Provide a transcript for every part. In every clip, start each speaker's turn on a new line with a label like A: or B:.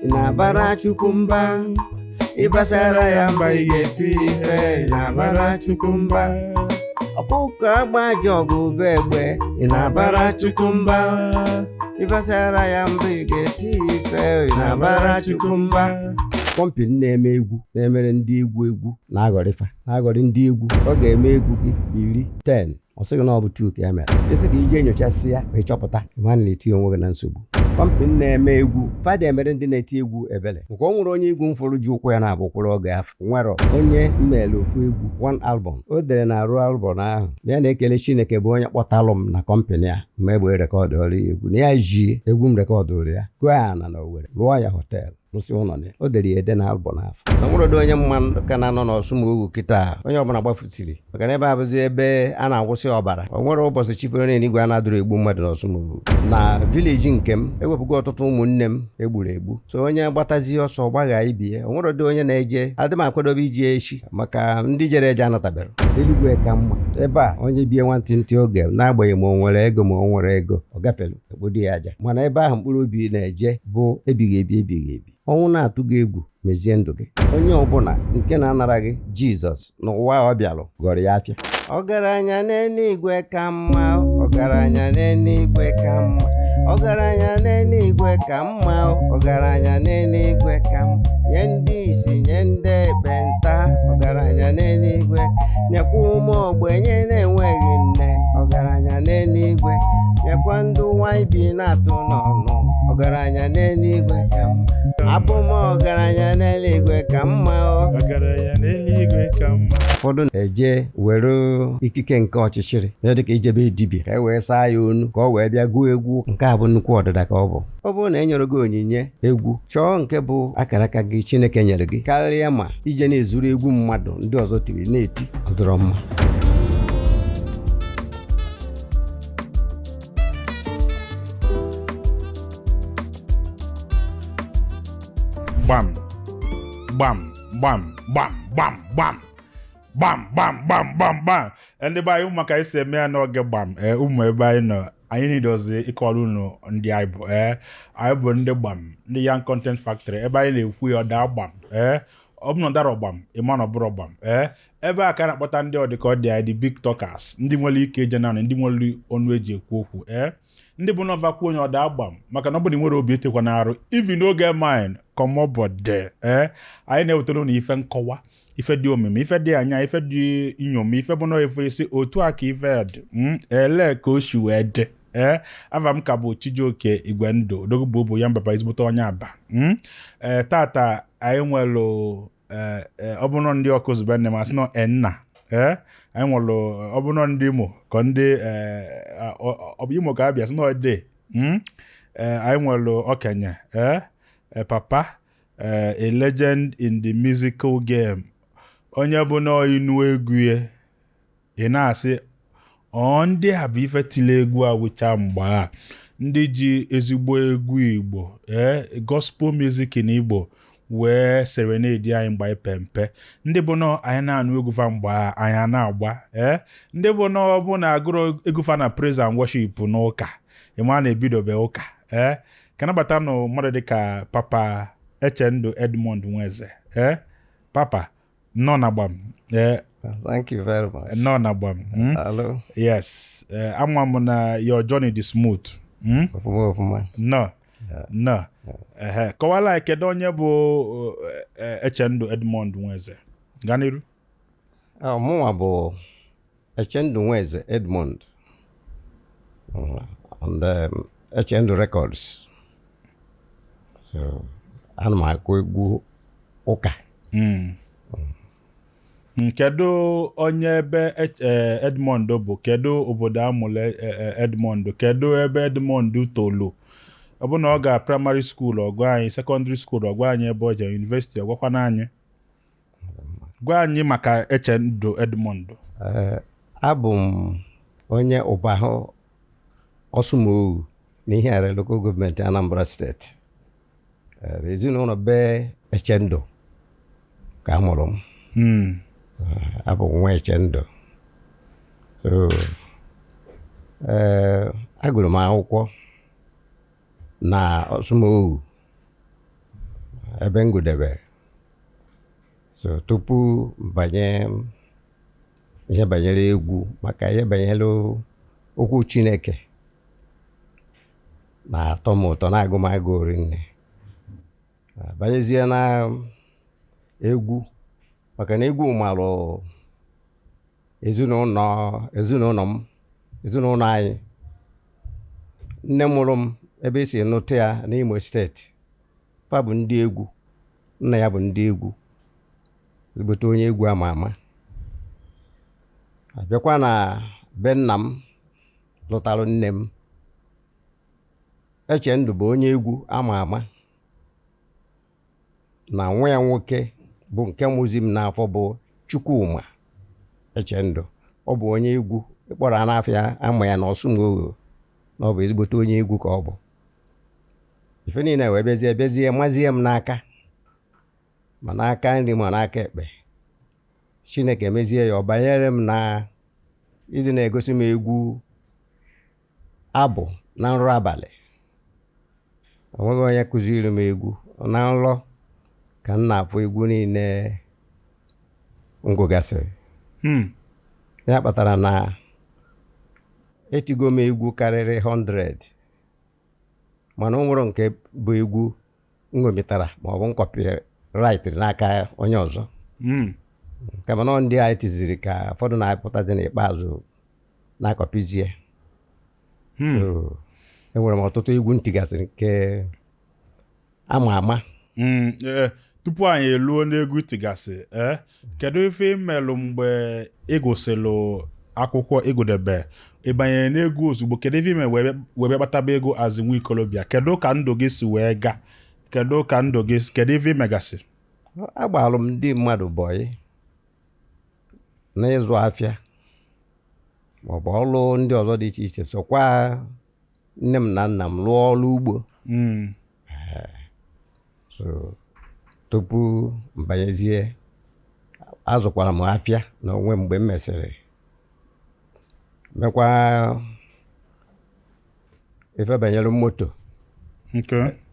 A: Ị na-abara Chukwu mba, ịbasara ya mba ị ga-eti ife. Ị na-abara Chukwu mba, ọkụkọ agba ajọ ọgụ bụ egbe. Ị na-abara Chukwu mba, ịbasara ya mba ị ga-eti ife. Ị na-abara Chukwu mba. Company na-eme egwu na-emere ndị egwu egwu na-aghọrịfa na-aghọrị ndị egwu. Ọ ga-eme egwu gị iri 10, ọ sịghị na ọ bụ 2 ka e mere. Isi ka ije nyochasị ya ka ịchọpụta ma na-eti onwe gị na nsogbu. Company na-eme egwu fada emere ndị na-eti egwu ebele nke o nwere onye egwu mfụrụ ji ụkwụ ya na-abụ kwụrụ oge afọ nwere onye mmele ofu egwu one album o dere na arụ album ahụ na ya na-ekele Chineke bụ onye kpọtalụ m na company a ma egbe recordụrụ ya egwu na ya ji egwu m recordụrụ ya gụọ ya na Owerri rụọ ya hotel rụsị ụlọ ya. O dere ya ede na album afọ na nwere onye mma ka na-anọ n'Ọsụmogu kịta, onye ọbụla gbafusiri maka na ebe a bụzi ebe a na-awụsị ọbara. O nwere ụbọchị chifere n'eluigwe a na-adụrụ egbu mmadụ n'Ọsụmogu. Na village nke m ewepụgo ọtụtụ ụmụnne m egburu egbu, so onye gbatazi ọsọ gbagha ibie. O nwere ụdị onye na-eje adị m akwadobe iji echi maka ndị jere eje anatabere. Eluigwe ka mma ebe a onye bie nwantịntị oge n'agbanyeghị ma o nwere ego ma o nwere ego ọ gafere ekpodo ya aja, mana ebe ahụ mkpụrụ obi na-eje bụ ebighị ebi ebighị ebi. Ọnwụ na-atụ gị egwu, mezie ndụ gị. Onye ọbụla nke na-anara gị Jizọs n'ụwa ọ bịalụ gọrọ ya afịa. Ọgaranya n'eluigwe ka mma, ọgaranya n'eluigwe ka mma, ọgaranya n'eluigwe ka mma, ọgaranya n'eluigwe ka mma. Nye ndị isi, nye ndị ekpenta, ọgaranya n'eluigwe. Nyekwa ụmụ ogbenye na-enweghị nne, ọgaranya n'eluigwe. Nyekwa ndị ụwa ibi na-atụ n'ọnụ, ọgaranya n'eluigwe ka mma. Abụ m ọgaranya n'eluigwe ka mma.
B: Ọgaranya n'eluigwe ka mma.
A: Ụfọdụ na-eje were ikike nke ọchịchịrị na dịka ijebe dibịa ka e wee saa ya onu ka ọ wee bịa gụọ egwu. Nke a bụ nnukwu ọdịda ka ọ bụ. Ọ bụrụ na e nyere gị onyinye egwu, chọọ nke bụ akara aka gị Chineke nyere gị karịa ma ije na-ezuru egwu mmadụ ndị ọzọ tiri na-eti. Ọ dịrọ mma.
B: Gbam gbam gbam gbam gbam gbam gbam gbam gbam gbam gbam. Ndị be anyị, ụmụ ka anyị si eme ya n'oge gbam. Ee, ụmụ ebe anyị nọ, anyị nidozi ịkọrọ unu ndị anyị bụ. Ee, anyị bụ ndị gbam, ndị Young Content Factory, ebe anyị na-ekwu ya ọda gbam. Ee, ọ bụ na ọdara gbam, ịma na ọbụrụ gbam. Ee, ebe a ka a na-akpọta ndị ọdịka ọ dị anyị, the big talkers, ndị nwere ike ije naanị ndị nwere ọnụ eji ekwu okwu. Ee, ndị bụ nọva kwuo onye ọda gbam, maka na ọ bụ na ị nwere obi etekwa n'arụ even oge mine kọmọbọde. Ee, anyị na-ewetara unu ife nkọwa, ife dị omimi, ife dị anya, ife dị inyom, ife bụ na ife isi otu a ka ife dị ele ka o si wee dị. Ee, afa m ka bụ Chijioke Igwendụ Odogwu bụ bụ ya mbaba ezigbote onye Aba. Ee, tata anyị nwere ọ bụrụ ndị ọkụ zube nne masị nọ enna. Ee, anyị nwere ọ bụrụ ndị Imo ka ndị ọ bụ Imo ka abịa sị nọ dị. Ee, anyị nwere okenye, ee, papa, a legend in the musical game, onye bụ na ịnụ egwu ya ị na-asị ọ ndị a bụ ife tili egwu a wụcha mgbe a, ndị ji ezigbo egwu Igbo, ee, gospel music in Igbo wee serenade anyị mgbe anyị pempe, ndị bụ na anyị na-anụ egwu fa mgbe anyị a na-agba. Ee, ndị bụ na ọ bụ na agụrụ egwu fa na praise and worship n'ụka, ịma na-ebidobe ụka. Ee, ka nabata nụ mmadụ dịka Papa Echendụ Edmond Nweze. Ee, papa, nnọọ na gbam. Ee.
A: Thank you very much.
B: Nnọọ na gbam.
A: Hello.
B: Yes, ama m na your journey dị smooth.
A: Ọfụma ọfụma.
B: Nnọọ nnọọ. Ehe, kọwala anyị kedu onye bụ Echendụ Edmond Nweze. Gaa n'iru.
A: Mụnwa bụ Echendụ Nweze Edmond and Echendụ Records. So ana m akụ egwu ụka.
B: Kedu onye ebe Edmond bụ? Kedu obodo amụrụ Edmond? Kedu ebe Edmond tolu? Ọ bụ na ọ ga primary school, ọgụ anyị secondary school, ọgụ anyị ebe ọ jere university, ọgwakwana anyị, gwa anyị maka Echendụ Edmond.
A: Abụ m onye Ụbahụ Ọsụmogu n'Ihiala Local Government, Anambra State. Ezinụlọ be Echendụ ka a mụrụ m. Abụ m nwa Echendụ. So agụrụ m akwụkwọ na Ọsụmogu. Ebe m gụdebe. So tupu m banye ihe banyere egwu, maka ihe banyere okwu Chineke na-atọ m ụtọ, na-agụ m agụụ rinne. Banyezie na egwu, maka na egwu malụ ezinụlọ m, ezinụlọ anyị. Nne mụrụ m, ebe esi nụta ya n'Imo Steeti, fa bụ ndị egwu. Nna ya bụ ndị egwu, ezigbote onye egwu ama ama. Abịakwa na be nna m lụtarụ nne m, Echendụ bụ onye egwu ama ama, na nwa ya nwoke bụ nke mụzi m n'afọ bụ Chukwuma Echendụ. Ọ bụ onye egwu ịkpọrọ n'afịa ama ya na Ọsụmoghu, na ọ bụ ezigbote onye egwu ka ọ bụ. Ife niile wee bịazie mazie m n'aka, ma n'aka nri ma n'aka ekpe. Chineke mezie ya, ọ banyere m na ịdị na-egosi m egwu abụ na nrọ abalị. O nweghị onye kụziri m egwu. Na nrọ ka m na-afụ egwu niile m gụgasịrị. Ya kpatara na etigo m egwu karịrị 100, mana o nwere nke bụ egwu m ṅomitara maọbụ m copyright n'aka onye ọzọ. Kama na ndị anyị tiziri ka ụfọdụ na-apụtazi n'ikpeazụ na-akọpizie. So enwere m ọtụtụ egwu ntigasịrị nke ama ama.
B: Tupu anyị eluo n'egwu tigasị, kedu ife imelụ mgbe ị gụsịlụ akwụkwọ ịgụdebe, ị banyere n'egwu ozugbo? Kedu ife ime wee bịa kpataba ego azụ nwa ikolobịa? Kedu ka ndụ gị si wee gaa? Kedu ka ndụ gị, kedu ife imegasị?
A: Agbalụ m ndị mmadụ bọyị n'ịzụ afịa maọbụ ọlụ ndị ọzọ dị iche iche, sokwa nne m na nna m lụọ ọrụ ugbo. So tupu m banyezie, azụkwara m afịa na onwe mgbe m mesịrị mekwa ife banyere moto.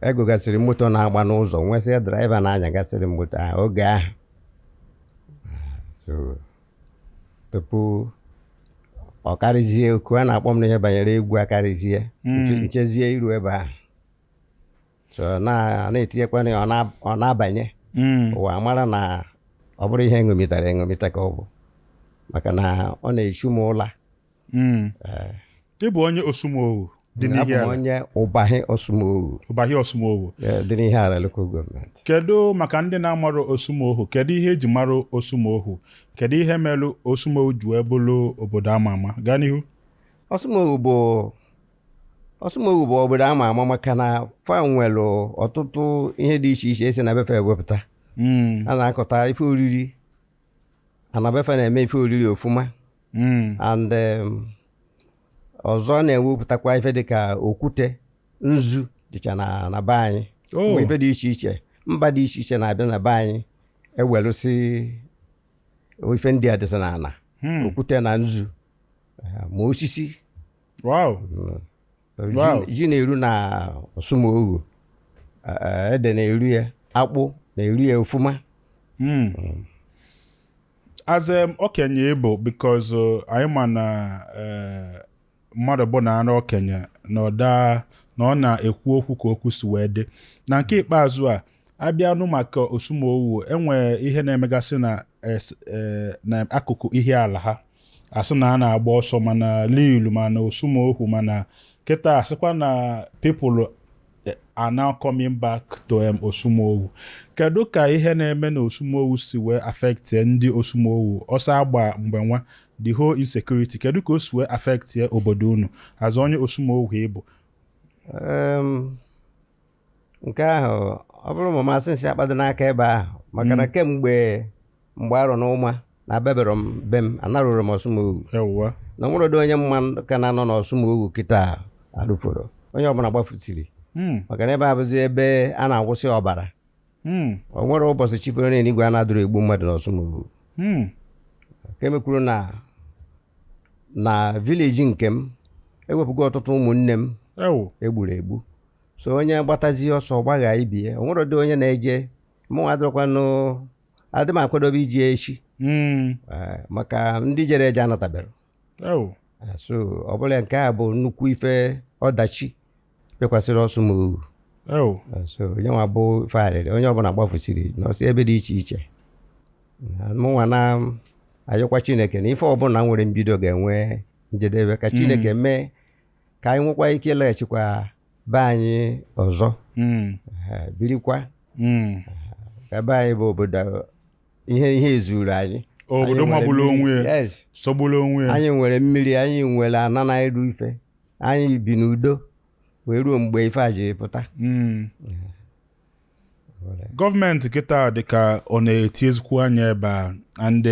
A: Egogasịrị moto na-agba n'ụzọ, nwesịa driver na-anyagasịrị moto ahụ oge ahụ. So tupu ọ karịzie oku a na-akpọ m n'ihe banyere egwu akarịzie, nchezie iru ebe ahụ. So na-etinyekwana ya, ọ na-abanye. Ụwa mara na ọ bụrụ ihe eṅomitara eṅomita ka ọ bụ, maka na ọ na-echu m ụla.
B: Ị bụ onye Osumowu dị
A: Abụ m onye Ụbahị Osumowu.
B: Ụbahị Osumowu
A: dị n'Ihiala Local Government.
B: Kedu maka ndị na-amarụ Osumowu, kedu ihe eji marụ Osumowu, kedu ihe melụ Osumowu ji wee bụrụ obodo ama ama? Gaa n'ihu.
A: Osumowu bụ obodo ama ama maka na fa nwere ọtụtụ ihe dị iche iche esi na befe ewepụta. A na-akọta ife oriri, ana befe na-eme ife oriri ofuma. And ọzọ na-ewepụtakwa ife dịka okwute, nzu dịcha na be anyị. Ife dị iche iche, mba dị iche iche na-abịa na be anyị ewelụsị ife ndị a dịsa n'ala, okwute na nzu, ma osisi. Ji na-eru na Osumowu, ede na-eru ya, akpụ na-eru ya ofuma.
B: As okenye ịbụ, because anyị ma na mmadụ bụ na ara okenye na ọ na-ekwu okwu ka okwu si wee dị. Na nke ikpeazụ a abịanụ maka Osumowu, enwee ihe na-emegasị na akụkụ ihe ala ha, asị na a na-agba ọsọ mana Lilu mana Osumowu, mana kịta asịkwa na people are now coming back to Osumowu. Kedu ka ihe na-eme na Osumowu si wee affect ndị Osumowu? Ọsọ agba mgbe nwa, the whole insecurity, kedu ka o si wee affect obodo unu azụ onye Osumowu ịbụ?
A: Nke ahụ ọ bụrụ ma masị nsị akpado n'aka ebe ahụ, maka na kemgbe mgbe arọ na ụma na abebere m be m, anarụrụ m Osumowu. Na nwere onye mma ka na-anọ n'Osumowu kịta arụforo, onye ọbụla gbafusiri, maka na ebe a bụzi ebe a na-awụsị ọbara. O nwere ụbọchị chifere n'eluigwe a na-adụrụ egbu mmadụ n'Osumowu. Ka emekwuru na vileji nke m ewepụgo ọtụtụ ụmụnne m egburu egbu. So onye gbatazi ọsọ gbagha ibie, o nwere ụdị onye na-eje. Mụnwa adịrọkwanụ, adị m akwadobe iji echi. Maka ndị jere eje anatabere.
B: Oh.
A: So ọ bụla nke a bụ nnukwu ife ọdachi bịakwasịrị Ọsụmohu.
B: Oh.
A: So onye nwa bụ ife arịrị, onye ọbụla gbafusiri n'ọsọ ebe dị iche iche. Mụnwa na-ayọkwa Chineke na ife ọbụla nwere mbido ga-enwe njedebe, ka Chineke mee ka anyị nwekwa ike ịlaghachikwa be anyị ọzọ. Birikwa. Ka be anyị bụ obodo ihe ezuru anyị.
B: Obodo magburu onwe ya.
A: Yes.
B: Sọgburu onwe ya.
A: Anyị nwere mmiri, anyị nwere ana na-eru ife, anyị bi n'udo wee ruo mgbe ife a ji pụta.
B: Gọọmenti kịta dịka ọ na-eti ezikwu anya ebe a, and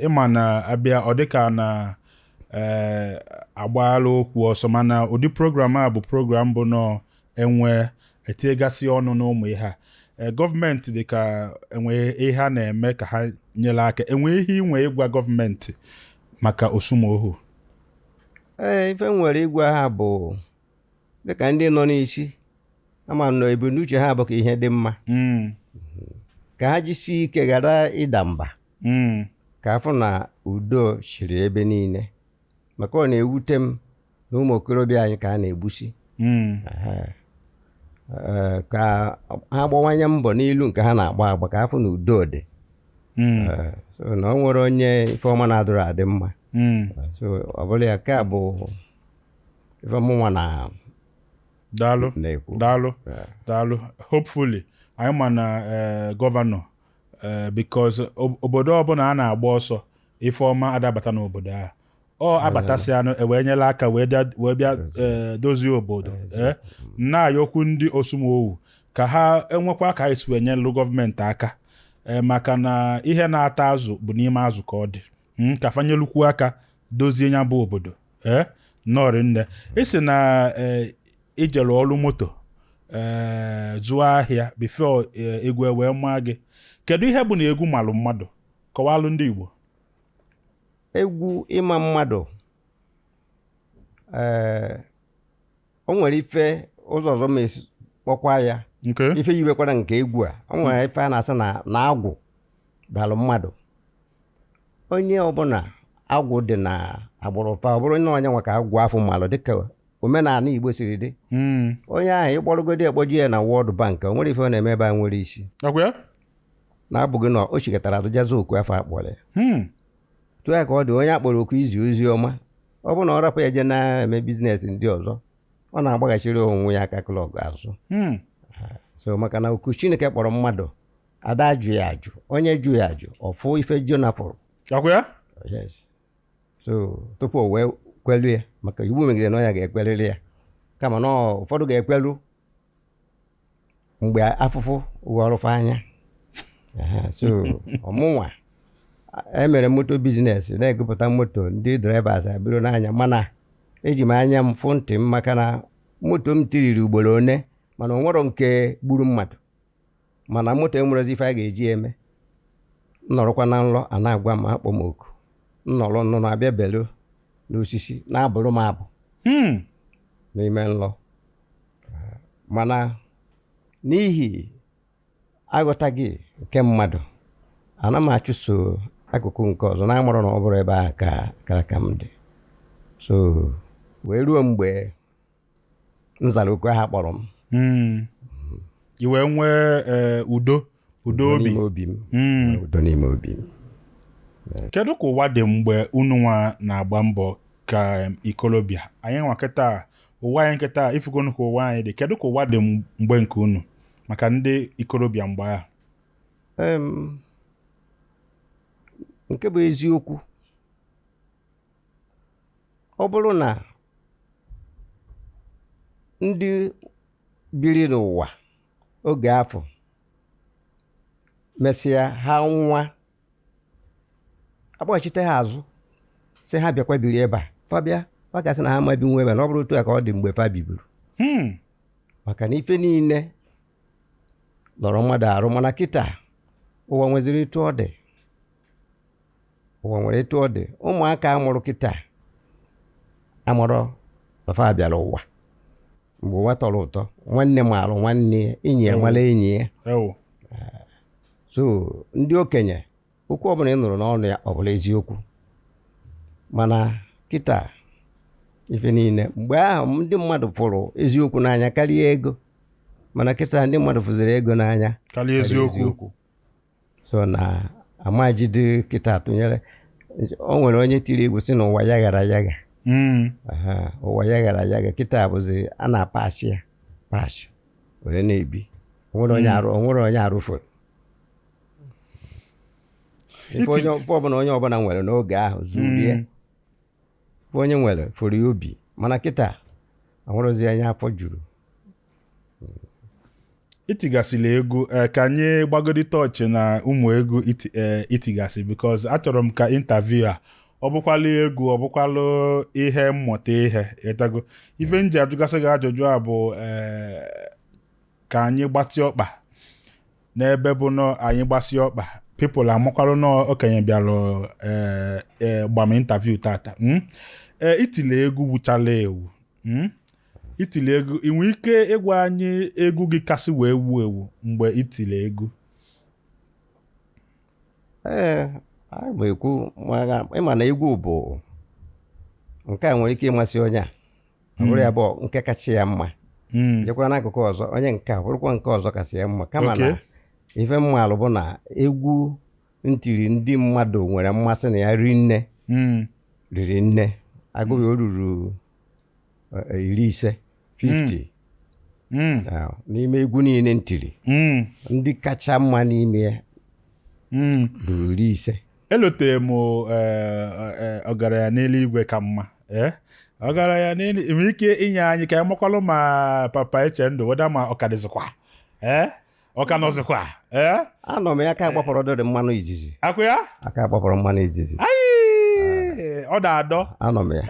B: ịma na abịa ọ dịka na agbaala okwu ọsọ, mana ụdị program a bụ program bụ nọ enwe etinyegasị ọnụ n'ụmụ ihe a. Gọọmenti dịka enwe ihe a na-eme ka ha nyere aka, enwe ihe inwe ịgwa gọọmenti maka Osumohu?
A: Ee, ife nwere ịgwa ha bụ dịka ndị nọ n'isi, ama m na ebumnuche ha bụ ka ihe dị mma, ka ha jisie ike ghara ịda mba, ka afọ na udo chịrị ebe niile, maka ọ na-ewute m na ụmụ okorobịa anyị ka a na-egbusi. Ka ha gbawanye mbọ n'ilu nke ha na-agba agba, ka afọ na udo dị. So na ọ nwere onye ife ọma na-adụrụ adị mma. So ọ bụla ya ka bụ ife mụnwa na
B: Daalụ.
A: na-ekwu.
B: Daalụ. Daalụ. Hopefully anyị ma na gọvanọ, because obodo ọbụla a na-agba ọsọ ife ọma adabata n'obodo ahụ, ọ abatasị anụ ewee nyere aka wee bịa dozie obodo. Na-ayọkwu ndị Osumowu ka ha enwekwa ka anyị si wee nyelụ gọọmenti aka, maka na ihe na-ata azụ bụ n'ime azụ ka ọ dị. Ka fanyelukwu aka dozie ya bụ obodo. Nọrị nne isi na ijere ọrụ moto, zụọ ahịa before egwu wee maa gị. Kedu ihe bụ na egwu malụ mmadụ? Kọwalụ ndị Igbo.
A: Egwu ịma mmadụ, o nwere ife ụzọ ọzọ ma esi kpọkwa ya. Ife yiwekwara nke egwu a, o nwere ife a na-asị na agwụ dalụ mmadụ. Onye ọbụla agwụ dị na agbụrụ fa, ọ bụrụ onye onye nwa ka agwụ afọ malụ dịka omenala Igbo siri dị. Onye ahụ ịkpọrọgodi ekpoji ya na World Bank, o nwere ife ọ na-eme ebe a nwere isi. Na-abụghị na o chikọtara atụjazi oku afọ akpọrọ ya. Tụọ ya ka ọ dị onye akpọrọ oku izi ozi ọma, ọ bụrụ na ọ rapụ ya je na-eme biznes ndị ọzọ, ọ na-agbaghachiri onwe ya aka klọg azụ. So maka na oku Chineke kpọrọ mmadụ, ada ajụ ya ajụ, onye jụ ya ajụ, ọ fụ ife Jona fụrụ. Yes. So tupu o wee kwelu ya, maka iwu megidere na ọ ya ga-ekwerịrị ya, kama na ụfọdụ ga-ekwelu mgbe afụfụ ghọrọfa anya. So ọmụnwa emere moto bizines na-egopụta moto, ndị drivers abịrị n'anya, mana eji m anya m fụ ntị m, maka na moto m tiriri ugboro one, mana o nwero nke gburu mmadụ, mana moto enwerezi ife a ga-eji eme. Nnọrọkwa na nlọ a na-agwa m akpọ m oku, nnọrọ nnọ na-abịa belu n'osisi na-abụrụ m abụ n'ime nlọ. Mana n'ihi aghọtaghị nke mmadụ, ana m achụso akụkụ nke ọzọ na-amụrụ na ọ bụrụ ebe ahụ ka aka m dị. So wee ruo mgbe m zara oku ahụ kpọrọ m.
B: I wee nwee udo obi
A: n'ime obi m. Udo n'ime obi m.
B: Kedu ka ụwa dị mgbe unu nwa na-agba mbọ ka ikolobịa anyị nwa kịta, ụwa anyị nkịta ifugonu ka ụwa anyị dị, kedu ka ụwa dị mgbe nke unu maka ndị ikolobịa mgbe ahụ?
A: Nke bụ eziokwu, ọ bụrụ na ndị biri n'ụwa oge afọ mesịa ha nwa akpọghachite ha azụ sị ha bịakwa biri ebe a, fa bịa fa gasị na ha ma binwu ebe a, na ọ bụrụ otu a ka ọ dị mgbe fa biburu. Maka na ife niile lọrọ mmadụ arụ, mana kịta ụwa nweziri etu ọ dị, ụwa nwere etu ọ dị. Ụmụaka amụrụ kịta amụrụ na fa bịara ụwa, Mgbe ụwa tọrọ ụtọ, nwanne maalụ nwanne ya, enyi ya mara enyi ya.
B: Ewo.
A: So ndị okenye, okwu ọbụla ị nụrụ n'ọnụ ya, ọ bụla eziokwu. Mana kịta, ife niile, mgbe ahụ ndị mmadụ fụrụ eziokwu n'anya karịa ego, mana kịta ndị mmadụ fụziri ego n'anya
B: karịa eziokwu.
A: So na amajide kịta tụnyere, o nwere onye tiri egwu sị na ụwa ya ghara yagha. Aha, ụwa ya ghara yagha. Kịta bụzi a na-apachi ya pachi were na-ebi. Onwere onye arụ, onwere onye arụfere ife. Onye ife ọbụla onye ọbụla nwere n'oge ahụ zurie. Ife onye nwere fụrụ ya obi, mana kịta onwerozi anya afọ juru.
B: Itigasịla egwu, ka anyị gbagodi tọọchị na ụmụ egwu itigasị, because achọrọ m ka interview a, ọ bụkwalụ egwu, ọ bụkwalụ ihe mmụta, ihe ịtago. Ife m ji ajụgasị gị ajụjụ a bụ ka anyị gbatị ọkpa n'ebe bụ nọ anyị gbasi ọkpa, people amakwarụ nọ okenye bịalụ gbam interview tata. Itile egwu wuchala ewu. Itile egwu, ị nwere ike ịgwa anyị egwu gị kasị wee wu ewu mgbe itile egwu?
A: Ee, a ma ekwu, maka ịma na egwu bụ nke a nwere ike ịmasị onye a, ọ bụrụ ya bụ nke kacha ya mma. Jekwa n'akụkụ ọzọ, onye nke a bụrụkwa nke ọzọ kasị ya mma. Kama na ife mmalụ bụ na egwu ntiri ndị mmadụ nwere mmasị na ya rinne, riri nne, agụghị o ruru 50, 50. Ah, n'ime egwu niile ntiri, ndị kacha mma n'ime ya ruru 50.
B: Elotere m ọgaranya n'eluigwe ka mma. Ọgaranya n'elu, ị nwere ike inye anyị ka anyị makwalụ ma papa Echendụ weda ma ọ ka dịzikwa, ọ ka nọzikwa?
A: Anọ m ya, aka agbapụrụ dịrị mmanụ izizi.
B: Akwụ ya.
A: Aka agbapụrụ mmanụ izizi.
B: Ayi, ọ da-adọ.
A: Anọ m ya.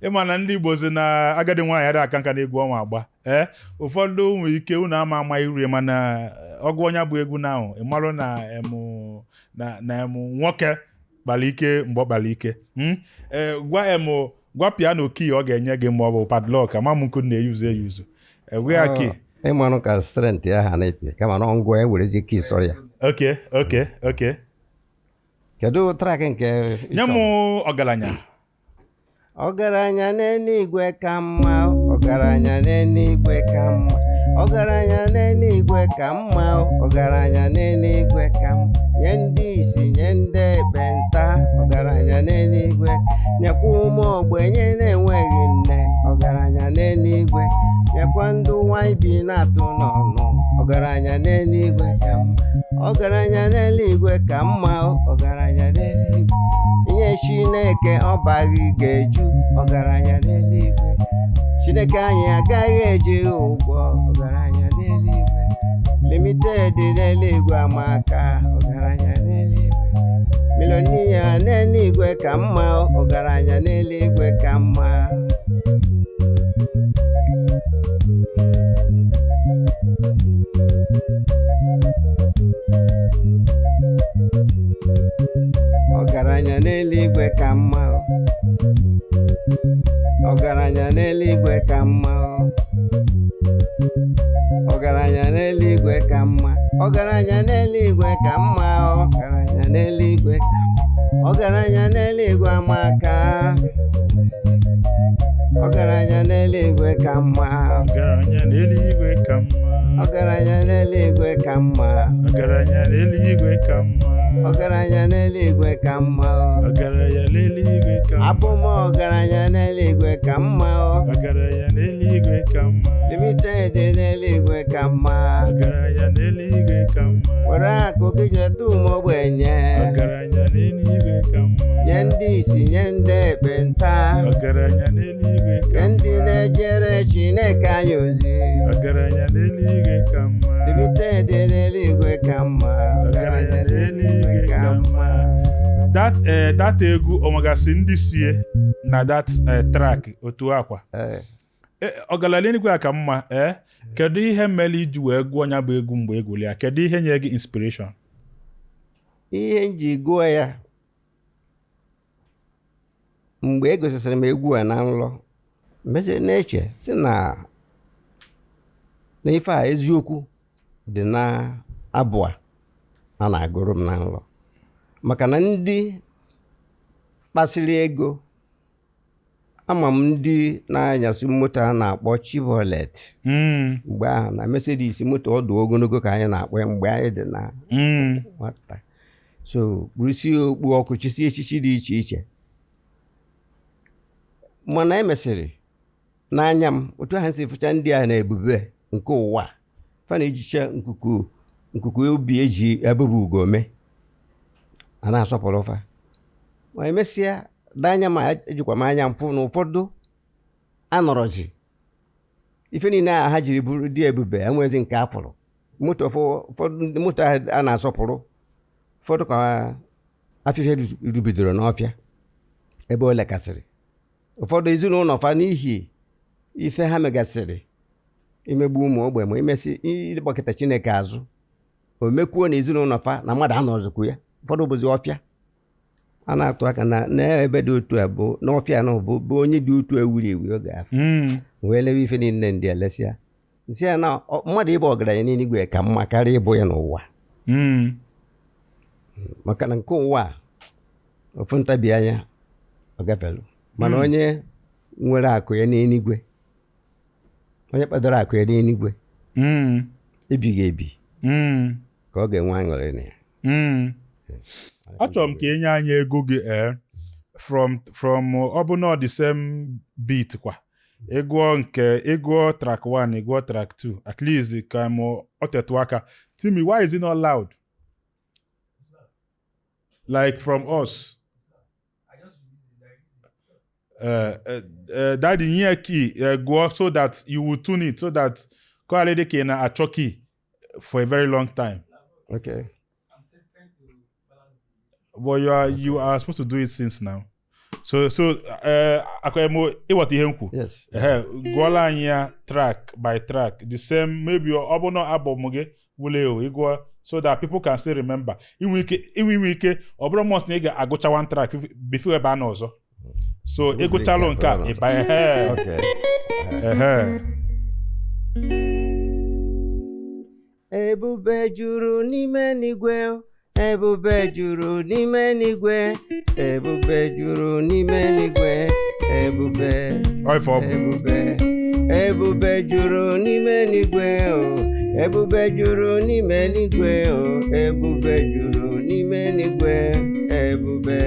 B: Ịma na ndị Igbo si na agadi nwaanyị adịghị aka nka na egwu ọnwa agba. Ụfọdụ nwere ike unu ama ama irie, mana ọgụ onye bụ egwu na ahụ, ị marụ na emu na emu nwoke kpara ike mgbe ọ kpara ike. Gwa emu, gwa piano key ọ ga-enye gị ma ọ bụ padlock, ama m nkụ na-eyuzu eyuzu. Gwa ya key.
A: Ịmanụ ka strength ya ha na-epi, kama na ngwa ya werezi key sọrọ ya.
B: Okay.
A: Kedu track nke ị
B: Nye m
A: chọrọ?
B: Ọgaranya.
A: Ọgaranya n'eluigwe ka mma, ọgaranya n'eluigwe ka mma, ọgaranya n'eluigwe ka mma, ọgaranya n'eluigwe ka mma. Nye ndị isi, nye ndị ekpenta, ọgaranya n'eluigwe. Nyekwa ụmụ ogbenye na-enweghị nne, ọgaranya n'eluigwe. Nyekwa ndị nwanyị bi na-atụ n'ọnụ, ọgaranya n'eluigwe ka mma, ọgaranya n'eluigwe ka mma, ọgaranya n'eluigwe. Ihe Chineke ọbaghị ga-eju, ọgaranya n'eluigwe. Chineke anyị agaghị eji ụgwọ, ọgaranya n'eluigwe. Limited n'eluigwe amaka, ọgaranya n'eluigwe. Millionaire n'eluigwe ka mma, ọgaranya n'eluigwe ka mma. Ọgaranya n'eluigwe ka mma, ọgaranya n'eluigwe ka mma, ọgaranya n'eluigwe ka mma, ọgaranya n'eluigwe ka mma, ọgaranya n'eluigwe, ọgaranya n'eluigwe amaka, ọgaranya n'eluigwe ka mma.
B: Ọgaranya n'eluigwe ka mma.
A: Ọgaranya n'eluigwe ka mma.
B: Ọgaranya n'eluigwe ka mma.
A: Ọgaranya n'eluigwe ka mma.
B: Ọgaranya n'eluigwe ka mma.
A: Abụ m ọgaranya n'eluigwe ka mma.
B: Ọgaranya n'eluigwe ka mma.
A: Limited n'eluigwe ka mma.
B: Ọgaranya n'eluigwe ka mma.
A: Were akụ gị nyetụ ụmụ ogbenye.
B: Ọgaranya n'eluigwe ka mma.
A: Nye ndị isi, nye ndị ekpenta.
B: Ọgaranya n'eluigwe ka
A: nye ndị
B: mma.
A: na-ejere Chineke anyị ozi.
B: Ọgaranya n'eluigwe ka mma.
A: Limited n'eluigwe ka mma, ọgaranya n'eluigwe ka mma.
B: That egwu, o nwegasị ndị sie na that track otu akwa.
A: Ee.
B: Ọgaranya n'eluigwe a ka mma. Kedu ihe mere iji wee gụọ ya bụ egwu mgbe egwuli ya? Kedu ihe nye gị inspiration?
A: Ihe m ji gụọ ya mgbe e gosisịrị m egwu a na nlọ. Mezie na-eche si na na ife a eziokwu dị na abụ a a na-agụrụ m na nrọ, maka na ndị kpasịrị ego, ama m ndị na-anyasị moto a na-akpọ Chevrolet mgbe ahụ, na Mercedes, moto ọdụ ogologo ka anyị na-akpọ ya mgbe anyị dị na nwata. So kpurusie okpu ọkụ, chisie echichi dị iche iche, mana emesịrị n'anya m otu ahụ si fụcha ndị a na ebube nke ụwa fa na-ejicha nkuku nkuku obi eji abụbụ ugo mee a na-asọpụrụ fa. Ma emesịa n'anya m, ejikwa m anya m fụ na ụfọdụ anọrọzi ife niile a ha jiri bụrụ dị ebube enwezi nke a fụrụ moto. Ụfọdụ ndị moto ahụ a na-asọpụrụ, ụfọdụ ka afịfịa rubidoro n'ọfịa ebe o lekasịrị ụfọdụ ezinụlọ fa n'ihi ife ha megasịrị, imegbu ụmụ ogbe, ma imesị ịgbakọta Chineke azụ, o mekwuo na ezinụlọ fa na mmadụ anọzikwu ya. Ụfọdụ bụzi ọfịa a na-atụ aka na n'ebe dị otu a bụ n'ọfịa na bụ onye dị otu a wuri ewu oge afọ wee lewe ife niile ndị elesịa nsị ya na mmadụ ịbụ ọgaranya n'eluigwe ka mma karịa ịbụ ya n'ụwa, maka na nke ụwa a, ofu ntabi anya ọ gafelu. Mana onye nwere akụ ya n'eluigwe, onye kpadoro akụ ya n'eluigwe ebighị ebi, ka ọ ga-enwe aṅụrị na ya.
B: Achọrọ m ka enye anyị ego gị from ọ bụ na the same beat kwa, ịgụọ nke ịgụọ track 1, ịgụọ track 2, at least ka m ọ tetụ aka. Timi, why is it not loud like from us? Daddy, nye key, gụọ so that you will tune it, so that ka ọ ghara ịdị ka ị na-achọ key for a very long time.
A: Okay.
B: But you are supposed to do it since now. So akwemo ịghọta ihe m kwu?
A: Yes.
B: Ehe, gụọla anyị ya track by track, the same, maybe ọ bụ na album gị wule o ịgụọ so that people can still remember. Inwe ike ọ bụrụ must na ị ga-agụcha one track before ebe a na ọzọ. So ịgụchalụ nke a, ịba ehe.
A: Okay.
B: Ehe.
A: Ebube juru n'ime n'igwe, ebube juru n'ime n'igwe, ebube juru n'ime n'igwe, ebube.
B: Ọ ife ọ bụ.
A: Ebube, ebube juru n'ime n'igwe o, ebube juru n'ime n'igwe o, ebube juru n'ime n'igwe, ebube.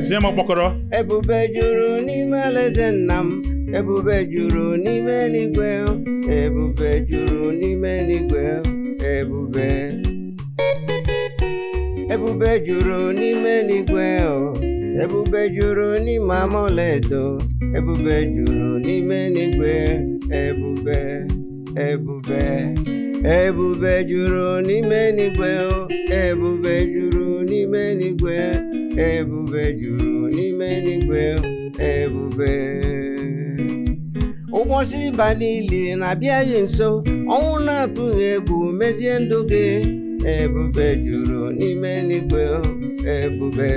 B: Sie m ọkpọkọrọ.
A: Ebube juru n'ime alaeze nna m, ebube juru n'ime eluigwe, ebube juru n'ime eluigwe, ebube. Ebube juru n'ime eluigwe o, ebube juru n'ime amaọlaedo, ebube juru n'ime eluigwe, ebube, ebube. Ebube juru n'ime eluigwe o, ebube juru n'ime eluigwe, ebube juru n'ime eluigwe, ebube. Ụbọchị ịba niile na-abịaghị nso, ọnwụ na-atụghị egwu, mezie ndụ gị. Ebube juru n'ime eluigwe, ebube.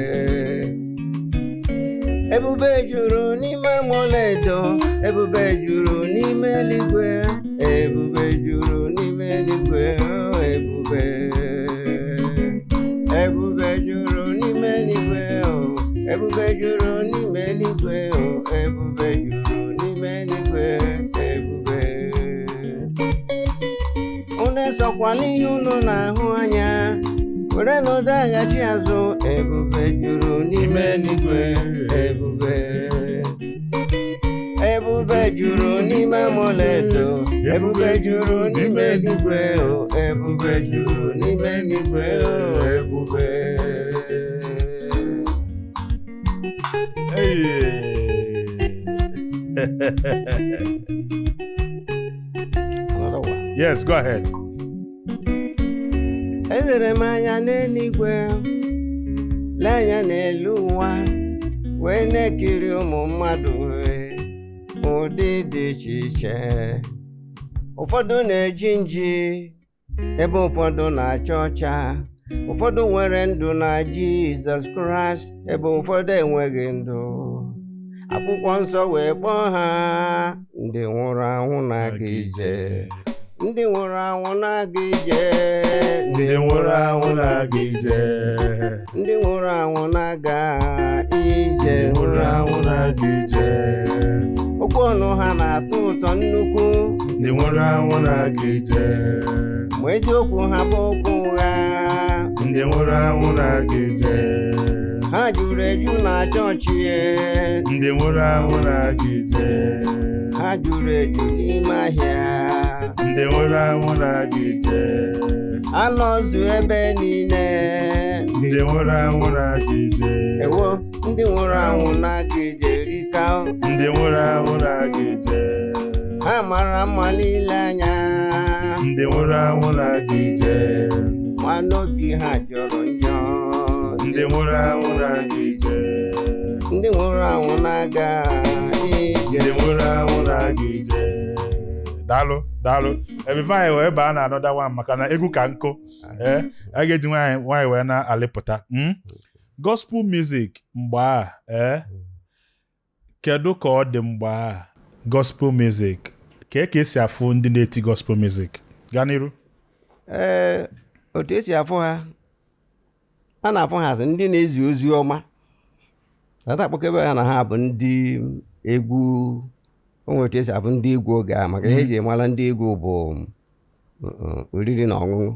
A: Ebube juru n'ime ọlaedo, ebube juru n'ime eluigwe, ebube juru n'ime eluigwe, ebube. Ebube juru n'ime eluigwe, ebube juru n'ime eluigwe, ebube juru n'ime eluigwe, ebube. Unu esokwa n'ihe unu na-ahụ anya were nụdaghachi azụ. Ebube juru n'ime eluigwe, ebube. Ebube juru n'ime ọlaedo, ebube juru n'ime eluigwe, ebube juru n'ime eluigwe, ebube.
B: Hey.
A: Another one.
B: Yes, go ahead.
A: Elere m anya n'eluigwe, lee anya n'elu ụwa, wee na-ekiri ụmụ mmadụ ụdị dị iche iche. Ụfọdụ na-eji nji, ebe ụfọdụ na-acha ọcha. Ụfọdụ nwere ndụ na Jizọs Kraịst, ebe ụfọdụ enweghị ndụ. Akwụkwọ nsọ wee kpọọ ha ndị nwụrụ anwụ na-aga ije, ndị nwụrụ anwụ na-aga ije,
B: Ndị nwụrụ anwụ na-aga ije.
A: Ndị nwụrụ anwụ na-aga ije.
B: Ndị nwụrụ anwụ na-aga ije.
A: Okwu ọnụ ha na-atọ ụtọ nnukwu.
B: Ndị nwụrụ anwụ na-aga ije.
A: Ma eziokwu ha bụ okwu ụgha.
B: Ndị nwụrụ anwụ na-aga ije.
A: Ha juru eju na chọọchị.
B: Ndị nwụrụ anwụ na-aga ije.
A: Ha juru eju n'ime ahịa.
B: Ndị nwụrụ anwụ na-aga ije.
A: Anọzu ebe niile.
B: Ndị nwụrụ anwụ na-aga ije.
A: Ewo, ndị nwụrụ anwụ na-aga ije rika.
B: Ndị nwụrụ anwụ na-aga ije.
A: Ha mara mma niile anya.
B: Ndị nwụrụ anwụ na-aga ije.
A: Ma n'obi ha jọrọ njọ.
B: Ndị nwụrụ anwụ na-aga ije.
A: Ndị nwụrụ anwụ na-aga ije.
B: Ndị nwụrụ anwụ na-aga ije. Daalụ, daalụ. Ebe anyị wee baa na another one, maka na egwu ka nkụ, ee, a ga-eji nwanyị nwanyị wee na-alịpụta. Gospel music mgbe a, ee, kedu ka ọ dị mgbe a? Gospel music ka esi afụ ndị na-eti gospel music? Gaa n'iru.
A: Ee, otu esi afụ ha, a na-afụ ha asị ndị na-ezi ozi ọma. Ata akpọkebe ha na ha bụ ndị egwu. O nwere otu esi afụ ndị egwu oge a, maka ihe eji mara ndị egwu bụ oriri na ọṅụṅụ.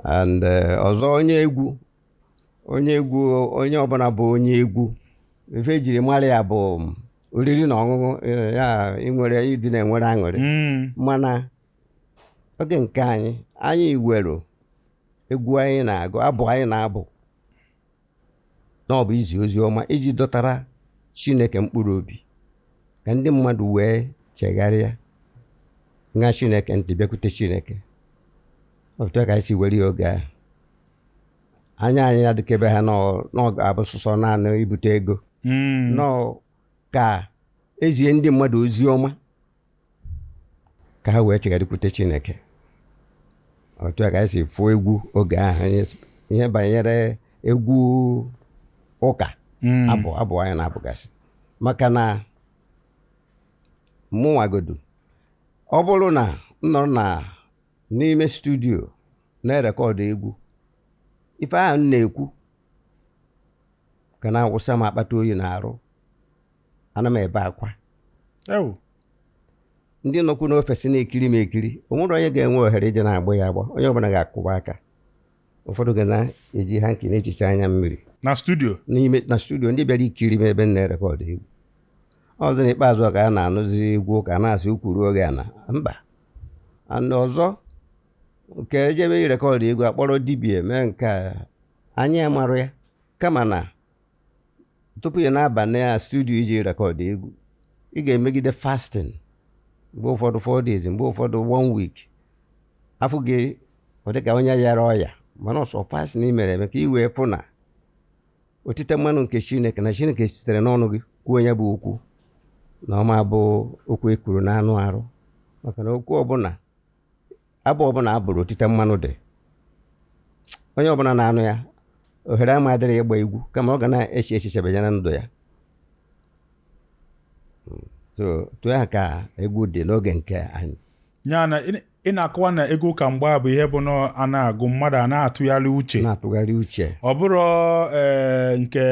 A: And ọzọ, onye egwu, onye ọbụla bụ onye egwu, ife ejiri mara ya bụ oriri na ọṅụṅụ, ya inwere ịdị na-enwere aṅụrị. Mana oge nke anyị, anyị were egwu anyị na-agụ, abụ anyị na-abụ, na ọ bụ izi ozi ọma, iji dọtara Chineke mkpụrụ obi, ka ndị mmadụ wee chegharịa, ṅa Chineke ntị, bịakwute Chineke. Otu a ka anyị si were ya oge ahụ. Anya anyị adịkebe ha n'ọ sụsọ naanị ibute ego, nọọ ka ezie ndị mmadụ ozi ọma ka ha wee chegharịkwute Chineke. Otu a ka anyị si fụọ egwu oge ahụ, ihe banyere egwu ụka, abụ anyị na-abụgasị. Maka na mụnwagodu, ọ bụrụ na m nọrọ na n'ime studio na-erekọdụ egwu, ife ahụ m na-ekwu ka na-awụsa m akpata oyi na-arụ, ana m ebe akwa.
B: Ewu.
A: Ndị nọkwu n'ofesi na-ekiri m ekiri, o nwere onye ga-enwe ohere ije na-agba ya agba, onye ọbụla ga-akụba aka. Ụfọdụ ga na-eji ha nke na-echicha anya mmiri.
B: Na studio?
A: N'ime na studio, ndị bịara ikiri m ebe m na-erekọdụ egwu. Ọzọ, n'ikpeazụ a ka a na-anụzi egwu ụka, na-asị ukwuru oge a na mba. And ọzọ, nke ejebe irekọdụ egwu, akpọrọ dibịa mee nke a, anyị amarụ ya. Kama na tupu ị na-aba na studio iji rekọdụ egwu, ị ga-emegide fasting, mgbe ụfọdụ 4 days, mgbe ụfọdụ one week. Afọ gị ọ dịka onye yara ọya, mana ọsọ fasting ị mere eme ka ị wee fụ na otite mmanụ nke Chineke, na Chineke sitere n'ọnụ gị kwuo onye bụ okwu na ọma bụ okwu e kwuru na anụ arụ. Maka na okwu ọbụla, abụ ọbụla abụrụ otite mmanụ dị, onye ọbụla na-anụ ya, ohere ama adịrị ịgba egwu, kama ọ ga na-eche echiche banyere ndụ ya. So tụọ ya ka egwu dị n'oge nke anyị.
B: Ya na ị na-akọwa na egwu ụka mgbe a bụ ihe bụ na a na-agụ, mmadụ a na-atụgharị uche.
A: Na-atụgharị uche.
B: Ọ bụrụ nke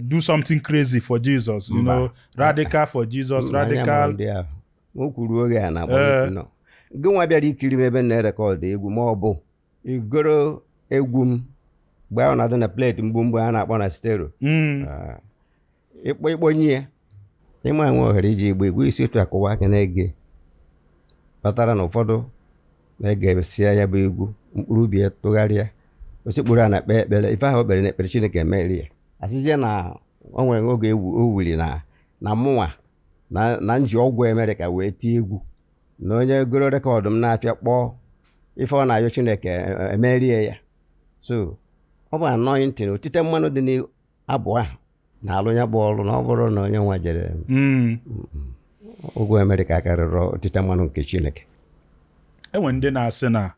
B: do something crazy for Jesus, you
A: Mba.
B: know, radical for Jesus.
A: Mba, anyị
B: Radical.
A: amaghị ndị ahụ. O kwuru oge a na-akpọ nọ gị nwa bịara ikiri m ebe m na-erekọdụ egwu, ma ọ bụ igoro egwu m mgbe ahụ na-adị na plate mgbumgbu a na-akpọ na stereo. Ịkpọ ịkpọnye ya, ịma nwe ohere iji igba egwu, isi otu akụwa aka na-ege, kpatara na ụfọdụ na-egesia ya bụ egwu, mkpụrụ ubi ya tụgharịa, osekpuru a na-ekpe ekpere, ife ahụ o kpere n'ekpere, Chineke emeri ya. Asịzie na o nwere oge egwu o wuli na mụnwa na nji ọgwụ Amerịka wee tie egwu, na onye goro rekọdụ m na-afịa kpọọ ife ọ na-ayọ, Chineke emerie ya. So ọ bụ anointing, otite mmanụ dị n'abụ ahụ na-alụ ya bụ ọrụ, na ọ bụrụ na onye nwa jere ụgwọ Amerịka karịrị otite mmanụ nke Chineke.
B: Enwe ndị na-asị na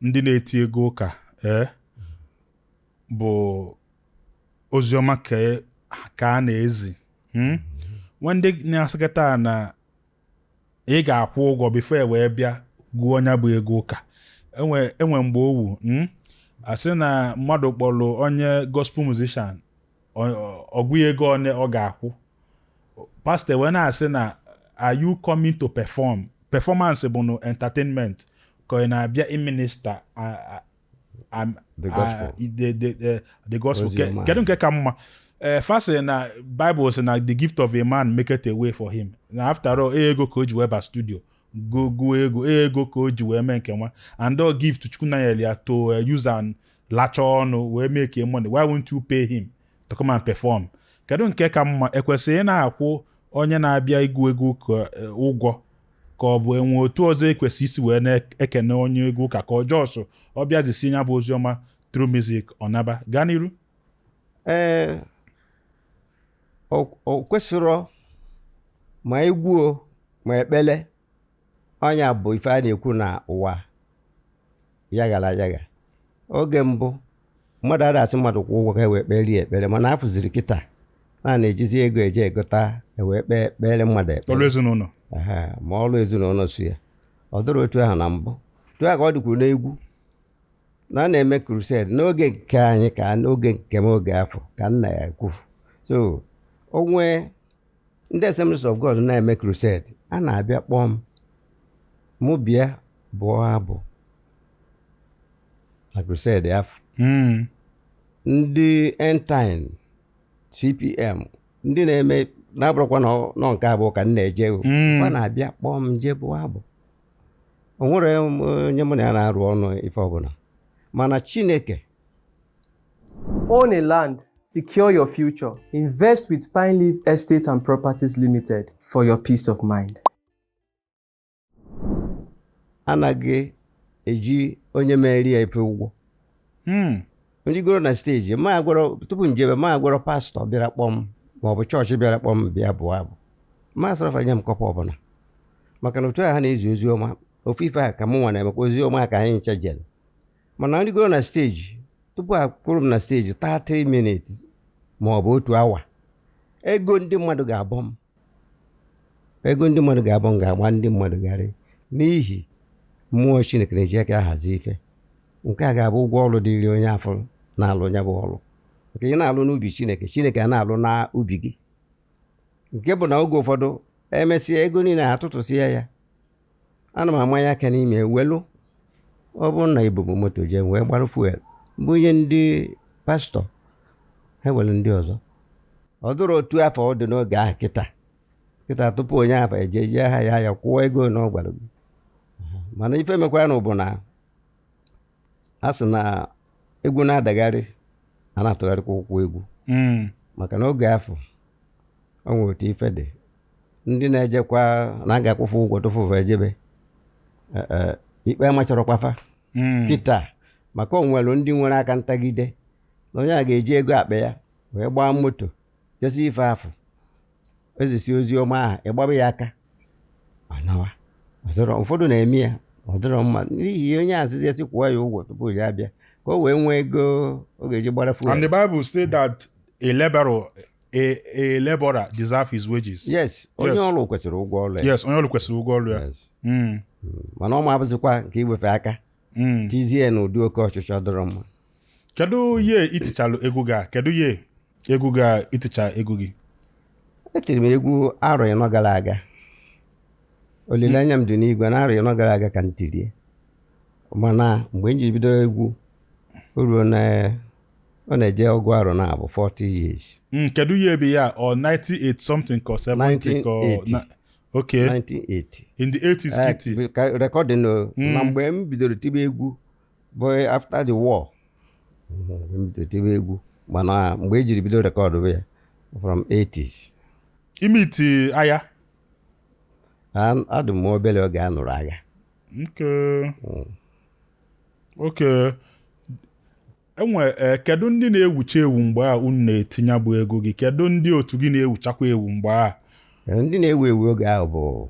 B: ndị na-eti ego ụka, ee, bụ oziọma ka Ka a na-ezi. Nwe ndị na-asịkọta na ị ga-akwụ ụgwọ before e wee bịa gụọ onye bụ ego ụka. Enwe mgbe owu, asị na mmadụ kpọrọ onye gospel musician, ọgụ ego one ọ ga-akwụ. Pastor wee na-asị na, "Are you coming to perform? Performance bụ no entertainment, ka ị na-abịa iminister
A: the gospel.
B: The gospel."
A: Ozi ọma.
B: Kedu nke ka mma? Ee, fa sị na Bible sị na the gift of a man maketh a way for him, na after all, ego ka o ji wee ba studio go gụọ ego, ego ka o ji wee mee nke nwa, and all gift Chukwu na nyere ya to use and lacha ọnụ wee make money. Why won't you pay him to come and perform? Kedu nke ka mma? Ekwesịrị ị na-akwụ onye na-abịa ịgụ egwu ka ụgwọ, ka ọ bụ enwe otu ọzọ ekwesị isi wee na-ekene onye egwu ụka, ka ọ just ọ bịazisi ya bụ oziọma through music, ọ naba gaa n'iru?
A: Ee, o kwesịrọ ma egwu o ma ekpele. Ọnya bụ ife a na-ekwu na ụwa yaghara ayagha. Oge mbụ, mmadụ ada asị mmadụ kwụ ụgwọ ka e wee kperie ekpere, mana afụziri kịta na na-ejizi ego eje egota ewee kpee kpere mmadụ ekpere.
B: Ọrụ ezinụlọ.
A: Ehe, ma ọrụ ezinụlọ si ya ọ dịrị otu ahụ na mbụ. Otu ahụ ka ọ dịkwuru n'egwu na a na-eme crusade n'oge nke anyị, ka n'oge nke m, oge afọ ka nna ya ekwufu. So o nwee ndị Assemblies of God na-eme crusade, a na-abịa kpọọ m, mụ bịa bụọ abụ na crusade afọ. Ndị End Time CPM, ndị na-eme na-abụrụkwa na nọ nke abụọ ka m na-eje o. Fa na-abịa kpọọ m jee bụọ abụ. O nwere onye mụ na ya na-arụ ọnụ ife ọbụla, mana Chineke.
C: Own a land, secure your future. Invest with Pine Leaf Estate and Properties Limited for your peace of mind.
A: Anaghị eji onye meri ya ife ụgwọ. Ndị goro na stage ma agwọrọ tupu njebe, ma agwọrọ pastọ bịara kpọọ m maọbụ chọọchị bịara kpọọ m bịa bụọ abụ, ma asọrọfa nye m kọpa ọbụla, maka na otu a ha na-ezi ozi ọma, ofu ife a ka mụ nwa na-emekwa, ozi ọma ka anyị nche jere. Mana ndị goro na stage tupu akwụrụ m na stage 30 minutes maọbụ otu awa, ego ndị mmadụ ga-abọ m, ego ndị mmadụ ga-abọ m ga-agba ndị mmadụ garị, n'ihi mmụọ Chineke na-eji aka ahazi ife. Nke a ga-abụ ụgwọ ọrụ dịrị onye afọ na-alụ ya bụ ọrụ nke ị na-alụ n'ubi Chineke. Chineke a na-alụ n'ubi gị, nke bụ na oge ụfọdụ emesịa, ego niile atụtụsịa ya, ana m amanye aka n'ime welu. Ọ bụrụ na ibu m moto jee wee gbara fuel bụ ihe ndị pastọ ha were ndị ọzọ, ọ dụrụ otu afọ ọ dị n'oge ahụ. Kịta kịta, tupu onye afọ eje jee ha ya kwụọ ego na ọ gwara gị. Mana ife mekwara na bụ na a sị na egwu na-adagharị, a na-atụgharịkwa ụkwụ egwu, maka na oge afọ o nwere otu ife dị, ndị na-ejekwa na-aga akwụfụ ụgwọ tụfụfụ ejebe. Ikpe amachọrọkwafa. Kịta, maka o nwere ndị nwere aka ntagide na onye a ga-eji ego akpa ya wee gbaa moto jesi ife afọ ezisi ozi ọma ahụ, ịgbaba ya aka anawa. Ụfọdụ na-eme ya, ọ dịrọ mma, n'ihi onye azịza esi kwụọ ya ụgwọ tupu ya abịa ka o wee nwee ego ọ ga-eji gbara fuel.
B: And the Bible say that a laborer deserve his wages.
A: Yes, onye ọrụ kwesịrị ụgwọ ọrụ ya.
B: Yes, onye ọrụ kwesịrị ụgwọ ọrụ ya.
A: Yes. Mana ọ ma abụzikwa nke iwefe aka tizie n'ụdị oke ọchịchọ dịrọ mma.
B: Kedu ye itichalụ egwu gị a? Kedu ye egwu gị a iticha egwu gị?
A: Etiri m egwu arọ 40 gara aga. Olileanya m dị n'igwe na arọ 40 gara aga ka m tirie, mana mgbe m jiri bido egwu, o ruo na ọ na-eje ọgụ arọ na abụ 40 years.
B: Kedu ye bụ ya? Ọ 98 something ka ọ 70 ka ọ
A: 1980.
B: Okay.
A: 1980.
B: In the 80s. Kiti.
A: Ka recording o na mgbe m bidoro tibe egwu bụ after the war. Mgbe m bidoro tibe egwu, mana mgbe e jiri bido record bụ ya from 80s.
B: Imiti agha.
A: Adị m obere oge a nụrụ agha.
B: Okay. Enwe kedu ndị na-ewucha ewu mgbe a unu na-etinye bụ ego gị? Kedu ndị otu gị na-ewuchakwa ewu mgbe a?
A: Ndị na-ewu ewu oge ahụ bụ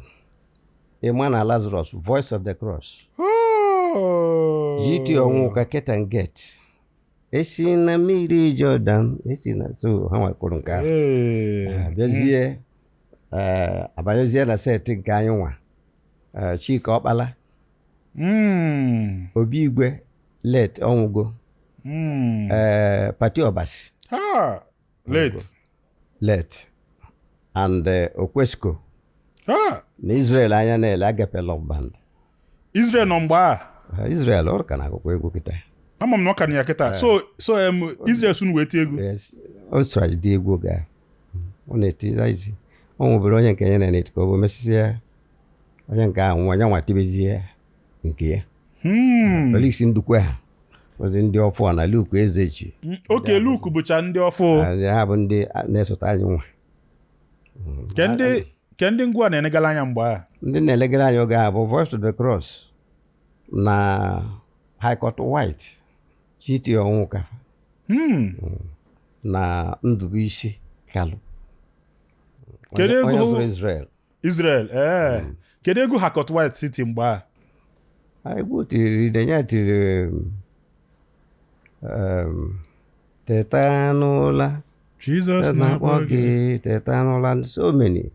A: Emmanuel Lazarus, Voice of the Cross,
B: Oh.
A: GT Onwuka, Ket and Get. Esi na mmiri Jọdan, esi na, so ha nwakọrọ nke ahụ. Bịazie, abanyezie na set nke anyị nwa, Chika Ọkpala, Obi Igwe, late, ọnwụgo, Pati Obasi,
B: Ha, late.
A: Late, and Okwesco
B: Ha.
A: Na Israel anya na-ele Agape Love Band.
B: Israel nọ mgbe a?
A: Israel ọ ka na-agụkwa egwu kịta.
B: Ama m na ọ ka na ya kịta. So Israel sun wee tie egwu?
A: Yes, o so jide egwu oge ahụ. Ọ na-eti izi, ọ nwebere onye nke ya na-eti ka ọ bụ mesịsị ya, onye nke ahụ nwa ya nwa tibezie nke ya. Felix Ndukwe, ha ozi ndị ọfụ na Luke Ezechi.
B: Oke Luke bụcha ndị ọfụ.
A: Ha bụ ndị na-esote anyị nwa.
B: Ke ndị ngwa na-enegala anya mgbe a?
A: Ndị na-elegara anyị oge a bụ Voice to the Cross na High Court White, Chiti Onwuka na Ndubuisi Kalu.
B: Kedu egwu
A: Onye zụrụ Israel.
B: Israel, ee. Kedu egwu Harcourt White City mgbe a?
A: Egwu tiri denye tiri teta n'ụla.
B: Jizọs
A: na-akpọ gị teta n'ụla, so many,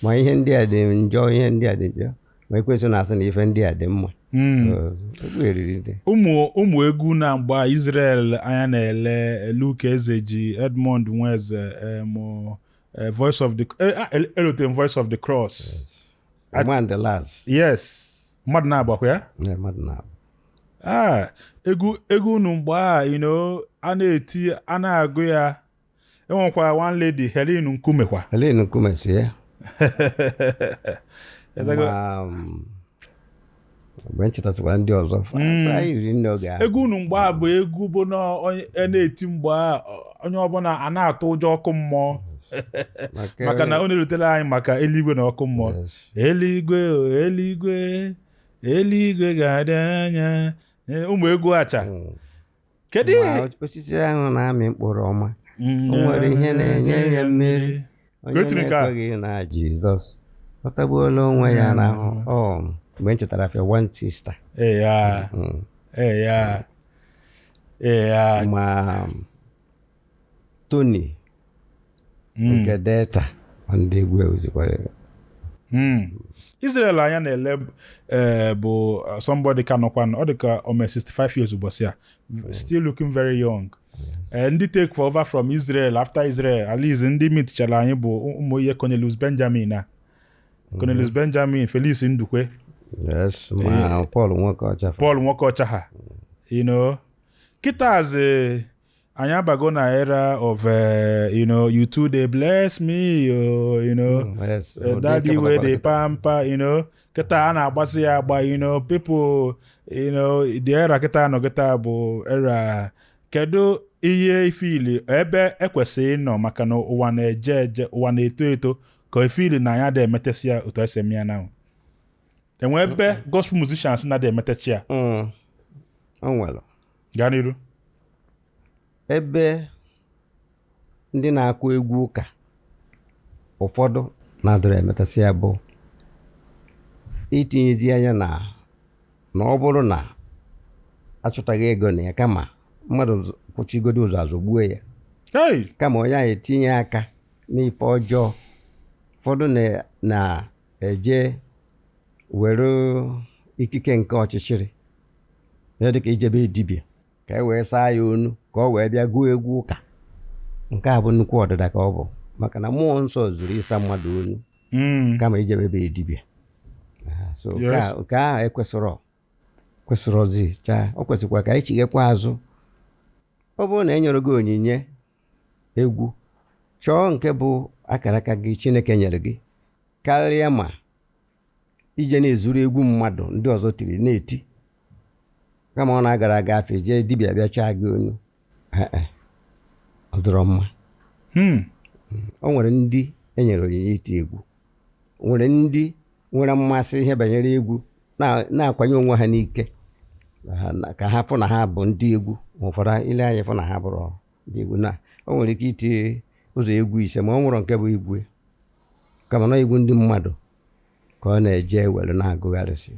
A: ma ihe ndị a dị njọ, ihe ndị a dị njọ, ma ekwesị na-asị na ife ndị a dị mma. Egwu eriri ndị
B: Ụmụ egwu na mgbe a, Israel anya na-ele, Luke Ezeji, Edmond Nweze, Voice of the elotere m Voice of the Cross.
A: Man the Last.
B: Yes, mmadụ na-agbakwa ya.
A: Mmadụ na
B: Ah, egwu unu mgbe a, a na-eti, a na-agụ ya. Enwekwa one lady, Helen Nkume kwa.
A: Helen Nkume si ya. Ma mgbe m chetasịkwara ndị ọzọ anyị riri nne oge ahụ.
B: Egwu unu mgbe a bụ egwu bụ na onye a na-eti mgbe a, onye ọbụla a na-atụ ụjọ ọkụ mmụọ, maka na ọ na-erutere anyị maka eluigwe na ọkụ mmụọ. Eluigwe o, eluigwe, eluigwe ga-adị anya. Ụmụ egwu acha. Kedu
A: Ma osisi ahụ na-amị mkpụrụ ọma, o nwere ihe na-enye ya mmeri, onye
B: Ka etiri nke a?
A: na-ekweghị na Jizọs ọ tagbuola onwe ya n'ahụ. Ọ mgbe m chetara afịa One Sister.
B: Ee ya. Ee ya. Ee ya.
A: Ma Tony nke Delta, ma ndị egwu ewuzikwara.
B: Israel anya na-ele bụ somebody ka nọkwa, ọ dị ka ome 65 years ụbọchị a, still looking very young. Ndị take over from Israel after Israel, at least ndị meetchara anyị, bụ ụmụ ihe Cornelius Benjamin, a Cornelius Benjamin, Felix Ndukwe.
A: Yes, ma Paul Nwoke.
B: Paul Nwokocha ha. Kịtazi anyị abago na era of you too dey bless me oh, daddy wey dey pamper, kịta a na-agbasi ya agba, people, the era kịta nọ kịta bụ era. Kedu ihe ifili ebe ekwesịrị ịnọ, maka na ụwa na-eje eje, ụwa na-eto eto, ka ifili na ya da emetesi ya otu esi eme ya na enwe ebe gospel musicians na-ada emetechi ya?
A: O nwere.
B: Gaa n'iru.
A: Ebe ndị na-akụ egwu ụka ụfọdụ na-adịrị emetasị ya bụ itinyezi anya na ọ bụrụ na achụtaghị ego na ya, kama mmadụ kwụchigodo ụzọ azọgbuo ya, kama onye ahụ etinye aka n'ife ọjọọ. Ụfọdụ na-eje were ikike nke ọchịchịrị ya, dịka ijebe dibịa ka e wee saa ya onu ka ọ wee bịa gụọ egwu ụka. Nke a bụ nnukwu ọdịda ka ọ bụ, maka na mmụọ nsọ zuru ịsa mmadụ onu kama ijebe ebe dibịa. So nke ahụ ekwesịrọ kwesịrọzi chaa. O kwesịkwa ka anyị chighekwa azụ. Ọ bụrụ na e nyere gị onyinye egwu, chọọ nke bụ akara aka gị Chineke nyere gị, karịa ma ije na-ezuru egwu mmadụ ndị ọzọ tiri na-eti, kama ọ na-agara aga afa jee dibịa bịa chaa gị onu. Ee, ọ dịrọ mma. O nwere ndị e nyere onyinye iti egwu, nwere ndị nwere mmasị ihe banyere egwu, na-akwanye onwe ha n'ike ka ha fụ na ha bụ ndị egwu. Ma ụfọdụ ile anya fụ na ha bụrụ ndị egwu, na o nwere ike iti ụzọ egwu ise, ma ọ nwere nke bụ igwe, kama na egwu ndị mmadụ ka ọ na-eje ewere na-agụgharịsị.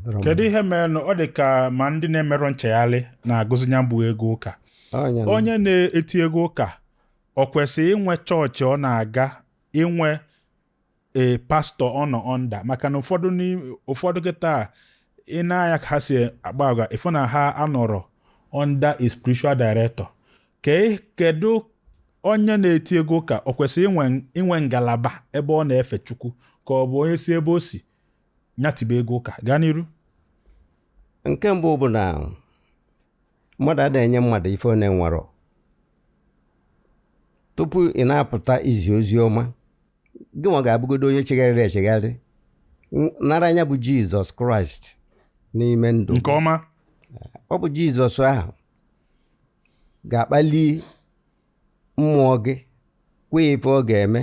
A: Dọrọ mma.
B: Kedu ihe mere ọ dị ka ma ndị na-emerọ nchegharị na-agụzi ya bụ ego ụka?
A: Ọnya na-
B: Onye na-eti ego ụka ọ kwesịrị inwe chọọchị ọ na-aga, inwe e pastọ ọ nọ under? Maka na ụfọdụ kịta ị na-anya ka ha si akpa agwa, ịfụ na ha anọrọ under a spiritual director. Kedu onye na-eti ego ụka ọ kwesịrị inwe ngalaba ebe ọ na-efe Chukwu, ka ọ bụ onye si ebe o si nyatibe ego ụka gaa n'iru?
A: Nke mbụ bụ na mmadụ adịghị enye mmadụ ife ọ na-enwerọ. Tupu ị na-apụta izi ozi ọma, gị nwa ga-abụgodo onye chegharịrị echegharị, nara anya bụ Jizọs Kraịst n'ime ndụ.
B: Nke ọma.
A: Ọ bụ Jizọs ahụ ga-akpali mmụọ gị kwee ife ọ ga-eme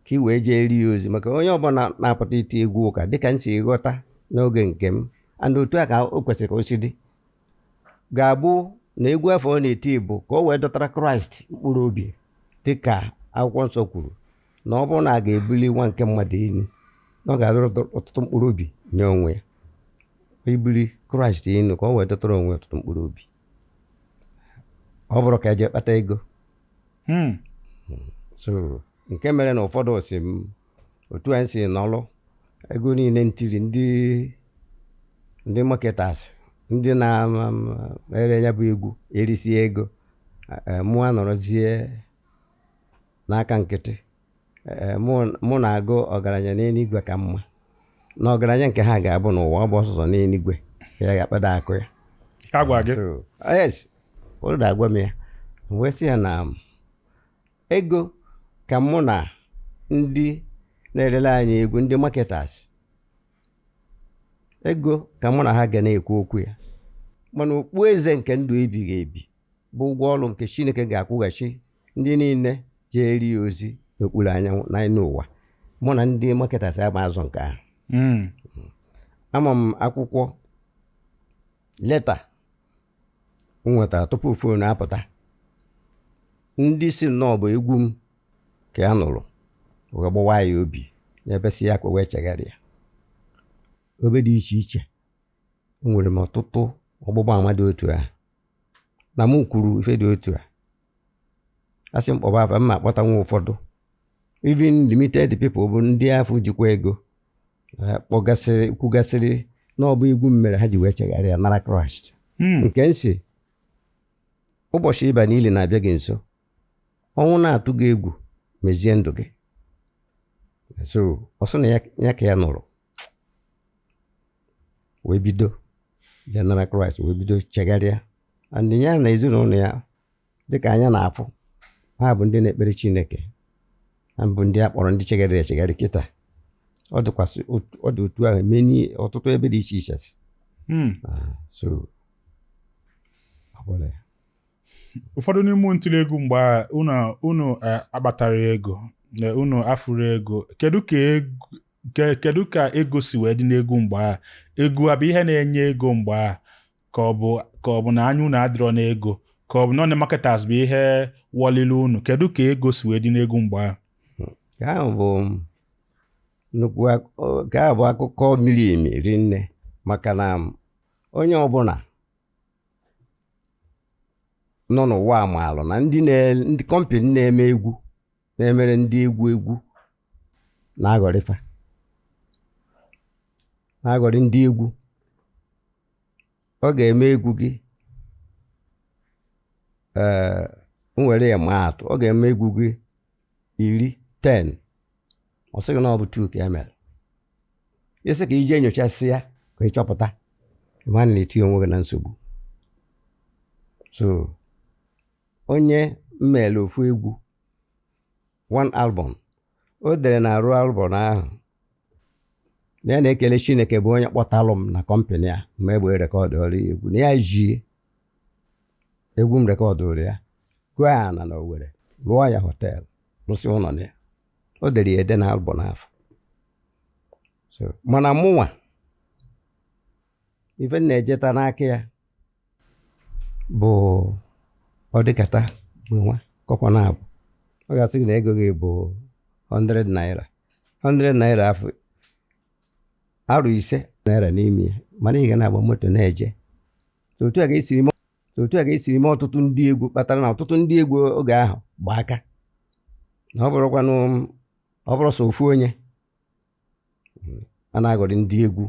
A: ka ị wee jee rie ozi, maka onye ọbụla na-apụta iti egwu ụka, dịka m si ghọta n'oge nke m and otu a ka o kwesịrị ka o si dị, ga-abụ na egwu afọ ọ na-eti bụ ka o wee dọtara Kraịst mkpụrụ obi, dịka akwụkwọ nsọ kwuru na ọ bụrụ na a ga-ebuli nwa nke mmadụ elu, na ọ ga-adọrọ ọtụtụ mkpụrụ obi nye onwe ya. Ibuli Kraịst elu ka o wee dọtara onwe ya ọtụtụ mkpụrụ obi, ọ bụrụ ka eje kpata ego. So nke mere na ụfọdụ si m otu anyị si nọlụ ego niile ntiri ndị marketers, ndị na-ere ya bụ egwu erisie ego, mụ anọrọzie n'aka nkịtị. Mụ na-agụ ọgaranya n'eluigwe ka mma, na ọgaranya nke ha ga-abụ n'ụwa, ọ bụ ọsọsọ n'eluigwe ka ya ga-akpado akụ ya.
B: Ha gwa gị?
A: So, yes, ụfọdụ na-agwa m ya. M wee sị ya na ego ka mụ na ndị na-erele anyị egwu, ndị marketers, ego ka mụ na ha ga na-ekwu okwu ya, mana okpu eze nke ndụ ebighị ebi bụ ụgwọ ọrụ nke Chineke ga-akwụghachi ndị niile jee ya ozi n'okpuru anyanwụ na n'ụwa. Mụ na ndị marketers ama azụ nke ahụ. Ama m akwụkwọ leta m nwetara tupu phone apụta, ndị si nnọọ bụ egwu m ka ya nụrụ wee gbawa ya obi n'ebe si ya kwa wee chegharịa. Obe dị iche iche enwere m ọtụtụ ọgbụgba ama dị otu a na mụ kwuru ife dị otu a, asị m kpọba afa mma akpọtanwa ụfọdụ, even limited people bụ ndị afọ jikwa ego kpọgasịrị kwugasịrị na ọ bụ egwu m mere ha ji wee chegharịa nara Kraịst. Nke nsi ụbọchị ịba n'ili na-abịa gị nso, ọnwụ na-atụ gị egwu, mezie ndụ gị. So ọ sị na ya ka ya nụrụ wee bido jee nara Kraịst, wee bido chegharịa, and ya na ezinụlọ ya dịka anya na-afụ ha bụ ndị na-ekpere Chineke, ha bụ ndị a kpọrọ ndị chegharịrị echegharị kịta. Ọ dịkwasị ọ dị otu ahụ meni ọtụtụ ebe dị iche iche. So ọ bụla ya.
B: Ụfọdụ n'ime ntiri egwu mgbe a, unu akpatara ego, unu afụrụ ego, kedu ka ego si wee dị n'egwu mgbe a? Egwu abụ ihe na-enye ego mgbe a, ka ọ bụ na anya unu adịrọ n'ego, ka ọ bụ na marketers bụ ihe wọlili unu? Kedu ka ego si wee dị n'egwu mgbe a?
A: Nke ahụ bụ nnukwu nke ahụ bụ akụkọ miri emi rinne, maka na onye ọbụla nọ n'ụwa maalụ na ndị company na-eme egwu na-emere ndị egwu egwu na-aghọrịfa na-aghọrị ndị egwu. Ọ ga-eme egwu gị, ee, m were ya maa atụ, ọ ga-eme egwu gị 10, ọ sị gị na ọ bụ 2 ka e mere. Isi ka ije nyochasị ya ka ị chọpụta ma na-etinye onwe gị na nsogbu. So onye mmele ofu egwu one album o dere na arụ album ahụ na ya na-ekele Chineke bụ onye kpọtalụ m na company a ma egbe recordụrụ ya egwu, na ya ji egwu m recordụrụ ya gụọ ya na Owerri, rụọ ya hotel, rụsị ụlọ na ya. O dere ya ede na album ahụ. So mana mụnwa ife m na-ejeta n'aka ya bụ ọ dịkata bụ nwa kọpọ na abụ, ọ ga-asị gị na ego gị bụ 100 naira, 100 naira afọ arụ 5 naira n'ime ya. Mana ị ga na-agba moto na-eje. So otu a ka esiri so otu a ka esiri mee ọtụtụ ndị egwu kpatara na ọtụtụ ndị egwu oge ahụ gba aka na ọ bụrụkwanụ ọ bụrụ sọ ofu onye a na-agọrị ndị egwu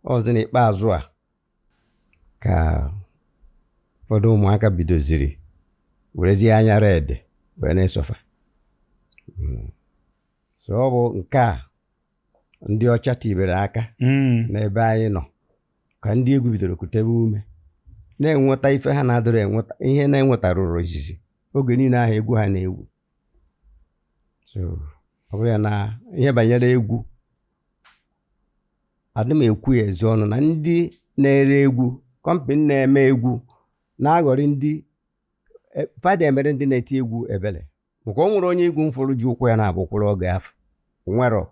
A: ọzọ. N'ikpeazụ a ka ụfọdụ ụmụaka bidoziri werezie anya red wee na-esofa. So ọ bụ nke a ndị ọcha tibere aka n'ebe anyị nọ ka ndị egwu bidoro kutebe ume, na-enweta ife ha na-adịrị enweta, ihe na-enwetarụrụ izizi oge niile ahụ egwu ha na-egwu. So ọ bụrụ ya na ihe banyere egwu, adị m ekwu ya ezi ọnụ na ndị na-ere egwu, company na-eme egwu, na-aghọrị ndị fada, emere ndị na-eti egwu ebele, maka o nwere onye egwu mfụrụ ji ụkwụ ya na-abụ kwụrụ oge afọ nwero,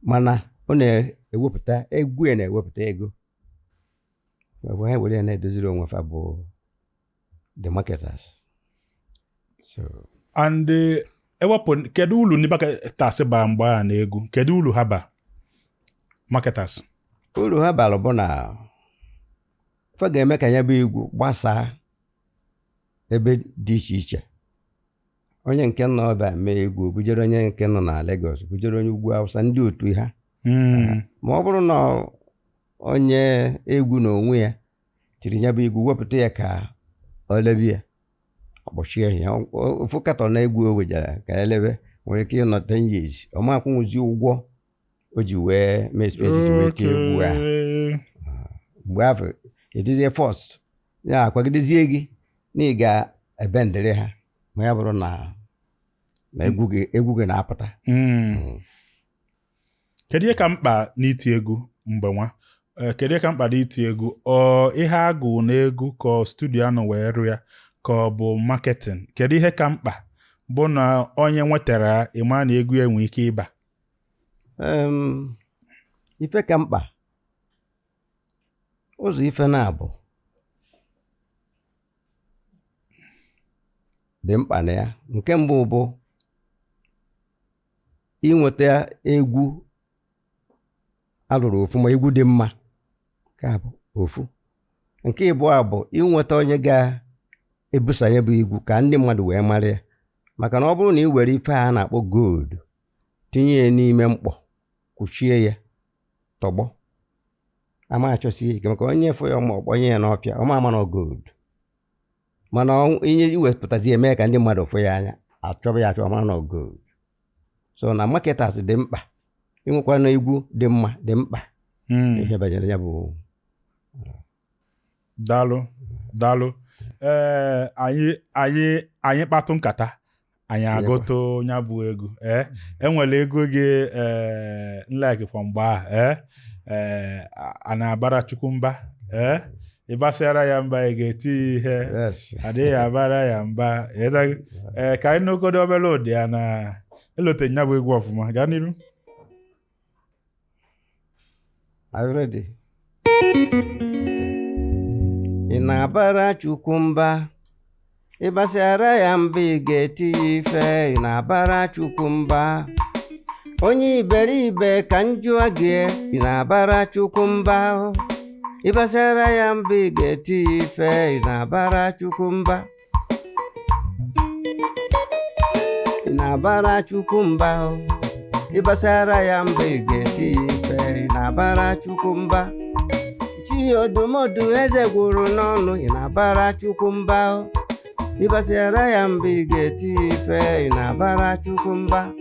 A: mana ọ na-ewepụta egwu ya, na-ewepụta ego. Ọ bụ ha were ya na-edoziri onwe fa bụ the marketers. So
B: And ewepụ, kedu ulu ndị marketers ba mgbe a na egwu? Kedu ulu ha ba, marketers?
A: Uru ha bara bụ na fa ga-eme ka ya bụ egwu gbasaa ebe dị iche iche. Onye nke nọ ebe a mee egwu, bujere onye nke nọ na Lagos, bujere onye ugwu Awụsa, ndị otu ha. Ma ọ bụrụ na onye egwu na onwe ya tiri ya bụ egwu, wepụta ya ka ọ lebe ya, ọkpọchie ya ofu katọ na egwu o wejara ka elebe nwere ike ịnọ 10 years, ọ ma akwụnwụzi ụgwọ o ji wee mee expenses wee tie egwu a. Mgbe afọ etizie first ya akwagidezie gị na ị ga-ebendịrị ha, ma ya bụrụ na na egwu gị na-apụta.
B: Kedu ihe ka mkpa n'iti egwu mgbe nwa? Kedu ihe ka mkpa n'iti egwu? Ọ ihe agụ na egwu, ka ọ studio anọ wee rụ ya, ka ọ bụ marketing? Kedu ihe ka mkpa bụ na onye nwetara ya, ịma na egwu ya nwee ike ịba?
A: Ife ka mkpa, ụzọ ife na-abụ dị mkpa na ya. Nke mbụ bụ inweta egwu alụrụ ofuma, egwu dị mma, nke a bụ ofu. Nke ịbụọ bụ inweta onye ga-ebusa ya bụ egwu ka ndị mmadụ wee mara ya, maka na ọ bụrụ na ị were ife a na-akpọ gold tinye ya n'ime mkpọ, kwuchie ya tọgbọ, ama achọsie ike, maka onye fụ ya ma ọ kpọnye ya n'ọfịa, ọma ama na ọ gold. Mana ihe iwepụtazi eme ka ndị mmadụ fụ ya anya, achọba ya achọba, mara na ọ gold. So na marketers dị mkpa, inwekwa na egwu dị mma dị mkpa. Ihe banyere ya bụ
B: Daalụ, daalụ. Ee, anyị kpatụ nkata anyị
A: Tinyekwa.
B: Agụtụ ya bụ egwu. Ee, enwere ego gị, ee, nlike kwa mgbe a, ee, a na-abara Chukwu mba. Ee, ịgbasara ya mba, ị ga-eti ya ihe.
A: Yes.
B: Adịghị abara ya mba. Ịdaghị. Ee, ka anyị nụgodo obere ụdị ya na elote ya bụ egwu ọfụma. Gaa n'iru.
A: Are you ready? Ị na-abara Chukwu mba, ịgbasara ya mba, ị ga-eti ya ife. Ị na-abara Chukwu mba, onye iberibe, ka m jụọ gị. Ị na-abara Chukwu mba, ịgbasara ya mba, ị ga-eti ya ife. Ị na-abara Chukwu mba, ị na-abara Chukwu mba, ịgbasara ya mba, ị ga-eti ya ife. Ị na-abara Chukwu mba, chi odumodu eze gwụrụ n'ọnụ. Ị na-abara Chukwu mba, ịgbasara ya mba, ị ga-eti ya ife. Ị na-abara Chukwu mba,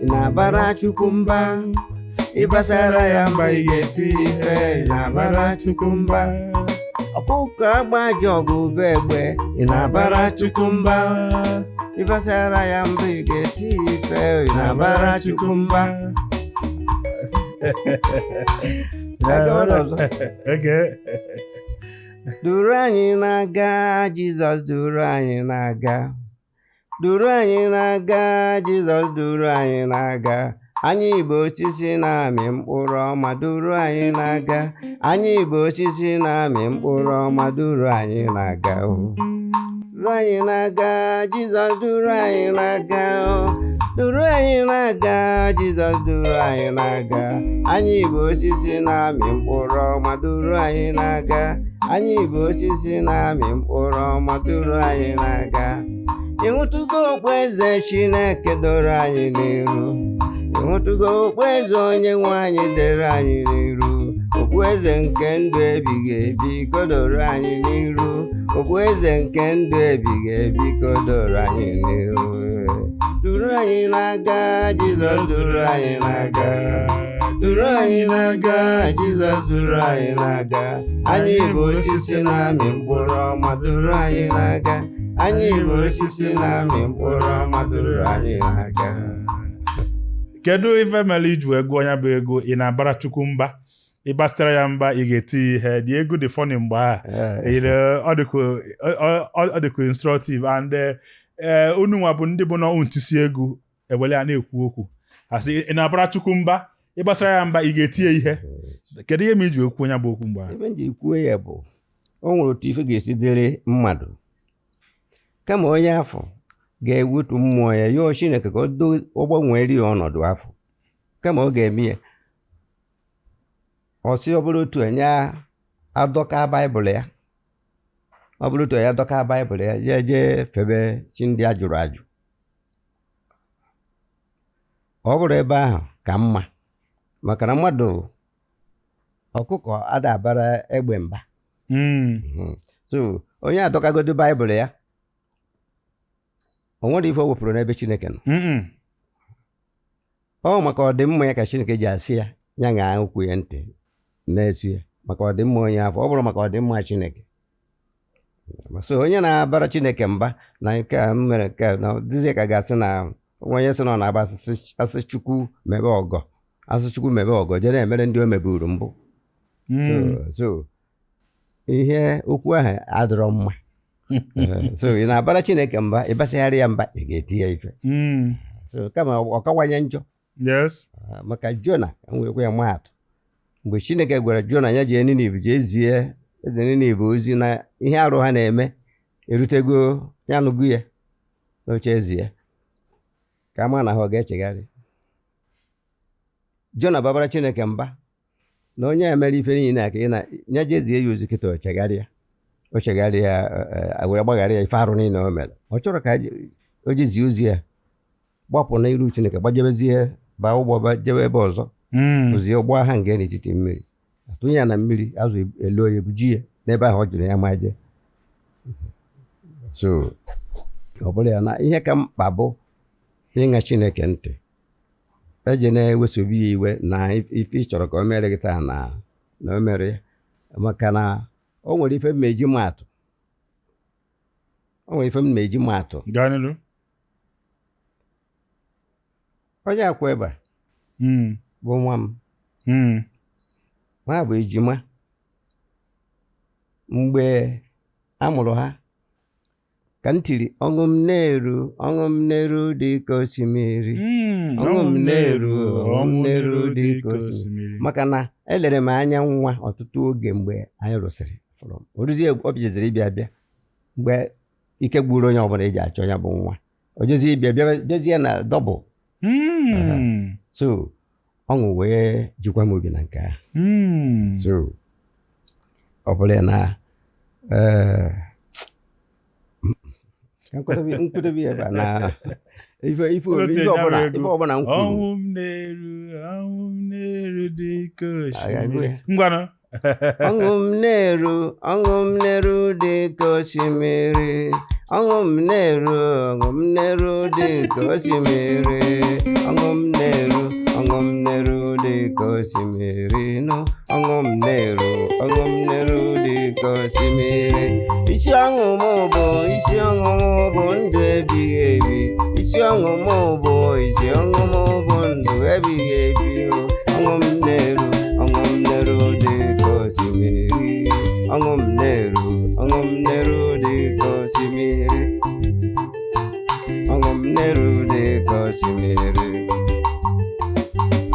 A: ị na-abara Chukwu mba, ịgbasara ya mba, ị ga-eti ya ife. Ị na-abara Chukwu mba, ọkụkọ agba ajọ ọgụ bụ egbe. Ị na-abara Chukwu mba, ịgbasara ya mba, ị ga-eti ya ife. Ị na-abara Chukwu mba. Agawa n'ọzọ.
B: Okay.
A: Duru anyị na-aga, Jizọs, duru anyị na-aga, duru anyị na-aga, Jizọs, duru anyị na-aga. Anyị bụ osisi na-amị mkpụrụ ọma, duru anyị na-aga. Anyị bụ osisi na-amị mkpụrụ ọma, duru anyị na-aga o. Duru anyị na-aga, Jizọs, duru anyị na-aga o. Duru anyị na-aga, Jizọs, duru anyị na-aga. Anyị bụ osisi na-amị mkpụrụ ọma, duru anyị na-aga. Anyị bụ osisi na-amị mkpụrụ ọma, duru anyị na-aga. Ịhụtụgo okpueze Chineke doro anyị n'iru? Ịhụtụgo okpueze onye nwe anyị dere anyị n'iru? Okpueze nke ndụ ebighị ebi kodoro anyị n'iru. Okpueze nke ndụ ebighị ebi kodoro anyị n'iru. Duru anyị na-aga, Jizọs, duru anyị na-aga. Duru anyị na-aga, Jizọs, duru anyị na-aga. Anyị bụ osisi na-amị mkpụrụ ọma, duru anyị na-aga. Anyị bụ osisi na-amị mkpụrụ ọma, duru anyị na-aga.
B: Kedu ife mere iji wee gụọ ya bụ ego ị na-abara Chukwu mba? Ịgbasara ya mba, ị ga-eti ya ihe dị egwu dị funny mgbe a. Ọ dịkwa instructive and unu nwa bụ ndị bụ na ntisi egwu ewele ya na-ekwu okwu, asị ị na-abara Chukwu mba, ịgbasara ya mba, ị ga-eti ya ihe. Kedu ihe ma iji wee kwuo ya bụ okwu mgbe ahụ?
A: Ebe m ji kwuo ya bụ, o nwere otu ife ga-esi dịrị mmadụ, kama onye afọ ga-ewetu mmụọ ya yọọ Chineke ka ọ gbanwere ya ọnọdụ afọ, kama ọ ga-eme ya, ọ sị ọ bụrụ otu onye adọka Baịbụl ya, ọ bụrụ otu onye adọka Baịbụl ya, ya jee febe chi ndị a jụrụ ajụ. Ọ bụrụ ebe ahụ ka mma, maka na mmadụ ọkụkọ ada abara egbe mba. So onye adọkagodo Baịbụl ya, o nwere ife o wepụrụ n'ebe Chineke nọ. Ọ maka ọdịmma ya ka Chineke ji asị ya ya ṅaa okwu ya ntị na-etu ya, maka ọdịmma onye afọ, ọ bụrụ maka ọdịmma Chineke. So onye na-abara Chineke mba na nke a mere nke a, na dịzie ka ga-asị na onye sị na ọ na-agba asị Chukwu mebe ọgọ, asị Chukwu mebe ọgọ, jee na-emere ndị o meburu mbụ. So ihe okwu ahụ adịrọ mma. So ị na-abara Chineke mba, ịbasịgharị ya mba, ị ga-eti ya ife. So kama ọ kawanye njọ. Maka Jona, nwekwa ya maatụ, mgbe Chineke gwara Jona ya jee Ninive, jee zie eze Ninive ozi na ihe arụ ha na-eme erutego ya, nụgo ya n'oche eze ya, ka ama na ha ọ ga-echegharị. Jona babara Chineke mba na onye a mere ife niile a ka ị na ya jee zie ya ozi kịta, o chegharịa, o chegharịa, were gbaghara ya ife arụ niile o mere. Ọ chọrọ ka o jezie ozi ya, gbapụ n'iru Chineke, gbajebezie, baa ụgbọ jebe ebe ọzọ. Ozie ụgbọ agha nke n'etiti mmiri, atụnye ya na mmiri, azụ elo ya, ebuji ya n'ebe ahụ ọ jụrụ ya ma jee. So ọ bụrụ ya na ihe ka mkpa bụ ịṅa Chineke ntị, eje na-ewesobi ya iwe na ife ị chọrọ ka o mere gị taa na o mere ya, maka na o nwere ife mmeji maatụ, o nwere ife mmeji maatụ.
B: Gaa n'ilu.
A: Onye akwa ebe a bụ nwa m. Nwa bụ ejima. Mgbe a mụrụ ha ka m tiri ọṅụ m na-eru, ọṅụ m na-eru dị ka osimiri, ọṅụ m na-eru, ọṅụ m na-eru dị ka osimiri, maka na elere m anya nwa ọtụtụ oge mgbe anyị rụsịrị oruzie, ọ bịaziri ịbịa bịa mgbe ike gburu onye ọbụla eji achọ ya bụ nwa, o jezie ịbịa bịazie na double. So ọṅụ wee jikwa m obi na nke ahụ. So ọ bụrụ ya na nkwudobe ebe a na ife ọbụla m kwuru,
B: ọnwụ m na-eru, ọnwụ m na-eru dị ka osimiri. Ngwanụ.
A: Ọṅụ m na-eru, ọṅụ m na-eru dị ka osimiri, ọṅụ m na-eru, ọṅụ m na-eru dị ka osimiri, ọṅụ m na-eru, ọṅụ m na-eru dị ka osimiri, nụ ọṅụ m na-eru, ọṅụ m na-eru dị ka osimiri. Isi ọṅụ m bụ, isi ọṅụ m bụ ndụ ebighị ebi, isi ọṅụ m bụ, isi ọṅụ m bụ ndụ ebighị ebi. Ọṅụ m na-eru, ọṅụ m na-eru dị ka osimiri, ọṅụ m na-eru, ọṅụ m na-eru dị ka osimiri, ọṅụ m na-eru dị ka osimiri,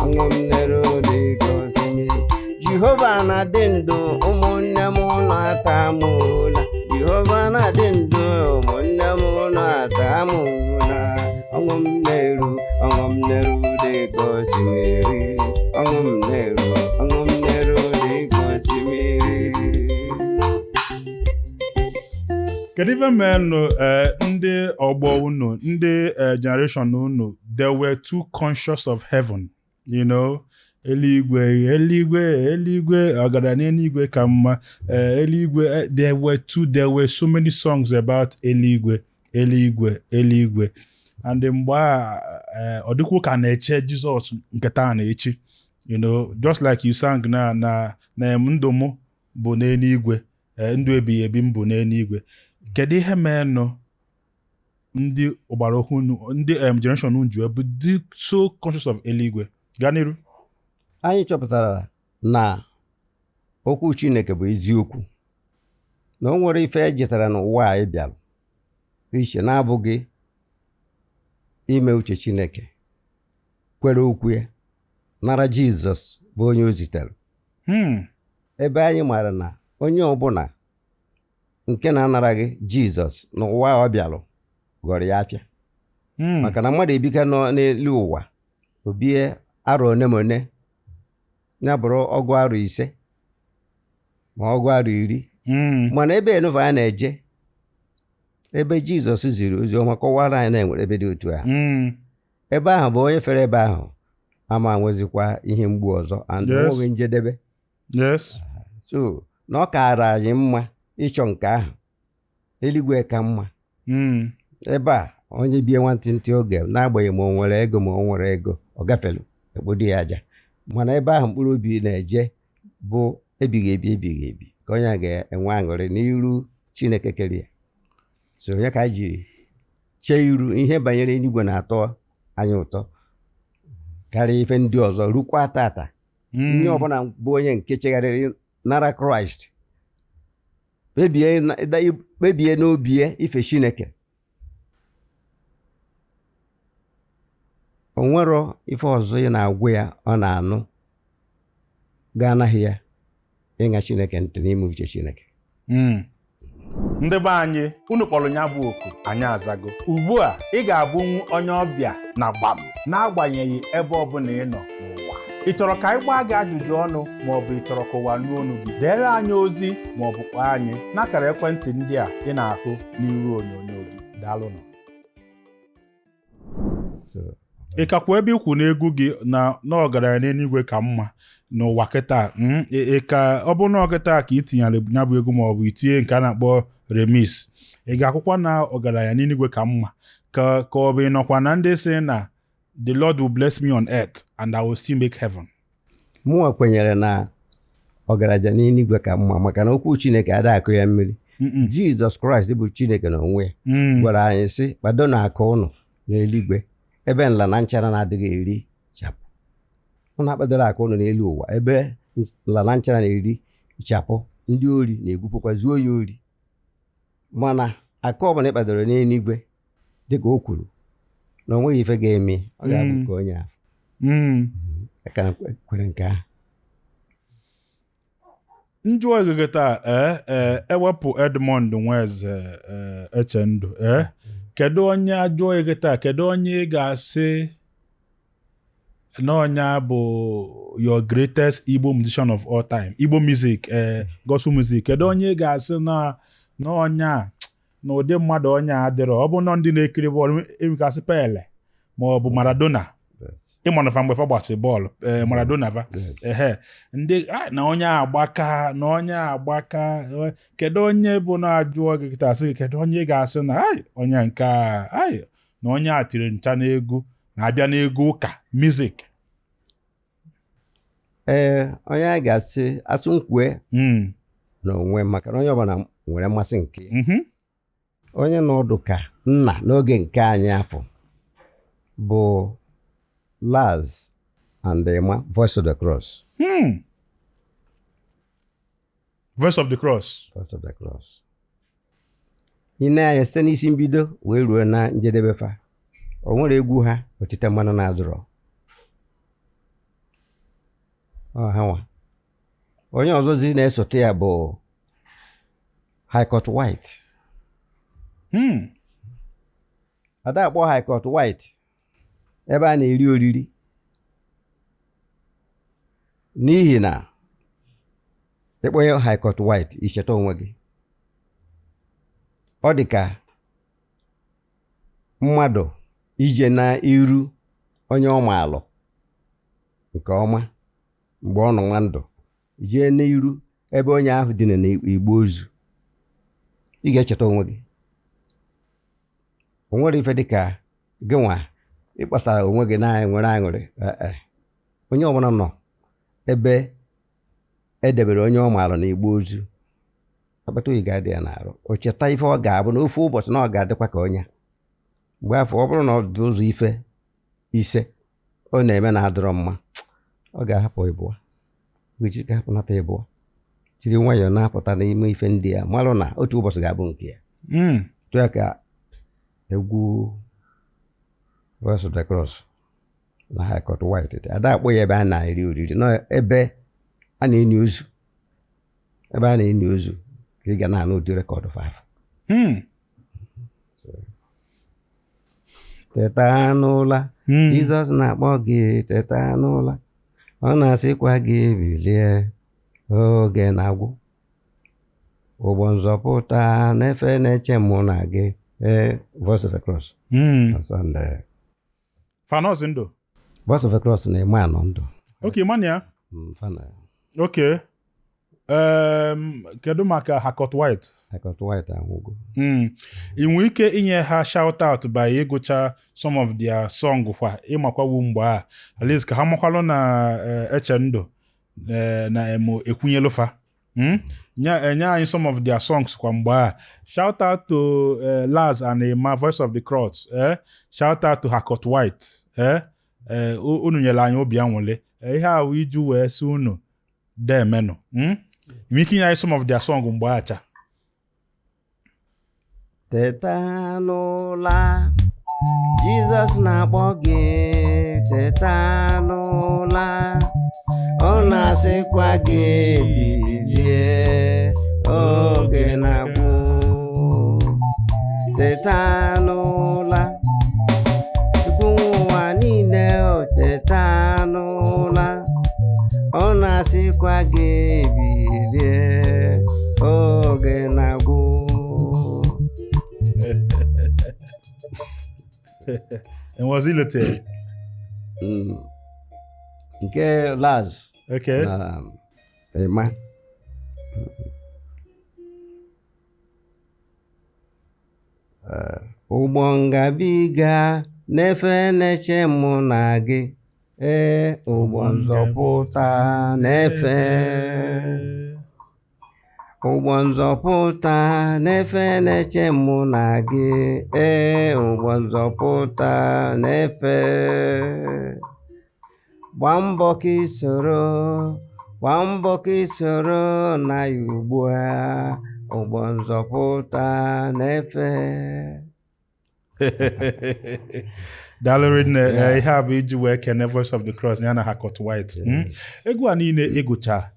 A: ọṅụ m na-eru dị ka osimiri. Jehova na-adị ndụ, ụmụnne m na-ata m ụla. Jehova na-adị ndụ, ụmụnne osimiri. Ọṅụ m na-eru, ọṅụ m na-eru dịka osimiri.
B: Kedu ife menụ ndị ọgbọ unu, ndị generation unu, they were too conscious of heaven. Eluigwe, eluigwe, eluigwe, ọgaranya n'eluigwe ka mma. Eluigwe, there were so many songs about eluigwe, eluigwe, eluigwe. And mgbe a ọ dịkwa ka na-eche Jizọs nke taa na echi, just like you sang na ndụ mụ bụ n'eluigwe, ndụ ebighị ebi m bụ n'eluigwe. Kedu ihe menụ ndị ọgbara ọhụrụ, ndị generation unu ji wee bụ dị so conscious of eluigwe? Gaa n'iru.
A: Anyị chọpụtara na okwu Chineke bụ eziokwu, na o nwere ife ejetara n'ụwa a anyị bịara iche na-abụghị ime uche Chineke, kwere okwu ya, nara Jizọs bụ onye o zitere. Ebe anyị maara na onye ọbụla nke na-anaraghị Jizọs n'ụwa ọ bịalụ ghọrọ ya afịa, maka na mmadụ ebika nọ n'elu ụwa, obie arọ one ma one, ya bụrụ 95 ma 10, mana ebe enuva a na-eje, ebe Jizọs ziri ozi ọma kọwara anyị na enwere ebe dị otu a, ebe ahụ bụ onye fere ebe ahụ ama nwezikwa ihe mgbu ọzọ and onweghị njedebe. So na ọ kaara anyị mma ịchọ nke ahụ, eluigwe ka mma. Ebe a onye bie nwantịntị oge, n'agbanyeghị ma o nwere ego ma o nwere ego, ọ gafelu ekpodo ya aja, mana ebe ahụ mkpụrụ obi na-eje bụ ebighị ebi, ebighị ebi, ka onye a ga-enwe aṅụrị n'iru Chineke kere ya. So ya ka anyị ji chee iru ihe banyere eluigwe na-atọ anyị ụtọ karịa ife ndị ọzọ rukwa tata. Onye ọbụla bụ onye nke chegharịrị nara Kraịst, kpebie n'obi ya ife Chineke, o nwero ife ọzọ ị na-agwa ya ọ na-anụ ga-anaghị ya ịṅa Chineke ntị n'ime uche Chineke.
B: Ndị be anyị, unu kpọrọ ya bụ oku, anyị azago. Ugbu a ị ga-abụnwu onye ọbịa na Gbam, n'agbanyeghị ebe ọbụla ị nọ n'ụwa. Ị chọrọ ka anyị gbaa gị ajụjụ ọnụ, ma ọ bụ ị chọrọ ka ụwa nụ ọnụ gị, deere anyị ozi ma ọ bụ kpọọ anyị n'akara ekwentị ndị a ị na-ahụ n'iru onyonyo gị. Daalụnụ. Ị kakwa ebe ikwu n'egwu gị na ọgaranya n'eluigwe ka mma n'ụwa kịta, ị ka ọ bụ na ọkịta ka ị tinyere ya bụ egwu ma ọ bụ itinye nke a na-akpọ remix, ị ga-akwụkwa na ọgaranya n'eluigwe ka mma, ka ọ bụ ị nọkwa na ndị sị na the Lord will bless me on earth and I will still make heaven?
A: Mụnwa kwenyere na ọgaranya n'eluigwe ka mma, maka na okwu Chineke ada akụ ya mmiri. Jizọs Kraịst bụ Chineke n'onwe ya gwara anyị sị, kpado na akụ ụnụ n'eluigwe, ebe nla na nchara na-adịghị eri chapụ. Ụnụ akpadoro akụ ụnụ n'elu ụwa, ebe nla na nchara na-eri chapụ, ndị ori na-egwupụkwa zuo ya ori. Mana akụ ọbụla ịkpadoro n'eluigwe, dịka o kwuru, na o nweghị ife ga-eme, ọ ga-abụ nke onye ahụ. Aka na kwere nke ahụ.
B: Njụ ogige taa, ewepụ Edmond Nweze, Echendu, kedu onye ajụọ ogige taa, kedu onye ị ga-asị na onye bụ your greatest Igbo musician of all time, Igbo music, gospel music, kedu onye ị ga-asị na onye a na ụdị mmadụ onye a adịrọ? Ọ bụ na ndị na-ekiri bọọlụ enwekasị Pele ma ọ bụ Maradona, ịmanafa mgbe fa gbasị bọọlụ, Maradona fa ehe ndị na onye agbaka, na onye agbaka, kedu onye bụ na-ajụọ gị kịta sị gị kedu onye ị ga-asị na ai onye nke a, ai na onye a tiri ncha n'egwu na-abịa n'egwu ụka music?
A: Ee, onye a ga-asị asụ nkwue na onwe, maka na onye ọbụla nwere mmasị nke ya. Onye nọ ọdụ ka nna n'oge nke anyị afọ bụ Laz and Emma, Voice of the Cross.
B: Voice of the Cross.
A: Voice of the Cross. Ị na-anya site n'isi mbido wee ruo na njedebe fa, o nwere egwu ha otite mmanụ na-adụrọ ọ ha nwa. Onye ọzọzi na-esote ya bụ High Court White. Ada akpọ High Court White ebe a na-eri oriri. N'ihi na ịkpọnye Harcourt White, icheta onwe gị. Ọ dị ka mmadụ ije na iru onye ọ maalụ nke ọma mgbe ọ nọ nwa ndụ, jee n'iru ebe onye ahụ dina n'igbe ozu, ị ga-echeta onwe gị. O nwere ife dịka gị nwa ịkpasara onwe gị na nwere aṅụrị. Ee, onye ọbụla nọ ebe edebere onye ọ maara n'igbe ozu, akpata oyi ga-adị ya n'arụ, o cheta ife ọ ga-abụ na ofu ụbọchị na ọ ga-adịkwa ka onye mgbe afọ. Ọ bụrụ na ọ dị ụzọ ife ise ọ na-eme na adịrọ mma, ọ ga-ahapụ ịbụọ, ga-ahapụnata ịbụọ, jiri nwayọọ na-apụta n'ime ife ndị a, marụ na otu ụbọchị ga-abụ nke ya. Tụọ ya ka egwu Voice of the Cross na Harcourt White dị. Ada akpọ ya ebe a na-eri oriri, nọ ebe a na-eni ozu, ebe a na-eni ozu ka ị ga na-anụ ụdị record fafụ. Teta n'ụla, Jizọs na-akpọ gị, teta n'ụla, ọ na-asịkwa gị bilie, oge na-agwụ, ụgbọ nzọpụta na-efe na-eche mụ na gị. Ee, Voice of the Cross na Sunday.
B: Fanọs ndụ.
A: Voice of the Cross na-eme anọ ndụ.
B: Okay, mania.
A: Fana.
B: Okay. Kedu maka Harcourt White?
A: Harcourt White anwụgo.
B: Ị nwere ike inye ha shout out by ịgụcha some of their song kwa ịmakwawu mgbe a, at least ka ha makwalụ na eche ndụ na emo ekwunyelufa. Nye anyị some of their songs kwa mgbe a. Shout out to Laz and Emma, Voice of the Cross. Shout out to Harcourt White. Unu nyere anyị obi anwụle. Ihe a wụ iju wee sị unu deemenụ. Nwere ike inye anyị some of their song mgbe acha.
A: Teta n'ụla, Jizọs na-akpọ gị, teta n'ụla, ọ na-asịkwa gị bilie, oge na-agwụ. Teta n'ụla, Chukwu ụwa niile, o teta n'ụla, ọ na-asịkwa gị bilie, oge na-agwụ.
B: Enwezi ilote.
A: Nke Laz na Emma. Ụgbọ ngabiga na-efe na-eche mụ na gị, ee, ụgbọ nzọpụta na-efe, ụgbọ nzọpụta na-efe na-eche mụ na gị, ee, ụgbọ nzọpụta na-efe. Gbaa mbọ ka ị soro, gbaa mbọ ka ị soro na ya ugbu a, ụgbọ nzọpụta na-efe.
B: Daalụ rinne. Ihe a bụ iji wee kene Voice of the Cross ya na Harcourt White. Egwu a niile ịgụcha,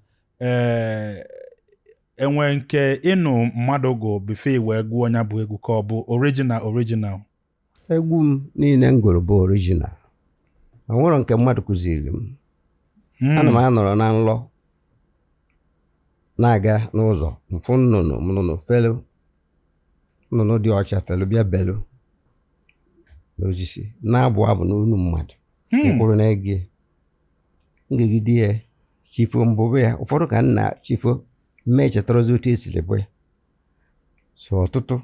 B: enwe nke ịnụ mmadụ gụ before wee gụọ ya bụ egwu, ka ọ bụ original original?
A: Egwu m niile m gụrụ bụ original. O nwere nke mmadụ kụziri m. Ana m anọrọ na nlọ na-aga n'ụzọ, mfụ nnụnụ, nnụnụ felu, nnụnụ dị ọcha felu bịa belu n'osisi na-abụ abụ n'onu mmadụ. Mkpụrụ na-ege ngegide ya chifo mbụbụ ya, ụfọdụ ka nna chifo mme chetarazi otu esiri bụ ya. So ọtụtụ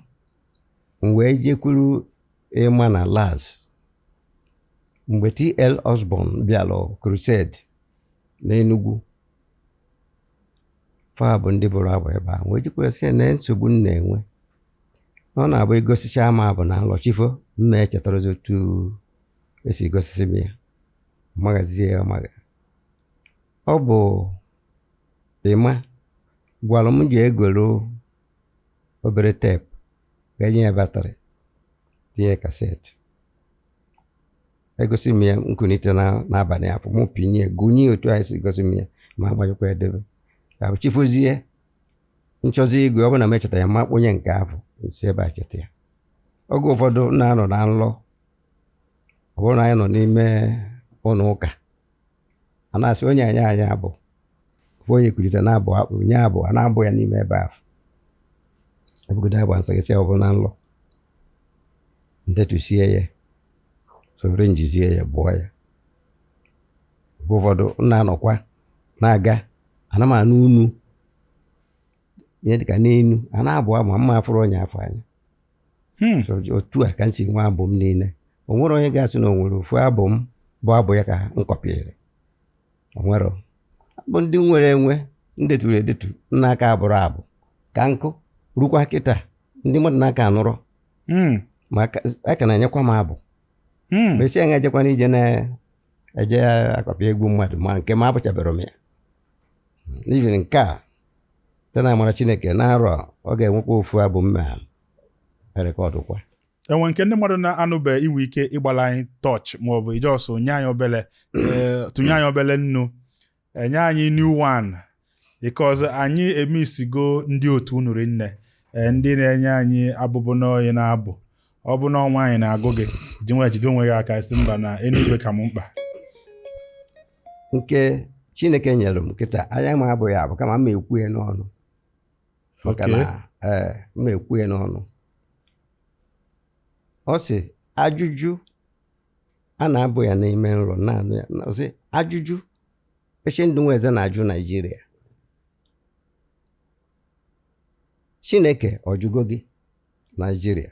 A: m wee jekwuru Emma na Laz mgbe T.L. Osborne bịalụ crusade n'Enugu, fa bụ ndị bụrụ abụ ebe a, wee jekwuru sị ya na nsogbu m na-enwe na ọ na-abụ egosicha ama abụ na nlọchifo m na-echetarazi otu esi gosisi m ya, magazie ya ọmaga. Ọ bụ Emma gwara m ji egoro obere teepu ga-enye ya batrị, tinye kaseti, egosi m ya nkunite n'abalị afọ mụ pinye gụnye otu anyị si gosi m ya, ma agbanyekwa edebe ka bụ chifozie nchọzi igwe. Ọ bụ na m echeta ya, ma kponye nke afọ nsi ebe a cheta ya. Oge ụfọdụ m na-anọ na nlọ, ọ bụrụ na anyị nọ n'ime ụlọ ụka, a na-asị onye anyị anyị abụ Ofu onye kulite na-abụ akpụ nye abụ a na-abụ ya n'ime ebe ahụ. Ebugodo agba nsọ ọ bụ na nlọ ndetusie ya, soro njizie ya, bụọ ya. Mgbe ụfọdụ m na-anọkwa na-aga, ana m anụ unu ihe dịka n'enu a na-abụ abụ ma mma afụrụ onye afọ anya. So otu a ka m si nwe abụ m niile. O nwere onye ga-asị na o nwere ofu abụ m bụ abụ ya ka m kọpịrị. O nwere abụ ndị nwere enwe ndeturu edetu nna aka abụrụ abụ ka nkụ rukwa kịta ndị mmadụ na-aka anụrọ. Ma a ka na-enyekwa m abụ. Mesi anya ejekwana ije na-eje akọpị egwu mmadụ, ma nke m abụchabere m ya. Even nke a site na amara Chineke na-arọ ọ ga-enwekwa ofu abụ m ma rekọdụkwa.
B: Enwe nke ndị mmadụ na-anụbe inwe ike ịgbala anyị tọch maọbụ ijọsụ nye anyị obele, tụnye anyị obele nnu, enye anyị new one, because anyị emisigo ndị otu unu rinne, ndị na-enye anyị abụbụ n'onye na-abụ ọ bụ n'ọnwa anyị na-agụ gị ji nwa jide onwe gị aka si mba na eluigwe ka m mkpa.
A: Nke Chineke nyere m kịta anya m abụghị abụ, kama m ekwu ya n'ọnụ. Maka na m ekwu ya n'ọnụ. Ọ sị ajụjụ a na-abụ ya n'ime nrọ na-anụ ya. Ọ sị ajụjụ Echendu Nweze na-ajụ Naijiria. Chineke ọjụgo gị Naijiria?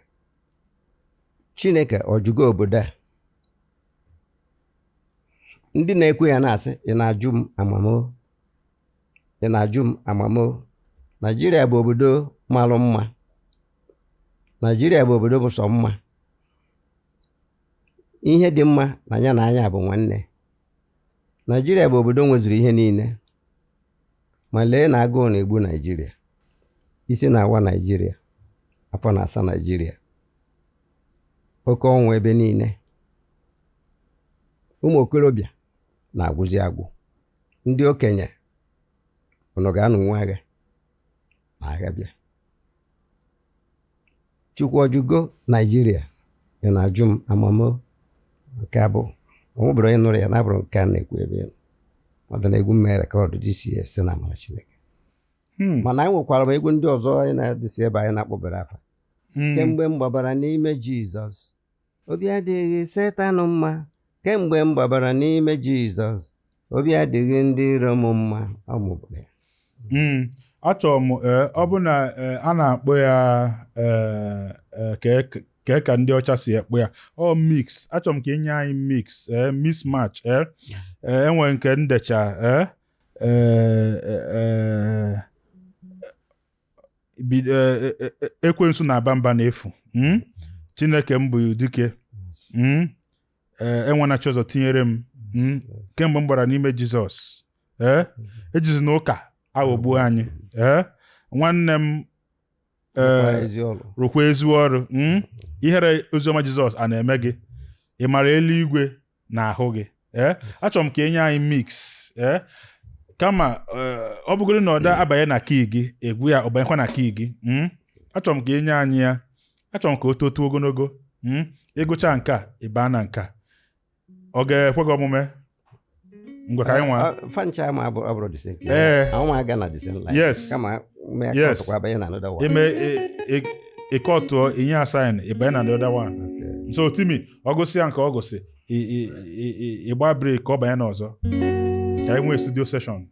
A: Chineke ọjụgo obodo a? Ndị na-ekwe ya na-asị ị na-ajụ m amamo, ị na-ajụ m amamo. Naijiria bụ obodo malụ mma. Naijiria bụ obodo bụ sọ mma. Ihe dị mma na ya na anya bụ nwanne. Naijiria bụ obodo nwezuru ihe niile, ma lee na agụụ na-egbu Naijiria, isi na-awa Naijiria, afọ na-asa Naijiria, oke ọnwụ ebe niile. Ụmụ okorobịa na-agwụzi agwụ, ndị okenye unu ga-anụ nwa agha ma agha bịa. Chukwu ọjụgo Naijiria? Ị na-ajụ m amamo. Nke a bụ onwebere onye nụrụ ya na-abụrụ nke a na-ekwu ebe ọ dị na egwu mmee rekọdụ DCS na amara Chineke. Mana anyị nwekwara m egwu ndị ọzọ anyị na-adịsị ebe anyị na-akpọbere afa. Kemgbe m gbabara n'ime Jizọs, obi adịghị Setan mma. Kemgbe m gbabara n'ime Jizọs, obi adịghị ndị iro m mma. Ọ mụbụrụ ya.
B: Achọrọ m ọ bụ na a na-akpọ ya ka ndị ọcha si ekpo ya ọ mix. Achọrọ m ka enye anyị mix, mismatch. Enwe nke ndecha ekwensu na-aba mba n'efu. Chineke m bụ dike. Enwena chi ọzọ tinyere m. Kemgbe m gbara n'ime Jizọs, ejizi n'ụka aghọgbuo anyị. Nwanne m rụkwa ezi ọrụ. Ihere oziọma Jizọs a na-eme gị, ị mara eluigwe na ahụ gị. Achọrọ m ka enye anyị mix. Kama ọ bụgoro na ọ da abanye na kii gị, egwu ya ọ banyekwa na kii gị. Achọrọ m ka enye anyị ya. Achọrọ m ka o totuo ogologo. Ịgụcha nke a ị baa na nke a, ọ ga-ekwe gị omume? Ngwa ka anyị nwa.
A: Fancha ma abụrụ the same. Àwọn aga na the same line.
B: Yes.
A: Kama me akọtụkwa abanye na another one.
B: Ime ịkọtụọ inye assign ịbanye na another one.
A: Okay.
B: So Timi, ọ gụsị ya nke ọ gụsị, ịgba break ka ọ banye n'ọzọ. Ka anyị nwee studio session.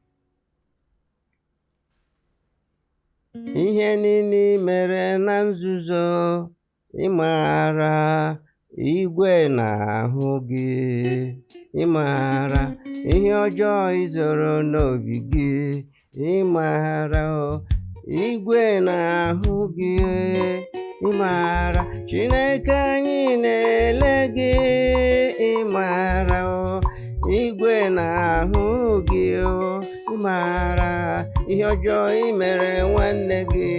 A: Ihe niile mere na nzuzo, ị maara igwe na-ahụ gị. Ị maara ihe ọjọọ izoro n'obi gị. Ị maara igwe na-ahụ gị. Ị maara Chineke anyị na-ele gị. Ị maara igwe na-ahụ gị. Ị maara ihe ọjọọ i mere nwanne gị.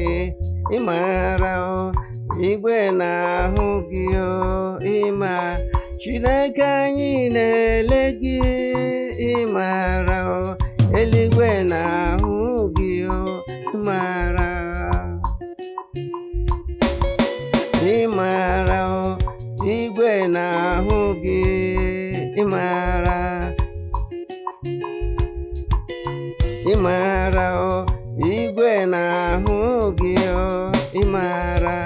A: Ị maara igwe na-ahụ gị. Ị ma Chineke anyị na-ele gị. Ị maara eluigwe na-ahụ gị. Ị maara, ị maara igwe na-ahụ gị. Ị maara, ị Ịmara o, igwe na-ahụ gị o. Ịmara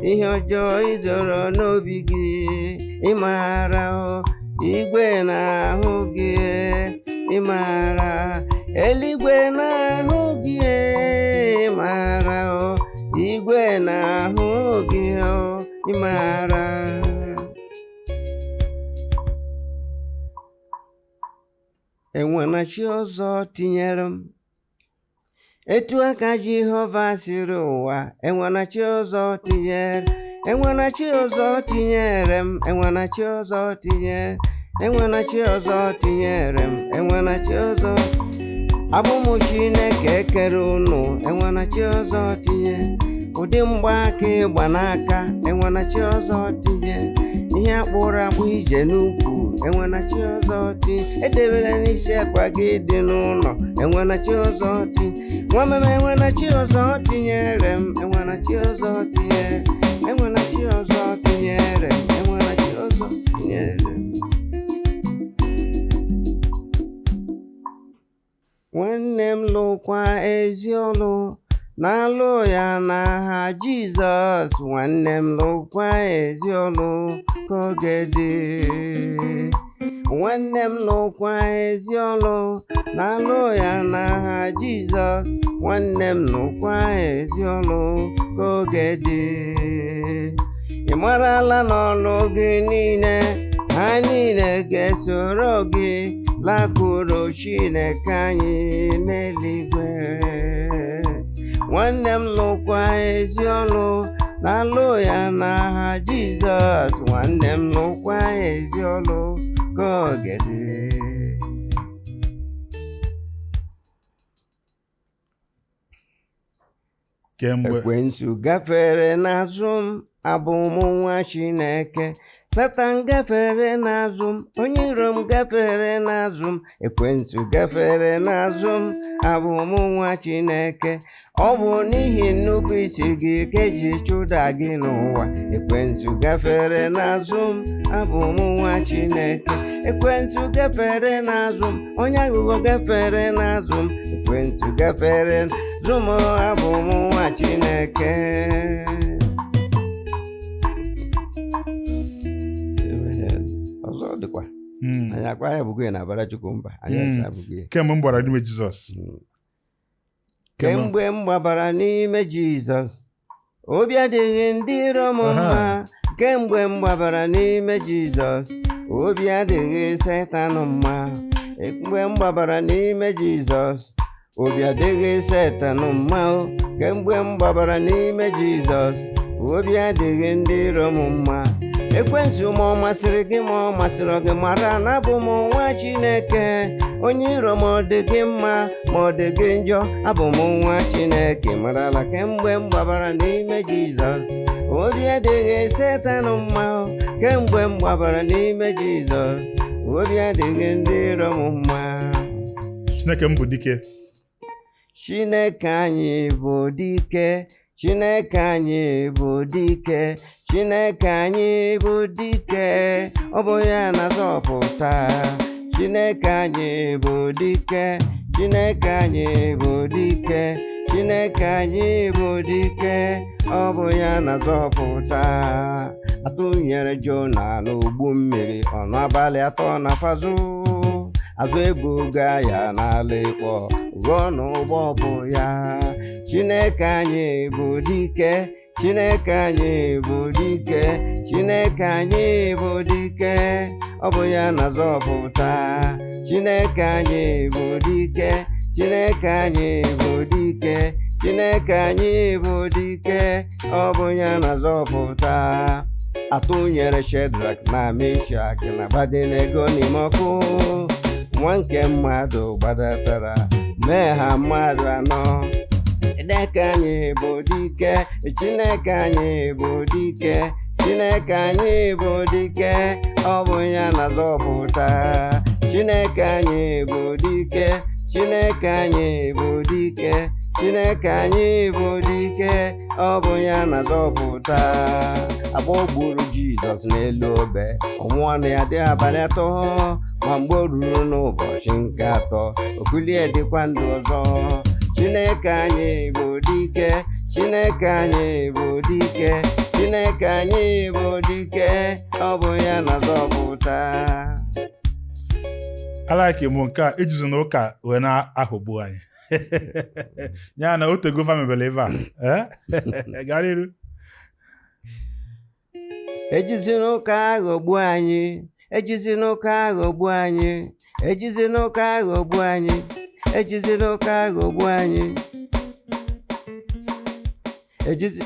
A: ihe ọjọọ izoro n'obi gị. Ịmara o, igwe na-ahụ gị. Ịmara eluigwe na-ahụ gị. Ịmara o, igwe na-ahụ gị o. Ịmara. Enwena chi ọzọ tinyere m. Etu aka Jehova siri ụwa, enwena chi ọzọ tinyere, enwena chi ọzọ tinyere m, enwena chi ọzọ tinyere, enwena chi ọzọ tinyere m, enwena chi ọzọ. Abụ m Chineke kere unu, enwena chi ọzọ tinye. Ụdị mgbaaka ịgba n'aka, enwena chi ọzọ tinye. Ihe akpụrụ akpụ ije n'ukwu, enwena chi ọzọ tinye. Edebela n'isi akwa gị dị n'ụlọ, enwena chi ọzọ tinye. Nwa mama, enwena chi ọzọ tinyere m, enwena chi ọzọ tinye, enwena chi ọzọ tinyere m, enwena chi ọzọ tinyere m. Nwanne m, lụkwa ezi ọlụ, na-alụ ya n'aha Jizọs. Nwanne m, lụkwa ezi ọlụ ka oge dị. Nwanne m, lụkwa ezi ọlụ, na-alụ ya n'aha Jizọs. Nwanne m, lụkwa ezi ọlụ ka oge dị. Ị marala n'ọlụ gị niile, ha niile ga-esoro gị lakwuru Chineke anyị n'eluigwe. Nwanne m, lụkwa ezi ọlụ, na-alụ ya n'aha Jizọs. Nwanne m, lụkwa ezi ọlụ ka oge dị.
B: Kemgbe
A: Ekwensu gafere n'azụ m, abụ m nwa Chineke. Satan gafere n'azụ m, onye iro m gafere n'azụ m. Ekwensu gafere n'azụ m, abụ m nwa Chineke. Ọ bụ n'ihi nnupụ isi gị ka eji chụda gị n'ụwa. Ekwensu gafere n'azụ m, abụ m nwa Chineke. Ekwensu gafere n'azụ m, onye aghụghọ gafere n'azụ m. Ekwensu gafere n'azụ m, abụ m nwa Chineke. Amen. Ọzọ dịkwa. Anyị akwa ya abụghị na abara Chukwu mba anyị. Asa abụghị ya.
B: Kemgbe m gbara n'ime Jizọs.
A: Kemgbe m gbabara n'ime Jizọs, obi adịghị ndị iro m mma. Kemgbe m gbabara n'ime Jizọs, obi adịghị Setan mma. Mgbe m gbabara n'ime Jizọs, obi adịghị Setan mma o. Kemgbe m gbabara n'ime Jizọs, obi adịghị ndị iro m mma. Ekwensu, ma ọ masịrị gị ma ọ masịrị gị, mara na abụ m nwa Chineke. Onye iro m, ọ dị gị mma ma ọ dị gị njọ, abụ m nwa Chineke. Marala, kemgbe m gbabara n'ime Jizọs, obi adịghị Setan mma o. Kemgbe m gbabara n'ime Jizọs, obi adịghị ndị iro m mma.
B: Chineke m bụ dike.
A: Chineke anyị bụ dike. Chineke anyị bụ dike. Chineke anyị bụ dike. Ọ bụ ya na-azọpụta. Chineke anyị bụ dike. Chineke anyị bụ dike. Chineke anyị bụ dike. Ọ bụ ya na-azọpụta. Atụnyere Jona n'ogbu mmiri ọnụ abalị 3 na fazụ. Azụ ebuga ya n'ala ịkpọ ruo n'ụgbọ bụ ya. Chineke anyị bụ dike. Chineke anyị bụ dike. Chineke anyị bụ dike. Ọ bụ ya na-azọpụta. Chineke anyị bụ dike. Chineke anyị bụ dike. Chineke anyị bụ dike. Ọ bụ ya na-azọpụta. Atụnyere Shedrak na Meshak na Abednego n'ime ọkụ. Nwa nke mmadụ gbadatara mee ha mmadụ anọ. Chineke anyị bụ dike. Chineke anyị bụ dike. Chineke anyị bụ dike. Ọ bụ ya na-azọpụta. Chineke anyị bụ dike. Chineke anyị bụ dike. Chineke anyị bụ dike, ọ bụ ya na-azọpụta. Agbọ gburu Jizọs n'elu obe, ọnwụọ na ya dị abalị 3, ma mgbe o ruru n'ụbọchị nke atọ, okulie dịkwa ndụ ọzọ. Chineke anyị bụ dike, Chineke anyị bụ dike, Chineke anyị bụ dike, ọ bụ ya na-azọpụta.
B: Alaiki m nke a ejizi na ụka wee na-aghọgbu anyị. Ya na otego fa mebere ebe a. Gara iru.
A: Ejizina ụka aghọgbu anyị, ejizina ụka aghọgbu anyị, ejizina ụka aghọgbu anyị, ejizina ụka aghọgbu anyị. Ejizi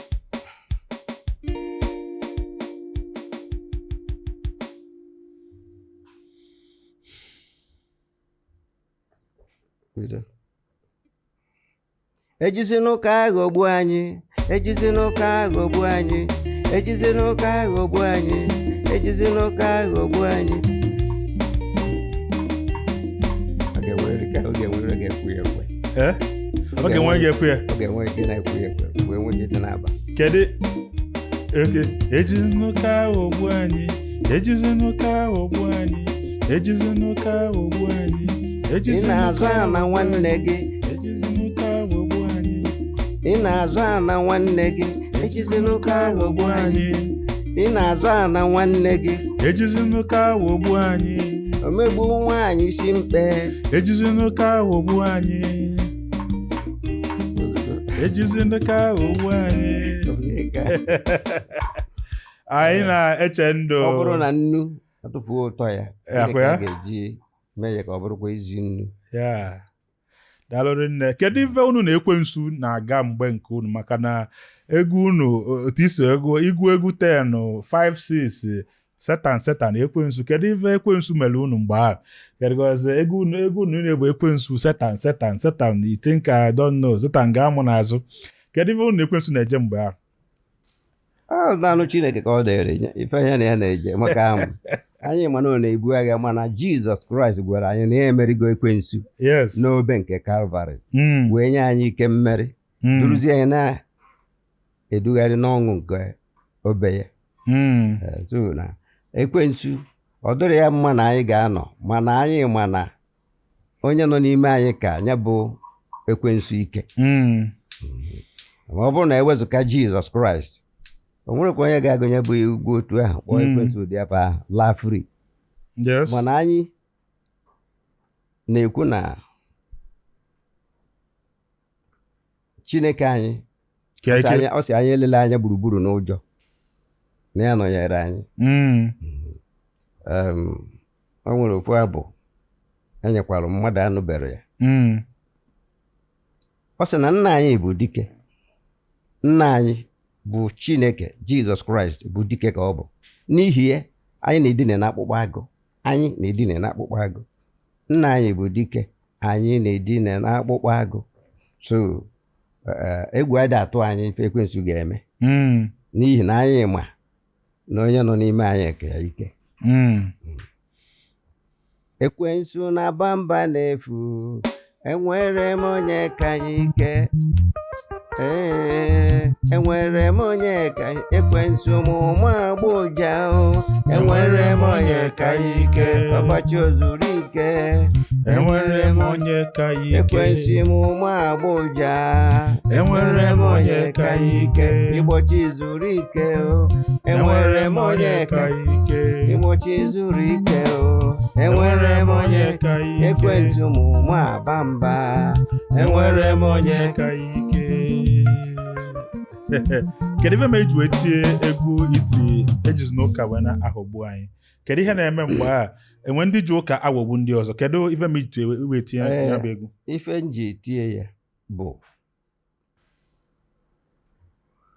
A: Bido. Ejizina ụka aghọgbu anyị, ejizina ụka aghọgbu anyị, ejizina ụka aghọgbu anyị, ejizina ụka aghọgbu anyị. Ọ ga-enwerịrị ka ọ ga-enwerịrị ga-ekwu ya ekwe.
B: Ọ ga-enwe ga-ekwu ya.
A: Ọ ga-enwe ike na-ekwu ya ekwe, wee nwee ike na-aba.
B: Kedu oke ejizina ụka aghọgbu anyị, ejizina ụka aghọgbu anyị, ejizina ụka aghọgbu anyị,
A: Ị na-azụ ana nwanne gị,
B: ejizina ụka aghọgbu anyị,
A: ị na-azụ ana nwanne gị, ejizina ụka aghọgbu anyị. Ị na-azụ ana nwanne gị,
B: ejizina ụka aghọgbu anyị,
A: omegbu nwaanyị isi mkpe.
B: Ejizina ụka aghọgbu anyị, ejizina ụka aghọgbu anyị. Anyị na-eche ndụ.
A: Ọ bụrụ na nnu atụfuo ụtọ ya, gịnị ka a ga-eji mee ya ka ọ bụrụkwa ezi nnu?
B: Ya daalụ nne. Kedu ife unu na ekwensu na-aga mgbe nke unu, maka na egwu unu otu isi egwu igwu egwu 10 5 6 setan setan ekwensu, kedu ife ekwensu mere unu mgbe ahụ? Kedụgozi egwu unu na-egbu ekwensu setan setan setan, you think I don't know, setan ga-amụ n'azụ. Kedu ife unu na ekwensu na-eje mgbe ahụ?
A: Ọ naanụ Chineke ka ọ dịrị ife ya na ya na-eje, maka ahụ anyị mana ọ na-ebu agha, mana Jizọs Kraịst gwara anyị na ya emerigo ekwensu n'obe nke Kalvarị, wee nye anyị ike mmeri, duruzie anyị na-edugharị n'ọṅụ nke obe ya. So na ekwensu ọ dịrị ya mma na anyị ga-anọ, mana anyị ma na onye nọ n'ime anyị ka ya bụ ekwensu ike. Ma ọ bụrụ na ewezụga Jizọs Kraịst, o nwerekwa onye ga-agụnye bụ igwe otu ahụ kpọọ ekwensu ụdị afọ ahụ laa free. Mana anyị na-ekwu na Chineke anyị ọ sị anyị elele anya gburugburu n'ụjọ na ya nọnyere anyị. O nwere ofu abụ enyekwara mmadụ anụbere ya. Ọ sị na nna anyị bụ dike, nna anyị bụ Chineke Jizọs Kraịst bụ dike ka ọ bụ. N'ihi ya anyị na-edina n'akpụkpọ agụ, anyị na-edina n'akpụkpọ agụ. Nna anyị bụ dike, anyị na-edina n'akpụkpọ agụ. So egwu adị atụ anyị ife ekwensu ga-eme, n'ihi na anyị ma na onye nọ n'ime anyị ka ya ike. Ekwensu na-aba mba n'efu, enwere m onye ka ya ike. Ee, enwere m onye ka ekwensu m ụmụ agbụja o, enwere m onye ka ya ike. Ọgbachi ozuru ike,
B: enwere m onye ka ya ike.
A: Ekwensu m ụmụ agbụja,
B: enwere m onye ka ya ike.
A: Ịgbochi zuru ike o, enwere m onye ka
B: ya ike.
A: Ịgbochi zuru ike o, enwere m onye
B: ka ya ike.
A: Ekwensu m ụmụ aba mba,
B: enwere m onye ka ya ike. Kedu ife ma eji wee tie egwu iti ejizina ụka wee na-aghọgbu anyị? Kedu ihe na-eme mgbe a enwe ndị ji ụka aghọgbu ndị ọzọ? Kedu ife ma iji wee tinye ya bụ egwu?
A: Ife m ji tie ya bụ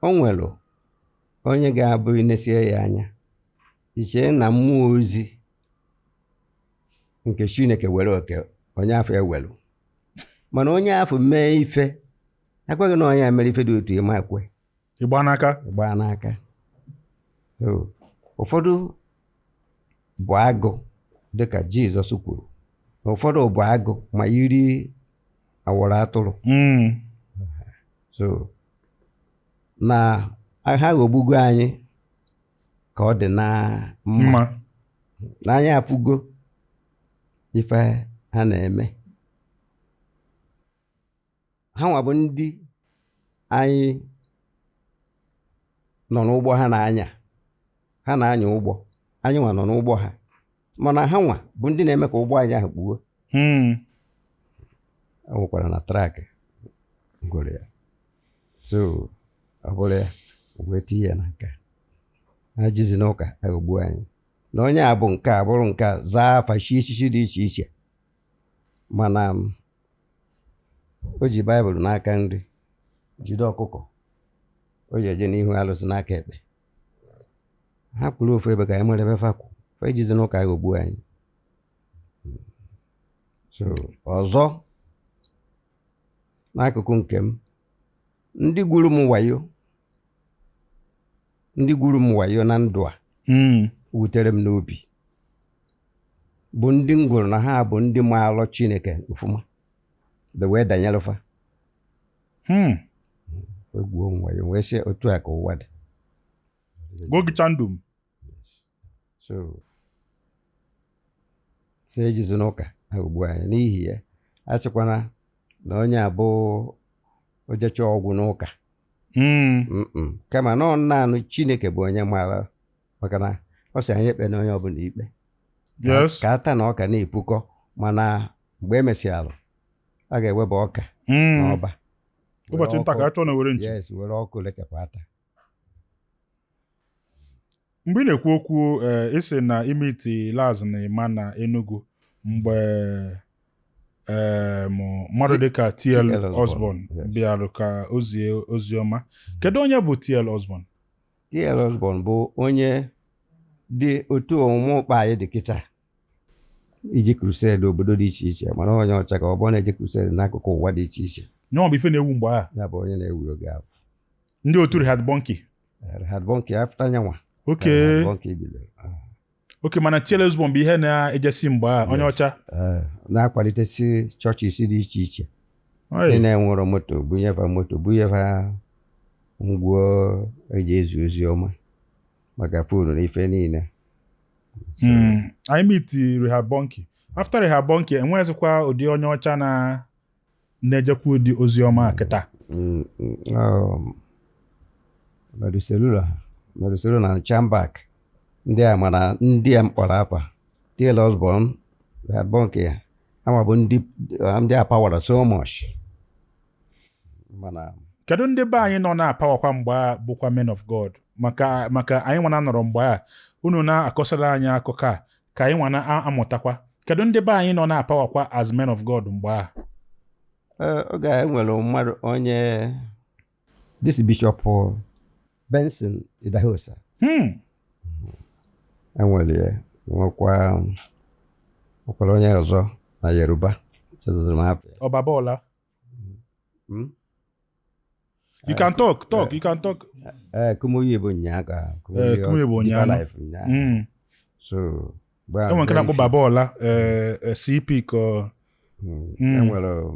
A: o nwere onye ga-abụ inesie ya anya ichee na mmụọ ozi nke Chineke were oke onye afọ ewelu, mana onye afọ mee ife akweghị na onye mere ife dị otu ịma ekwe
B: ịgba n'aka
A: ịgba n'aka. Ụfọdụ bụ agụ dịka Jizọs kwuru, na ụfọdụ bụ agụ ma yiri awọrọ atụrụ. So na ha ghọgbugo anyị ka ọ dị na mma
B: Mma.
A: Na anyị afụgo ife ha na-eme. Ha nwa bụ ndị anyị nọ n'ụgbọ ha na-anya, ha na-anya ụgbọ, anyị nwa nọ n'ụgbọ ha, mana ha nwa bụ ndị na-eme ka ụgbọ anyị ahụ kpuo. E nwekwara na track gụrụ ya, so ọ bụrụ ya wee tinye ya na nke a. Ha jizi n'ụka aghọgbuo anyị na onye a bụ nke a bụrụ nke a, zaa afa, shi echichi dị iche iche, mana o ji Baịbụl n'aka nri, jide ọkụkọ o ji eje n'ihu alụsị n'aka ekpe. Ha kwuru ofu ebe ka anyị mara ebe fa kwụ fa ejizi n'ụka aghọgbuo anyị. So ọzọ, n'akụkụ nke m, ndị gwuru m wayo, ndị gwuru m wayo na ndụ a wutere m n'obi bụ ndị m gụrụ na ha bụ ndị maalụ Chineke ọfụma de wee danyere fa wee gwuo m wayo, wee sị otu a ka ụwa dị.
B: Gogi chandum.
A: So si ejizi n'ụka aghọgbu anyị. N'ihi ya, a sịkwana na onye a bụ ojecha ọgwụ n'ụka. Kama na ọ naanị Chineke bụ onye maara, maka na ọ sị anyị ekpe na onye ọbụla ikpe ka ata na ọka na-epukọ, mana mgbe e mesịalụ a ga-eweba ọka n'ọba.
B: Ụbọchị nta ka a chọọ na were nchi.
A: Yes, were ọkụ lechapụ ata.
B: Mgbe ị na-ekwu okwu, ị sị na imiti Laz na Ịma na Enugu mgbe mmadụ dịka T.L.
A: T.L.
B: Osborne
A: Osborne, yes.
B: bịarụ ka o zie ozi ọma. Kedu onye bụ T.L. Osborne?
A: T.L. Osborne bụ onye dị otu ọmụmụ ụkpa anyị dị kịta, iji crusade obodo dị iche iche, mana onye ọcha ka ọ bụ, na-eje crusade n'akụkụ ụwa dị iche iche.
B: Nyeọ bụ ife na-ewu mgbe ahụ.
A: Ya bụ onye na-ewu oge ahụ.
B: Ndị otu Reinhard Bonnke.
A: Reinhard Bonnke after nyanwa.
B: Okay.
A: Reinhard Bonnke bidoro.
B: Okay, mana T.L. Osborne bụ ihe na-ejesi mgbe ahụ, onye
A: Yes.
B: ọcha.
A: Na-akwalitesi chọọchị dị iche iche.
B: Oy.
A: Ndị na-enwero moto, bunyefa moto, bunyefa ngwo eji ezi ozi ọma maka phone na ife niile. So,
B: Anyị meet Reinhard Bonnke. After Reinhard Bonnke, enweghịzikwa ụdị onye ọcha na na-ejekwa ụdị ozi ọma a kịta.
A: Meduselula na Chambak, ndị a, mana ndị a mkpọrọ afa, T.L. Osborne, Reinhard Bonnke, ama bụ ndị a pawara so much, mana
B: Kedu ndị be anyị nọ na-apawakwa mgbe a bụkwa men of God? Maka anyị nwa na-anọrọ mgbe a, unu na-akọsara anyị akụkọ a ka anyị nwa na-amụtakwa. Kedu ndị be anyị nọ na-apawakwa as men of God mgbe a?
A: Oge a enwere mmadụ onye this Bishop Benson Idahosa. Enwere ya, nwekwa nwekwara onye ọzọ na Yoruba, chezọziri m afọ ya.
B: Ọbabola.
A: Hmm?
B: You can talk, talk, you can talk.
A: Ee, Kumuyi bụ nyaa ka
B: Eh, Kumuyi bụ
A: Deeper
B: nyaa.
A: Life nyaa. So mgbe ahụ,
B: Enwere nke na-akpọ
A: very few.
B: Babola, CP ka
A: Enwere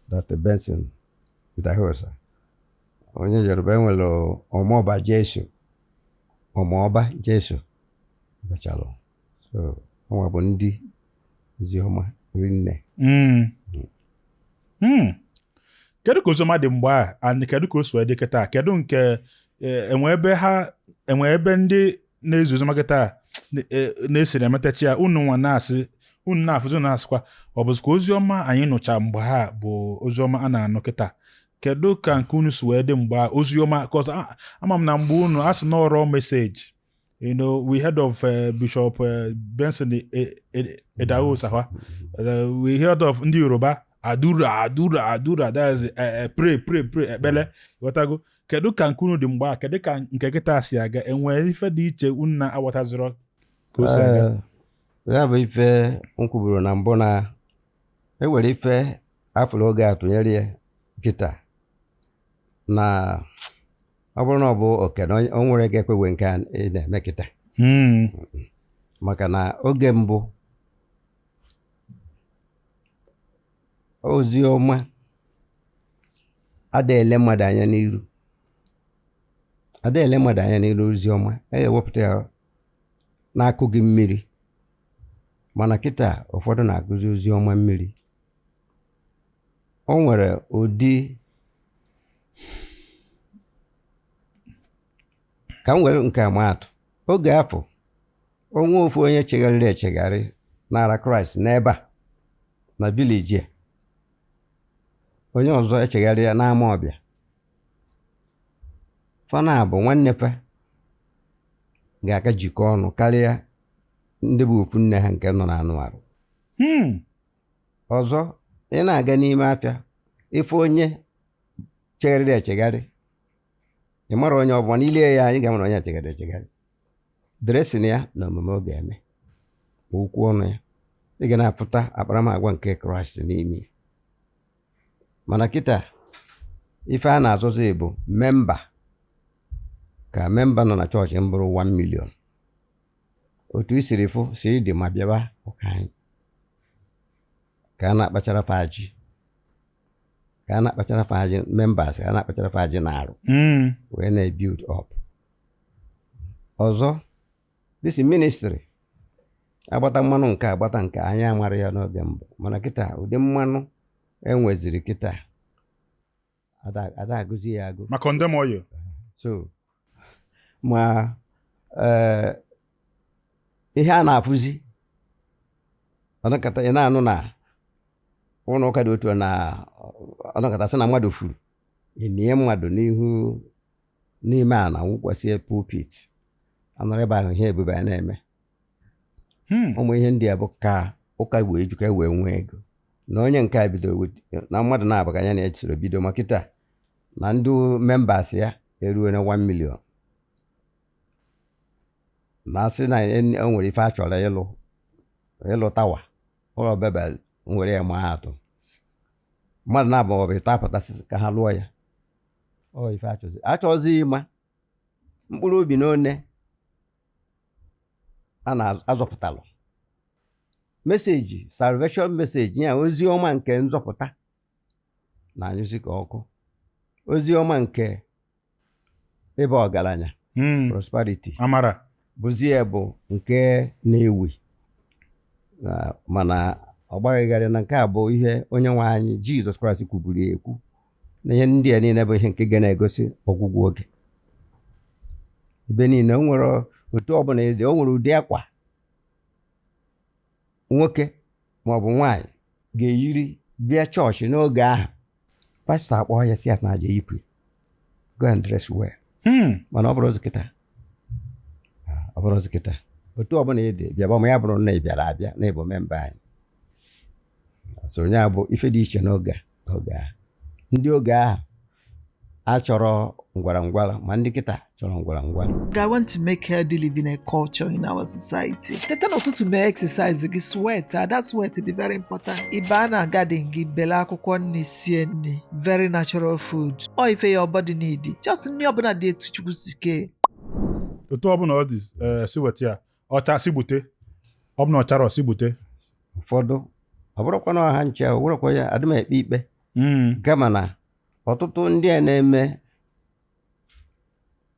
A: Dr. Benson Idahosa onye Yoruba, enwere Ọmọba Jesu, Ọmọba Jesu bachalụ. So ọnwa bụ ndị oziọma rinne.
B: Kedu ka oziọma dị mgbe a and kedu ka o si wee dị kịta? Kedu nke enwe ebe ha enwe ebe ndị na-ezi oziọma kịta na-esi na-emetachi ya, unu nwa na-asị, unu na-afụzi, unu na-asịkwa ọ bụzikwa oziọma anyị nụcha mgbe ha bụ oziọma a na-anụ kịta? Kedu ka nke unu si wee dị mgbe a oziọma? 'Cause ama m na mgbe unu a sị na ọrọ message, we heard of Bishop Benson Idahosa ha. We heard of ndị Yoruba, adura adura adura, that is pray, pray, pray, ekpele, ghọtago? Kedu ka nke unu dị mgbe a? Kedu ka nke kịta si aga? Enwere ife dị iche unu na-aghọtazirọ ka o si aga?
A: Ee, ya bụ ife m kwuburu na mbụ na enwere ife afụrụ oge a tụnyere ya kịta na ọ bụrụ na ọ bụ oke na o nwere ga-ekwewe nke a ị na-eme kịta, maka na oge mbụ ozi ọma Ada ele mmadụ anya n'iru, ada ele mmadụ anya n'iru. Ozi ọma e ewepụta ya na-akụ gị mmiri, mana kịta ụfọdụ na-akụzi ozi ọma mmiri. O nwere ụdị ka m were nke a maa atụ. Oge afọ onwe ofu onye chegharịrị echegharị nara Kraịst n'ebe a na village a, onye ọzọ echegharị ya n'ama ọbịa, fana bụ nwanne fa ga-aka jikọ ọnụ karịa ndị bụ ofu nne ha nke nọ n'anụ arụ. Ọzọ, ị na-aga n'ime afịa, ife onye chegharịrị echegharị, ị mara onye ọbụla n'ilie ya, anyị ga-amara onye echegharị echegharị, dressing ya na omume ọ ga-eme ma okwu ọnụ ya, ị ga na-afụta akparamagwa nke Kraịst n'ime ya. Mana kịta ife a na-azụzi bụ member, ka member nọ na chọọchị m bụrụ 1 million. Otu i siri fụ si dị ma bịaba ụka anyị, ka a na-akpachara faji, ka a na-akpachara faji members, ka a na-akpachara faji na-arụ wee na-build up. Ọzọ, this ministry agbata mmanụ nke agbata nke anyị amara ya n'oge mbụ, mana kịta ụdị mmanụ enweziri kịta ada agụzi ya agụ.
B: Ma condemn oil.
A: So ma ihe a na-afụzi ọnọkata, ị na-anụ na ụlọ ụka dị otu a na ọnọkata sị na mmadụ furu enye mmadụ n'ihu n'ime ala wụkwasị pulpit, anọrọ ebe ahụ ihe ebube a na-eme. Ụmụ ihe ndị a bụ ka ụka wee ju, ka e wee nwee ego na onye nke a bidoro na mmadụ na-abụ ka ya na-esoro bido, ma kịta na ndị members ya eruo na 1 million, na asị na o nwere ife a chọrọ ịlụ tower ụlọ Bebel nwere ya maa atụ, mmadụ na-abụ ọ bụ ịtọ apụtasị ka ha lụọ ya. Ọ ife achọzi achọzi ịma mkpụrụ obi na one a na-azọpụtalụ. Message salvation message ya, ozi ọma nke nzọpụta na-anyụzi ka ọkụ, ozi ọma nke ịba ọgaranya, prosperity,
B: amara
A: bụzi ya bụ nke na-ewi. Mana ọ gbaghịgharị na nke a bụ ihe onye nwe anyị Jizọs Kraịst kwuburu ya ekwu, na ihe ndị a niile bụ ihe nke ga na-egosi ọgwụgwụ oge. Ebe niile o nwere otu ọbụla eze, o nwere ụdị akwa nwoke maọbụ nwaanyị ga-eyiri bịa chọọchị n'oge ahụ, pastọ akpọ ya si ya na aja yipụ, go and dress well. Mana ọ bụrụ ozi kịta, ọ bụrụ ozi kịta, otu ọbụla ị dị bịaba, ma ya bụrụ na ị bịara abịa na ịbụ member anyị. So onye a bụ ife dị iche n'oge a n'oge ahụ. Ndị oge ahụ achọrọ ngwara ngwara, ma ndị kịta chọrọ ngwara ngwara.
D: I want to make healthy living a culture in our society. Teta n'ụtụtụ, mee exercise gị, sweat, ada sweat dị very important. Ị baa na garden gị, bele akwụkwọ nri, sie nri, very natural food. Ọ ife your body need. Just nri ọbụla dị etu Chukwu si kee.
B: Otu ọbụla ọ dị, si weta ya ọcha si gbute, ọ bụ na ọ chara si gbute.
A: Ụfọdụ ọ bụrụkwa na ọha nche, ọ bụrụkwa ya adị m ekpe ikpe, kama na ọtụtụ ndị a na-eme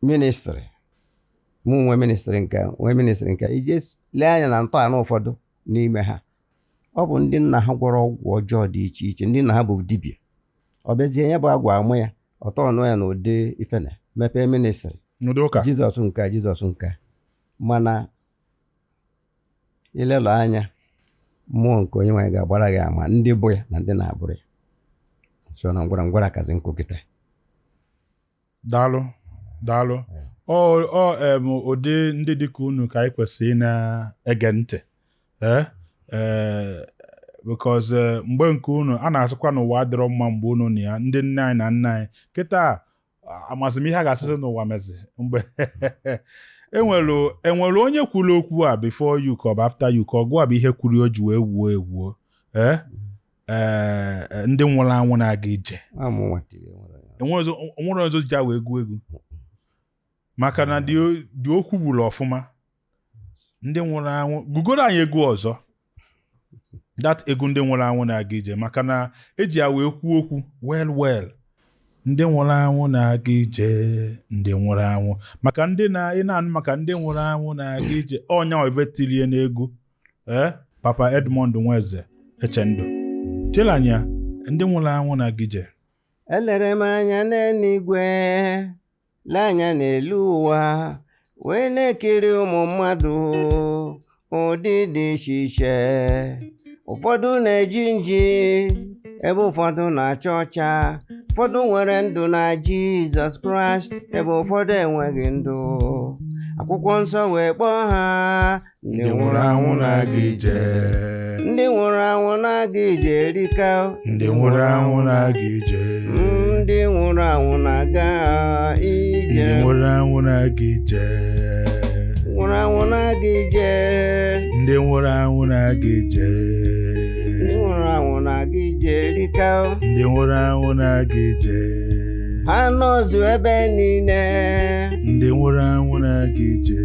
A: ministry, mụ nwe ministry nke nwee ministry nke ije lee anya na ntọala ụfọdụ n'ime ha, ọ bụ ndị nna ha gwọrọ ọgwụ ọjọọ dị iche iche, ndị nna ha bụ dibịa, ọ bịazie ya bụ agwa amụ ya ọtọ ọnụ ya na ụdị ifene mepee ministry
B: n'ụdị ụka.
A: Jizọs nke a, Jizọs nke a. Mana ilelụ anya, mmụọ nke onye nwaanyị ga-agbara gị ama ndị bụ ya na ndị na-abụrụ ya. So na ngwara ngwara kazi nkụ kịta.
B: Daalụ, daalụ. Ọ ụdị ndị dịka unu ka anyị kwesịrị ị na-ege ntị, ee, because mgbe nke unu a na-asịkwa n'ụwa adịrọ mma, mgbe unu na ya ndị nne anyị na nna anyị, kịta amasị m ihe a ga-asịsị n'ụwa mezi mgbe enwere onye kwuru okwu a before you ka ọ bụ after you, ka ọgụ a bụ ihe kwuru o ji wee wuo ewuo, ee ee, ndị nwụrụ anwụ na-aga ije.
A: Amụ tiri nwere ya.
B: Enwere ọzọ ji wee gụọ egwu maka na dị okwu gburu ọfụma ndị nwụrụ anwụ. Gụgoro anyị egwu ọzọ, that egwu ndị nwụrụ anwụ na-aga ije, maka na eji ya wee kwuo okwu well well. Ndị nwụrụ anwụ na-aga ije, ndị nwụrụ anwụ, maka ndị na ị na-anụ maka ndị nwụrụ anwụ na-aga ije, ọnya ive tilie n'egwu. Ee, Papa Edmond Nweze Echendụ, tiela anyị ya, ndị nwụrụ anwụ na-aga ije.
A: Elere m anya n'eluigwe, lee anya n'elu ụwa, wee na-ekiri ụmụ mmadụ ụdị dị iche iche. Ụfọdụ na-eji nji, ebe ụfọdụ na-acha ọcha. Ụfọdụ nwere ndụ na Jizọs Kraịst, ebe ụfọdụ enweghị ndụ. Akwụkwọ nsọ wee kpọọ ha
B: ndị nwụrụ anwụ na-aga ije.
A: Ndị nwụrụ anwụ na-aga ije erika.
B: Ndị nwụrụ anwụ na-aga ije.
A: Ndị nwụrụ anwụ na-aga ije.
B: Ndị nwụrụ anwụ na-aga ije.
A: Nwụrụ anwụ na-aga ije.
B: Ndị nwụrụ anwụ na-aga ije.
A: Ndị nwụrụ anwụ na-aga ije erika.
B: Ndị nwụrụ anwụ na-aga ije.
A: Ha nọzụ ebe niile.
B: Ndị nwụrụ anwụ na-aga ije.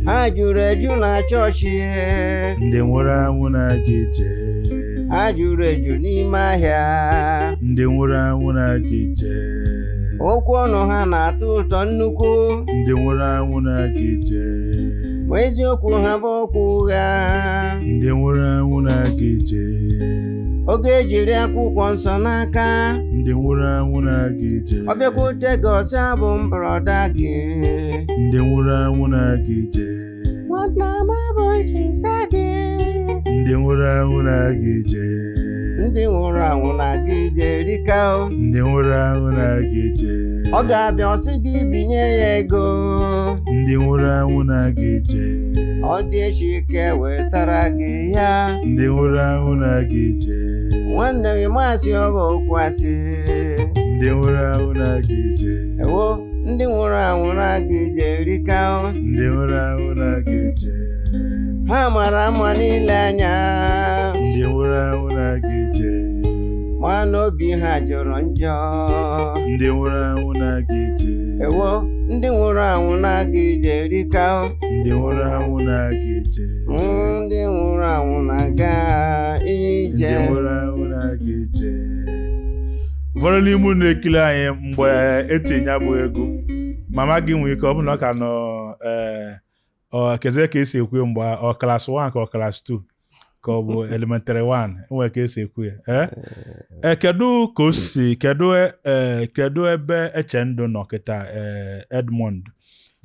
A: Ha juru eju na chọọchị.
B: Ndị nwụrụ anwụ na-aga ije.
A: Ha juru eju n'ime ahịa.
B: Ndị nwụrụ anwụ na-aga ije.
A: Okwu ọnụ ha na-atọ ụtọ nnukwu.
B: Ndị nwụrụ anwụ na-aga ije.
A: Ma eziokwu ha bụ okwu ụgha.
B: Ndị nwụrụ anwụ na-aga ije.
A: Oge ejiri akwụkwọ nsọ n'aka.
B: Ndị nwụrụ anwụ na-aga ije.
A: Ọ bịakwute gị ọsọ abụ m brọda gị.
B: Ndị nwụrụ anwụ na-aga ije.
A: Nwanna m abụ sista gị.
B: Ndị nwụrụ anwụ na-aga ije.
A: Ndị nwụrụ anwụ na-aga ije erika o.
B: Ndị nwụrụ anwụ na-aga ije.
A: Ọ ga-abịa ọsị gị binye ya ego.
B: Ndị nwụrụ anwụ na-aga ije.
A: Ọ dị echi ka wetara gị ya.
B: Ndị nwụrụ anwụ na-aga ije.
A: Nwanne m masị ọ bụ okwu asị.
B: Ndị nwụrụ anwụ na-aga ije.
A: Ewo, ndị nwụrụ anwụ na-aga ije erika o.
B: Ndị nwụrụ anwụ na-aga ije.
A: Ha mara mma n'ile anya.
B: Ndị nwụrụ anwụ na-aga ije.
A: Ma n'obi ha jọrọ njọ.
B: Ndị nwụrụ anwụ na-aga ije.
A: Ewo, ndị nwụrụ anwụ na-aga ije erika o.
B: Ndị nwụrụ anwụ na-aga ije.
A: Ndị nwụrụ anwụ na-aga ije.
B: Ndị nwụrụ anwụ na-aga ije. Ụfọdụ n'ime unu na-ekiri anyị mgbe etinye ya bụ egwu, mama gị nwere ike ọ bụ na ọ ka nọ ọ kezie ka esi ekwu mgbe ọ class 1 ka ọ class 2 ka ọ bụ elementary 1, enwere ka esi ekwu ya. Ee, kedu ka o si kedu kedu ebe Echendụ nọ kịta? Edmond,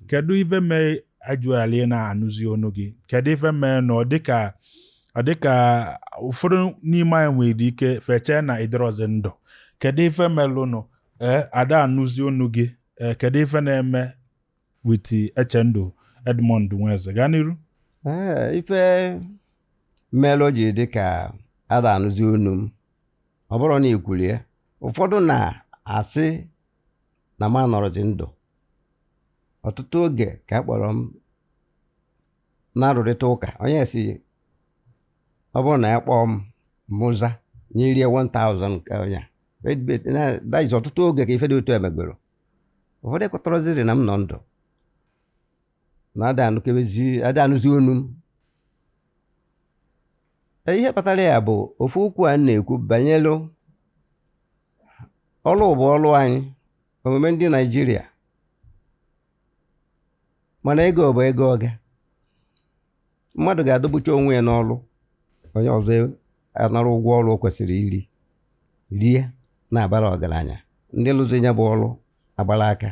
B: kedu ife mee ajụala ị na-anụzi onu gị? Kedu ife mee na ọ dịka ụfọdụ n'ime anyị nwere ike fechee na ịdịrọzi ndụ? Kedu ife melụnụ ada anụzi onu gị? Kedu ife na-eme with Echendụ Edmond Nweze? Gaa n'iru.
A: Ife melụ ji dị ka ada anụzi onu m, ọ bụrụ na ikwuru ya, ụfọdụ na-asị na m anọrọzi ndụ. Ọtụtụ oge ka a kpọrọ m na-arụrịta ụka, onye si ọ bụrụ na ya kpọọ m mụza nyerie 1000 nke onye a. Ọtụtụ oge ka ife dị otu emegoro, ụfọdụ ekwetọrọziri na m nọ ndụ, na ada anụzi onu m. Ihe kpatara ya bụ ofu okwu a na-ekwu banyelu ọlụ bụ ọlụ anyị, omume ndị Naịjirịa, mana ego bụ ego ọga. Mmadụ ga-adọgbucha onwe ya n'ọlụ, onye ọzọ anara ụgwọ ọlụ o kwesịrị iri rie na-abara ọgaranya. Ndị lụzi ya bụ ọlụ agbara aka.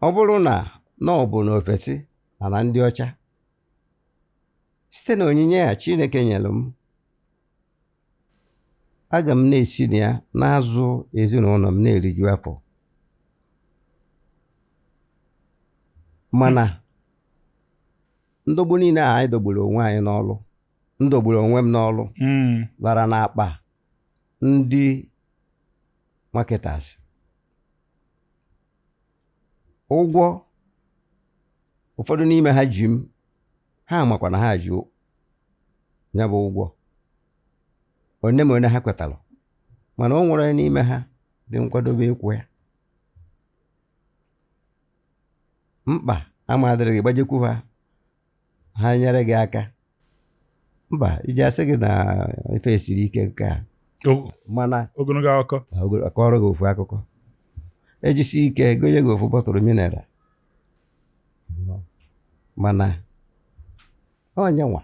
A: Ọ bụrụ na ọ bụ n'ofesi mana ndị ọcha, site na onyinye a Chineke nyere m, aga m na-esi na ya na-azụ ezinụlọ m na-eriju afọ. Mana ndọgbu niile a anyị dọgburu onwe anyị n'ọlụ, ndọgburu onwe m n'ọlụ, lara n'akpa ndị marketers. Ụgwọ ụfọdụ n'ime ha ji m, ha makwa na ha ji ya bụ ụgwọ one ma one ha kwetara, mana o nwere n'ime ha dị nkwadobe ịkwụ ya. Mkpa ama adịrị gị, gbajekwu ha, ha nyere gị aka. Mba, iji asị gị na ife siri ike nke a, Mana
B: Ogologo akụkọ.
A: Akọrọ gị ofu akụkọ, ejisi ike gonye gị ofu bọtụlụ mineral, mana onye nwa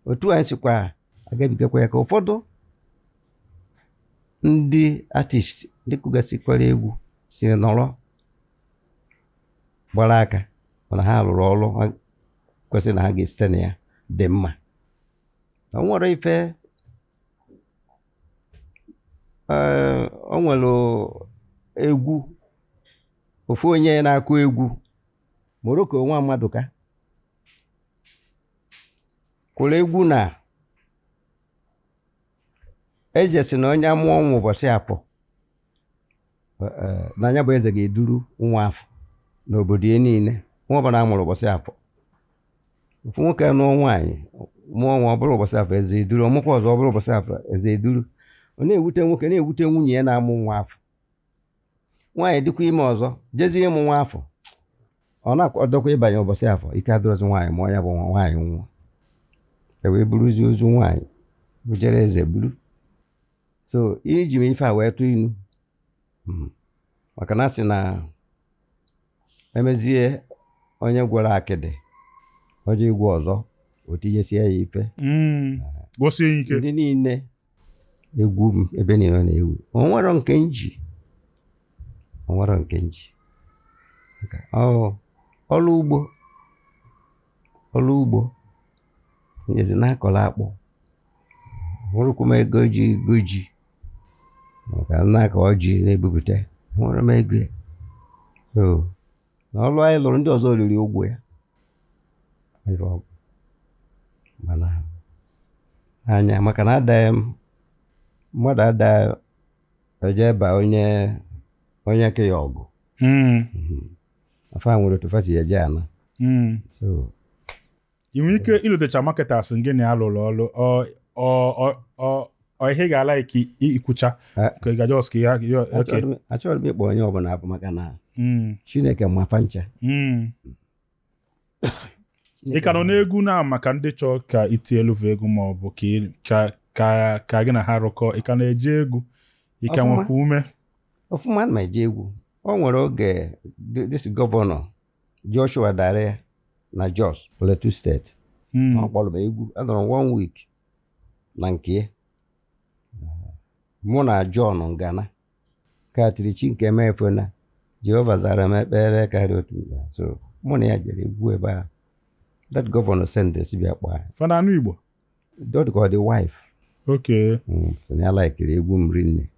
A: otu anyị sikwa agabigakwa ya ka ụfọdụ ndị artist ndị kụgasịkwara egwu siri nọrọ gbara aka, mana ha rụrụ ọrụ ha kwesịrị na ha ga-esite na ya dị mma. O nwere ife, ee, o nwere egwu ofu onye na-akụ egwu Morocco, nwa mmadụ ka kwụrụ egwu na eze si na onye amụọ nwa ụbọchị afọ, na anya bụ eze ga-eduru nwa afọ n'obodo ya niile, nwa ọbụla a mụrụ ụbọchị afọ. Ofu nwoke nụọ nwaanyị, mụọ nwa, ọ bụrụ ụbọchị afọ, eze eduru. Ọmụkwa ọzọ, ọ bụrụ ụbọchị afọ, eze eduru. Ọ na-ewute nwoke, na-ewute nwunye ya na-amụ nwa afọ. Nwaanyị dịkwa ime ọzọ, jezie ịmụ nwa afọ, ọ na-akwadokwa ịbanye ụbọchị afọ, ike adịrọzi nwaanyị mụọ ya bụ nwa. Nwaanyị nwụọ, e wee buruzie ozu nwaanyị bujere eze buru. So iji m ife a wee tụ inu, maka na sị na emezie onye gwọrọ akịdị ọjọọ igwe ọzọ, o tinyesie ya ife.
B: Gosie ike.
A: Ndị niile egwu m ebe niile ọ na-ewu, o nwero nke nji, o nwero nke nji. Maka ọrụ ugbo, ọrụ ugbo njezi na-akọrọ akpụ, hụrụkwa m ego ji ego ji maka na-akọ ji na-ebupụta, nwere m ego ya. So na ọrụ anyị lụrụ, ndị ọzọ riri ụgwọ ya. Ife ọ bụ. Mana anya maka na adaghị m mmadụ ada eje ba onye onye ke ya ọgụ. Afa nwere otu fa si eje ana. So
B: Ị nwere ike ilotecha marketers gị na ya lụrụ ọrụ, ọ ihe ị ga-ala ike ikwucha ka ị ga just ka ya okay.
A: Achọrọ m ịkpọ onye ọbụla abụ maka na Chineke mafa ncha.
B: Ị ka nọ n'egwu na maka ndị chọọ ka iti elu bụ egwu ma ọ bụ ka ka gị na ha rụkọ, ị ka na-eje egwu, ị ka
A: Ọfụma.
B: nwekwa ume?
A: Ọfụma, ana m eje egwu. O nwere oge this gọvanọ Joshua Dare na Jos, Plateau Steeti, ọ kpọrọ m egwu. Anọrọ m one week na nke ya, mụ na John Ngana ka tiri chi nke mefuna Jehova zara m ekpere karịa otu mgbe. So mụ na ya jere egwu ebe ahụ. That gọvanọ send si bịa kpọọ anyị.
B: Fana anụ Igbo.
A: Ọ dị ka ọ dị wife.
B: Okay.
A: So na ya laikiri egwu m rinne,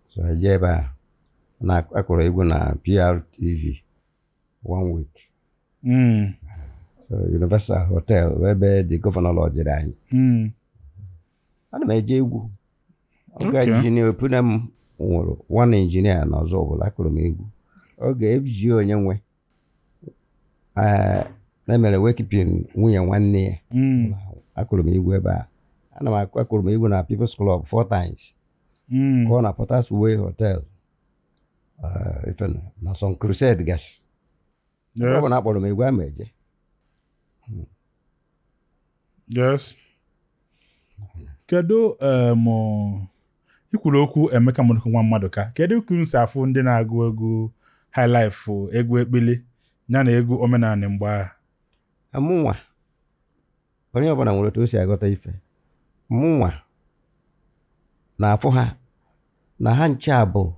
A: so I jee ebe a na akụrụ egwu na PRTV one week. So Universal Hotel bụ ebe the gọvanọ lọjiri anyị. Ana m eje egwu oge. Injinia Opuna m nwụrụ, one injinia na ọzọ ọbụla akụrụ m egwu oge FG onye nwe, emere wekipin nwunye nwanne ya. Akụrụ m egwu ebe a. Ana m akụ, akụrụ m egwu na People's Club four times. Ka ọ na Porters Way Hotel, ife na some crusade gasị. Ọ bụ na akpọrọ m egwu ama eje.
B: Yes. Kedu i kwuru okwu Emeka Morocco nwa mmadụ, ka kedu ka unu si afụ ndị na-agụ egwu highlife, egwu ekpili ya na egwu omenala mgbe ahụ?
A: Mụnwa, onye ọbụla nwere otu o si aghọta ife. Mụnwa na-afụ ha na ha nche a bụ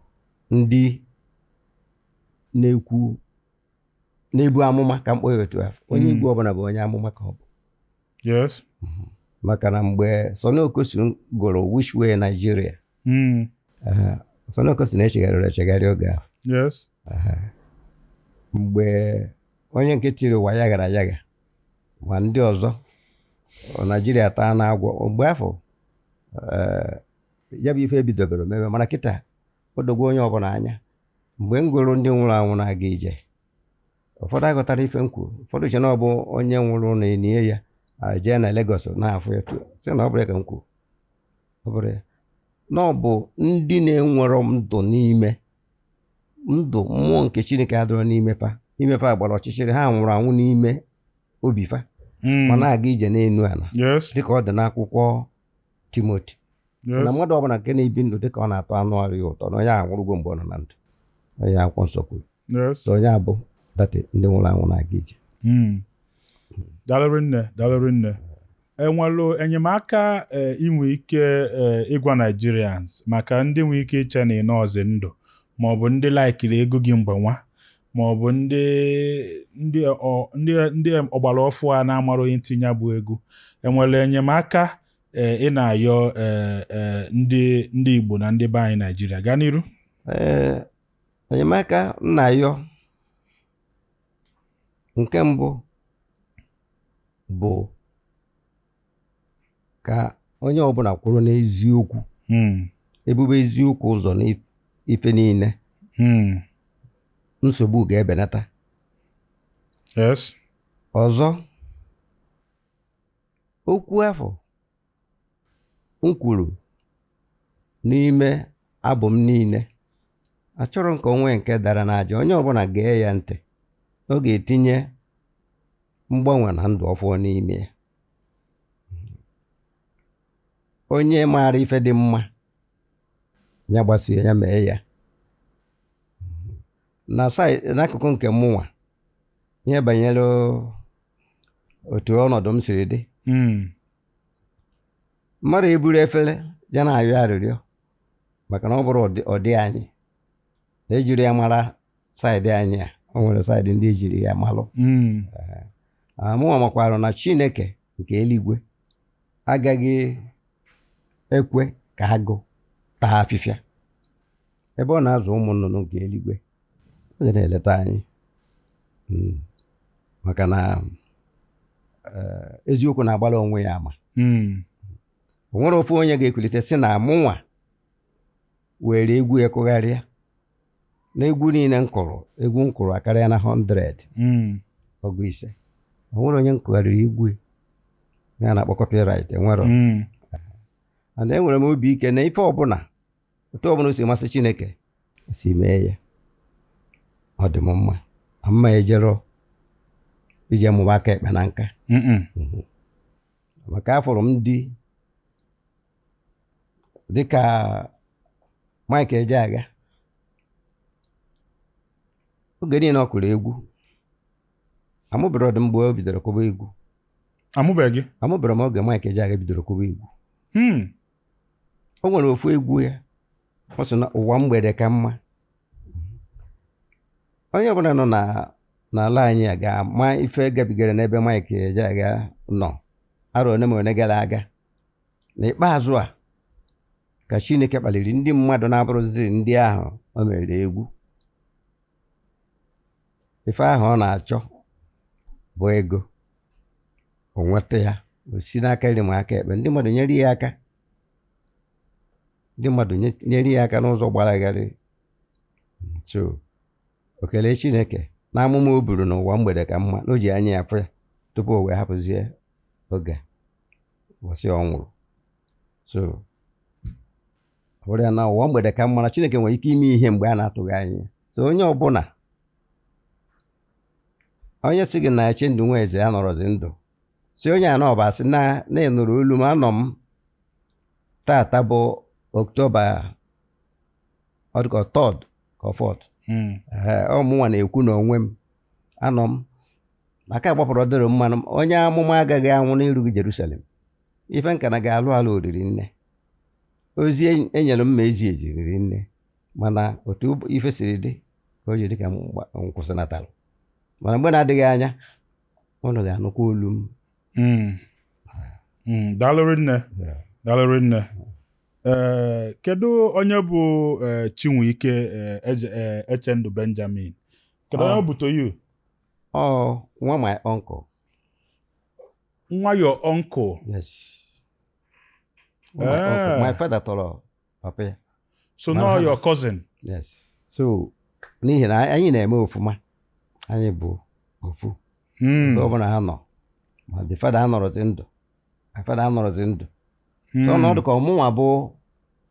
A: ndị na-ekwu, na-ebu amụma, ka mkpọ ya otu afọ. Onye egwu ọbụla bụ onye amụma ka ọ bụ. Maka na mgbe Sonny Okosun gụrụ Which Way Nigeria, Sonny Okosun echegharịrị echegharị oge ahụ. Mgbe onye nke tiri ụwa ya gara ayaga ma ndị ọzọ, ọ Naijiria taa na agwọ mgbe afọ, ya bụ ife ebidobere mebe. Mana kịta o dogwo onye ọbụla anya. Mgbe m gụrụ ndị nwụrụ anwụ na-aga ije, ụfọdụ aghọtara ife m kwuru. Ụfọdụ che na ọ bụ onye nwụrụ na enie ya a jee na Lagos na-afụ ya sị na ọ bụrụ ya ka m kwuru, ọ bụrụ ya na ọ bụ ndị na-enwero ndụ n'ime ndụ mmụọ nke Chineke adịrọ n'ime fa, ime fa gbara ọchịchịrị, ha nwụrụ anwụ n'ime obi fa, ma na-aga ije n'elu ala, dịka ọ dị n'akwụkwọ Timoti. Sị na
B: Yes.
A: mmadụ ọbụla nke na-ebi ndụ dịka ọ na-atọ anụ arụ ya ụtọ na onye ahụ anwụrụgo mgbe ọ nọ na ndụ. Onye akwụkwọ nsọ kwuru.
B: Yes.
A: So onye a bụ dati ndị nwụrụ anwụ na-aga ije.
B: Daalụ nne, daalụ nne. Enwelu enyemaka inwe ike ịgwa Nigerians maka ndị nwe ike iche na ị nọọzi ndụ, maọbụ ndị laikiri ego gị mgbe nwa, maọbụ ndị ọgbara ọfụ a na-amara onye ntinye bụ ego. Enwere enyemaka ị na-ayọ ndị Igbo na ndị be anyị Naijiria gaa n'iru?
A: Ee, enyemaka m na-ayọ nke mbụ bụ ka onye ọbụla kwụrụ n'eziokwu, ebube eziokwu ụzọ n'ife niile, nsogbu ga-ebenata.
B: Yes.
A: Ọzọ, okwu afọ m kwuru n'ime abụ m niile, achọrọ m ka o nwee nke dara n'aja. Onye ọbụla gee ya ntị, ọ ga-etinye mgbanwe na ndụ ọfụọ n'ime ya. Onye maara ife dị mma ya gbasie ya mee ya. Na n'akụkụ nke mụnwa, ihe banyere otu ọnọdụ m siri dị, mmadụ eburu efere ya na-arịọ arịrịọ maka na ọ bụrụ ọdị anyị na ejiri ya mara saịdị anyị a, o nwere saịdị ndị ejiri ya malụ. Mụnwa makwara na Chineke nke eluigwe agaghị ekwe ka agụ taa afịfịa. Ebe ọ na-azụ ụmụ nnụnụ nke eluigwe, ọ ga na-eleta anyị. Maka na eziokwu na-agbara onwe ya ama. O nwere ofu onye ga-ekulite sị na mụnwa were egwu ya kụgharịa na egwu niile m kụrụ, egwu m kụrụ akarịa na 100 ọgụ 5. O nwere onye m kụgharịrị egwu ya na-akpọ copyright, enwero. And enwere m obi ike na ife ọbụla, otu ọbụla o si masị Chineke si mee ya, ọ dị m mma. Mma ejero ije mụba aka ekpe na nka. Maka afụrụ m ndị dịka Mike Ejeagha, oge niile ọ kụrụ egwu, amụbere ọdụ mgbe o bidoro kụba egwu.
B: Amụbeghị gị?
A: Amụbere m oge Mike Ejeagha bidoro kụba egwu. O nwere ofu egwu ya ọ sị na ụwa mgbede ka mma. Onye ọbụla nọ n'ala anyị a ga-ama ife gabigara n'ebe Mike Ejeagha nọ arọ one ma one gara aga. N'ikpeazụ a ka Chineke kpaliri ndị mmadụ na-abụrụziri ndị ahụ o mere egwu. Ife ahụ ọ na-achọ bụ ego, o nweta ya, o si n'aka iri ma aka ekpe, ndị mmadụ nyere ya aka, ndị mmadụ nyere ya aka n'ụzọ gbara. So o kelee Chineke na amụma o buru n'ụwa mgbede ka mma, na o ji anya ya fụ ya tupu o wee hapụzie oge ụbọchị ọ nwụrụ. So ọ bụrụ ya na ụwa mgbede ka mma, na Chineke nwere ike ime ihe mgbe a na-atụghị anya. So onye ọbụla onye sị gị na Echendu Nweze anọrọzi ndụ, si onye a nọba asị na ịnụrụ olu m, anọ m tata bụ Oktoba ọ dịka 3rd ka 4th. Ọ mụnwa na-ekwu n'onwe m, anọ m maka agbapụrụ ọdịrị mmanụ. Onye amụma agaghị anwụ n'irughị Jerusalem. Ife nka na ga-alụ alụ oriri nne, ozi enyere m ma ezi eziriri nne, mana otu ife siri dị ka o ji dị ka m kwụsịnatara. Mana mgbe na-adịghị anya ụnụ ga-anụkwa olu m.
B: Daalụ nne, daalụ nne. Kedu onye bụ Chinwike Echendu Benjamin? Kedu onye ọ bụ to you?
A: Ọ nwa my uncle.
B: Nwa your uncle?
A: Yes. My uncle. My father tọrọ papa ya.
B: So now your cousin?
A: Yes. So n'ihi na anyị na-eme ofuma, anyị bụ ofu. Ebe ọbụla ha nọ, ma the father anọrọzi ndụ, my father anọrọzi ndụ. So ọnọdụ ka ọmụnwa bụ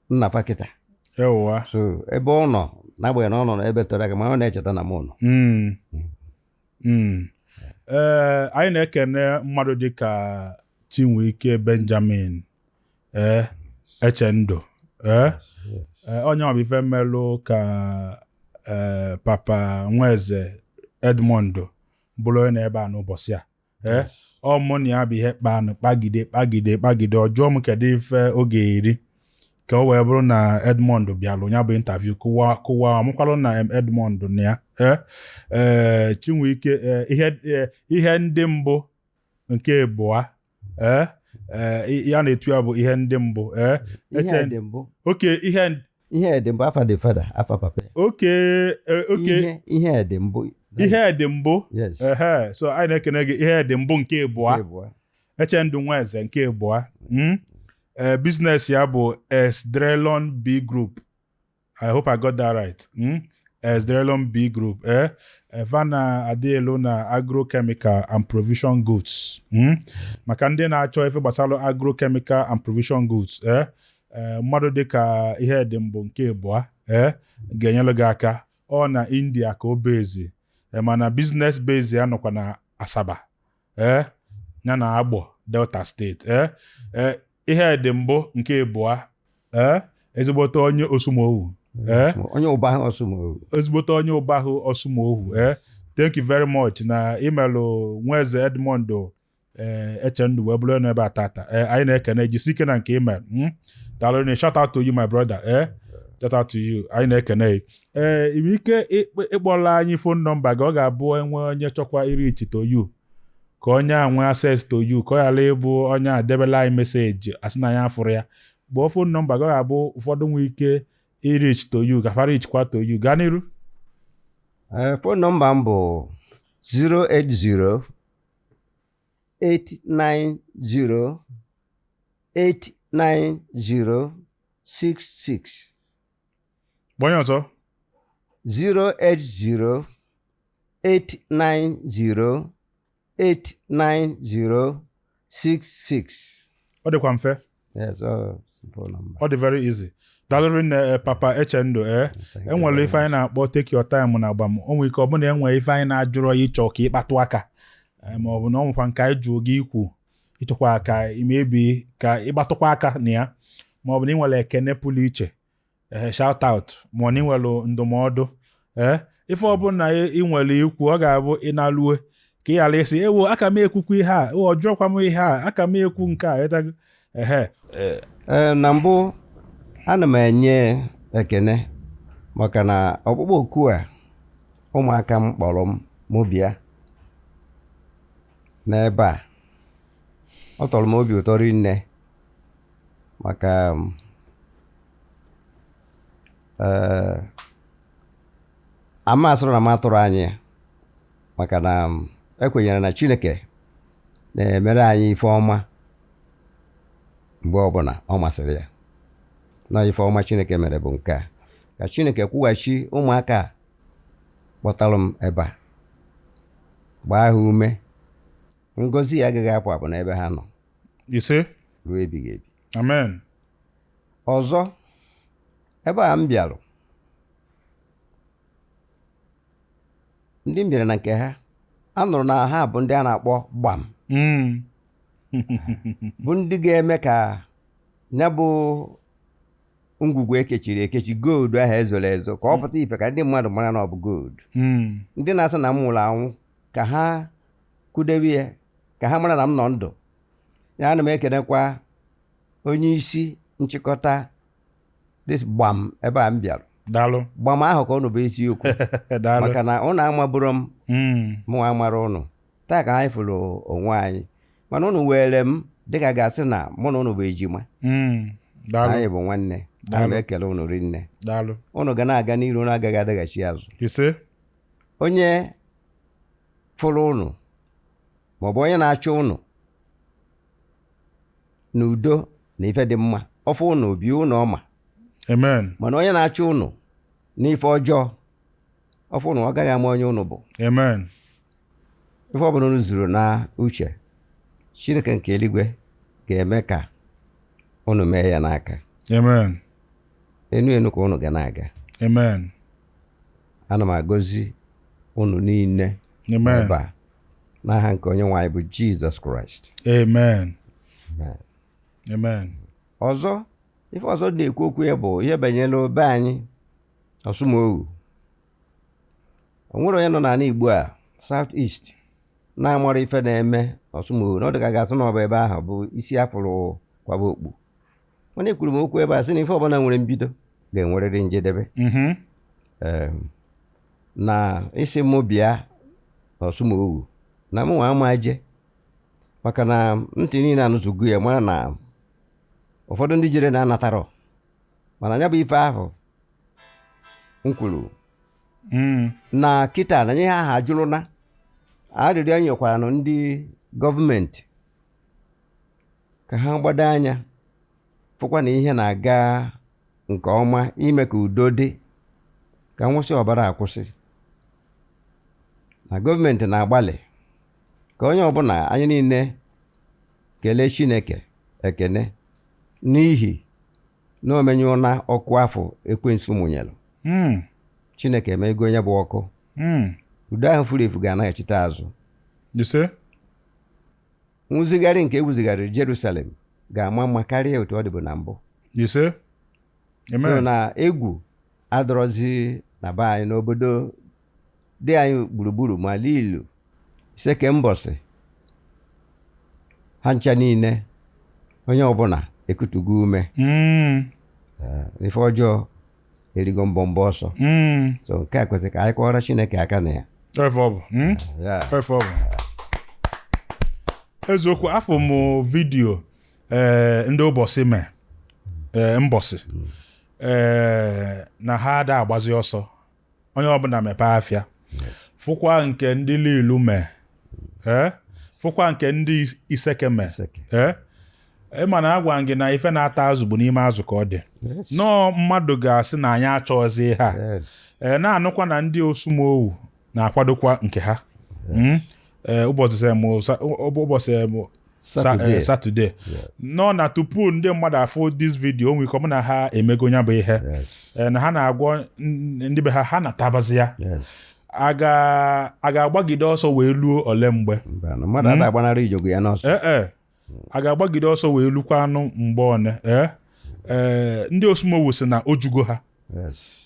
A: nna fakịta. So ebe ọ nọ, n'agbanyeghị na ọ nọ n'ebe tọrọ aka, mana ọ na-echeta na mụ nọ.
B: Anyị na-ekene mmadụ dịka Chinwike Benjamin. Echendụ. Ee.
A: Yes, yes.
B: Onye ọ bụ ife mmelụ ka Papa Nweze Edmond bụrụ onye na-ebe a n'ụbọchị a. Ee, ọ mụ na ya bụ ihe kpanụ kpagide kpagide kpagide, ọ jụọ m kedu ife oge eri ka o wee bụrụ na Edmond bịalụ ya bụ interview kụwa kụwa amụkwalụ na Edmond na ya. Ee, ee, Chinwike, ihe ndị mbụ nke abụọ, ee, ee, ya na-etu ya bụ ihe ndị mbụ. Ee.
A: Ihe dị mbụ.
B: Oke ihe.
A: Ihe dị mbụ, afa dị fada, afa papa.
B: Oke, oke.
A: Ihe dị mbụ.
B: Ihe dị mbụ.
A: Yes.
B: Ehe, so anyị na-ekene gị, ihe dị mbụ nke abụọ.
A: Nke abụọ.
B: Echendụ Nweze nke abụọ. Business ya bụ Esdrelon B Group. I hope I got that right. Esdrelon B Group. Vana Adelu na agrochemical and provision goods. Maka ndị na-achọ ife gbasara agrochemical and provision goods. Mmadụ dịka ihe dị mbụ nke abụọ ga-enyere gị aka. Ọ na India ka o bezi, mana business base ya nọkwa na Asaba, ya na Agbor, Delta State. Ihe dị mbụ nke abụọ, ezigbote onye Osumowu,
A: Onye ụba ahụ Osumowu.
B: Ezigbote onye ụbahụ Osumowu. Thank you very much na imelụ Nweze Edmond Echendụ wee bụrụ n'ebe a tata. Anyị na-ekene, jisi ike na nke email. Daalụ na shout out to you, my brother. Shout out to you, anyị na-ekene gị. Ee, ị ike ịkpọla anyị phone number gị, ọ ga-abụ enwe onye chọkwa ireach to you, ka onye a nwee access to you, ka ọ ghara ịbụ onye a debela anyị message asị na anyị afụrụ ya. Kpọọ phone number gị, ọ ga-abụ ụfọdụ nwee ike ireach to you, ka fa reachkwa to you. Gaa n'iru.
A: Phone number m bụ 080 890 890 66.
B: Gbanye ọzọ.
A: 080 890 890 66.
B: Ọ dịkwa mfe.
A: Yes, simple number.
B: Ọ dị very easy. Daalụ rinne, Papa Echendụ.
A: Thank you
B: enwere
A: very
B: ife anyị
A: much.
B: na-akpọ take your time na agbam. O nwere ike ọ bụ na enwere ife anyị na-ajụrọ ya ịchọ ka ịkpatụ aka, ma ọ bụ na ọ nwekwa nke anyị jụụ gị ikwu ịchọkwa ka imebi ka ịgbatụkwa aka na ya, ma ọ bụ na ị nwere ekene pụrụ iche, shout out, ma ọ na ị nwere ndụmọdụ, ife ọbụla ị nwere ikwu, ọ ga-abụ ịnalue ka ị ghara ịsị ewo aka m ekwukwa ihe a, ewo jụọkwa m ihe a, aka m ekwu nke a ịtago ehe.
A: Ee, na mbụ ana m enye ekene maka na ọkpụkpọ oku a ụmụaka m kpọrọ m mụ bịa n'ebe a, ọ tọrọ m obi ụtọ rinne maka ama asịrị na m atụrụ anyị ya, maka na ekwenyere na Chineke na-emere anyị ife ọma mgbe ọbụla ọ masịrị ya, na ife ọma Chineke mere bụ nke a, ka Chineke kwụghachi ụmụaka a kpọtalụ m ebe a, gbaa ha ume, ngọzi ya agaghị apụ apụ n'ebe ha nọ
B: Ise.
A: ruo ebighị ebi.
B: Amen.
A: Ọzọ, ebe a m bịarụ, ndị m bịara na nke ha, a nụrụ na ha bụ ndị a na-akpọ gbam, bụ ndị ga-eme ka ya bụ ngwugwu ekechiri ekechi, gold ahụ ezoro ezo, ka ọ pụta ife, ka ndị mmadụ mara na ọ bụ gold. Ndị na-asị na m nwụrụ anwụ, ka ha kwudewe ya, ka ha mara na m nọ ndụ ya. Ana m ekenekwa onye isi nchịkọta this gbam ebe a m bịara.
B: Daalụ.
A: Gbam ahụ ka ụnụ bụ eziokwu.
B: Daalụ.
A: Maka na ụnụ amaburo m, mụ amara ụnụ, taa ka anyị fụrụ onwe anyị, mana ụnụ were m dịka ga-asị na mụ na ụnụ bụ ejima.
B: Daalụ.
A: Anyị bụ nwanne. Ana m ekele ụnụ rinne.
B: Daalụ.
A: Ụnụ ga na-aga n'iru, ụnụ agaghị adaghachi azụ.
B: Ise.
A: Onye fụrụ ụnụ maọbụ onye na-achọ ụnụ n'udo na ife dị mma, ọfụ ụnụ bi ụnụ ọma.
B: Amen.
A: Mana onye na-achọ ụnụ n'ife ọjọọ, ọfụ ụnụ, ọ gaghị ama onye ụnụ bụ.
B: Amen.
A: Ife ọbụla ụnụ zuru na uche, Chineke nke eluigwe ga-eme ka ụnụ mee ya n'aka.
B: Amen.
A: Enu enu ka ụnụ ga na-aga.
B: Amen.
A: Ana m agọzi ụnụ niile
B: Amen.
A: ebe a n'aha nke onye nwe anyị bụ Jizọs Kraịst.
B: Amen.
A: Amen.
B: Amen.
A: Ọzọ, Ife ọzọ dị na-ekwu okwu ya bụ ihe banyere be anyị Ọsụmohu. O nwere onye nọ n'ala Igbo a, South East, na-amara ife na-eme Ọsụmohu, na ọ dịka ga-asị na ọ bụ ebe ahụ bụ isi afụrụ kwaba okpu. Mana ekwuru m okwu ebe a sị na ife ọbụla nwere mbido ga-enwerịrị njedebe. Na isi mụ bịa n'Ọsụmohu na mụ nwa ama je, maka na ntị niile anụzụgo ya, mara na ụfọdụ ndị jere na-anatarọ. Mana ya bụ ife ahụ m kwuru na kịta na ihe ahụ ajụrụ na arịrịọ nyekwara nụ ndị gọọmenti ka ha gbado anya fụkwa na ihe na-aga nke ọma, ime ka udo dị, ka nwụsị ọbara akwụsị. Na gọọmenti na-agbalị ka onye ọbụla, anyị niile kelee Chineke ekene n'ihi na o menyụọna ọkụ afọ ekwensu mụnyelụ. Chineke emego onye bụ ọkụ. Udo ahụ furu efu ga-anaghachite azụ.
B: Ise.
A: Nwụzigharị nke ewuzigharịrị Jerusalem ga-ama mma karịa otu ọ dịbụ na mbụ.
B: Ise.
A: So
B: Amen.
A: na egwu adọrọzi na be anyị, n'obodo dị anyị gburugburu, ma Lilu, Iseke, Mbọsị, ha ncha niile, onye ọbụla ekutugo ume. Ife ọjọọ erigo mbọmbọ ọsọ. So nke a kwesịrị ka anyị kọwara Chineke aka na ya.
B: Efe ọ bụ.
A: Yeah.
B: Efe ọ bụ. Eziokwu, afọ m video ndị ụbọchị mee mbọsị na ha ada agbazi ọsọ, onye ọbụla mepee afịa. Fụkwa nke ndị Lilu mee, fụkwa nke ndị Iseke mee.
A: Iseke.
B: Ịma na agwa m gị na ife na-ata azụ bụ n'ime azụ ka ọ dị. Nọọ mmadụ ga-asị na anyị achọghịzị ihe a. Ee, na-anụkwa na ndị Osumowu na-akwadokwa nke ha. Ee, ụbọchị
A: Saturday.
B: Saturday. Nọ na tupu ndị mmadụ afụ this video, o nwere ike ọ bụ na ha emego ya bụ ihe. Ee, na ha na-agwọ ndị be ha, ha na-atabazi ya. A ga-agbagide ọsọ wee luo ole mgbe?
A: Mba, na mmadụ ada agbanarị ijogo ya n'ọsọ.
B: Ee, a ga-agbagide ọsọ wee lukwa anụ mgbe one? Ee, ndị Osumowu si na ojugo ha.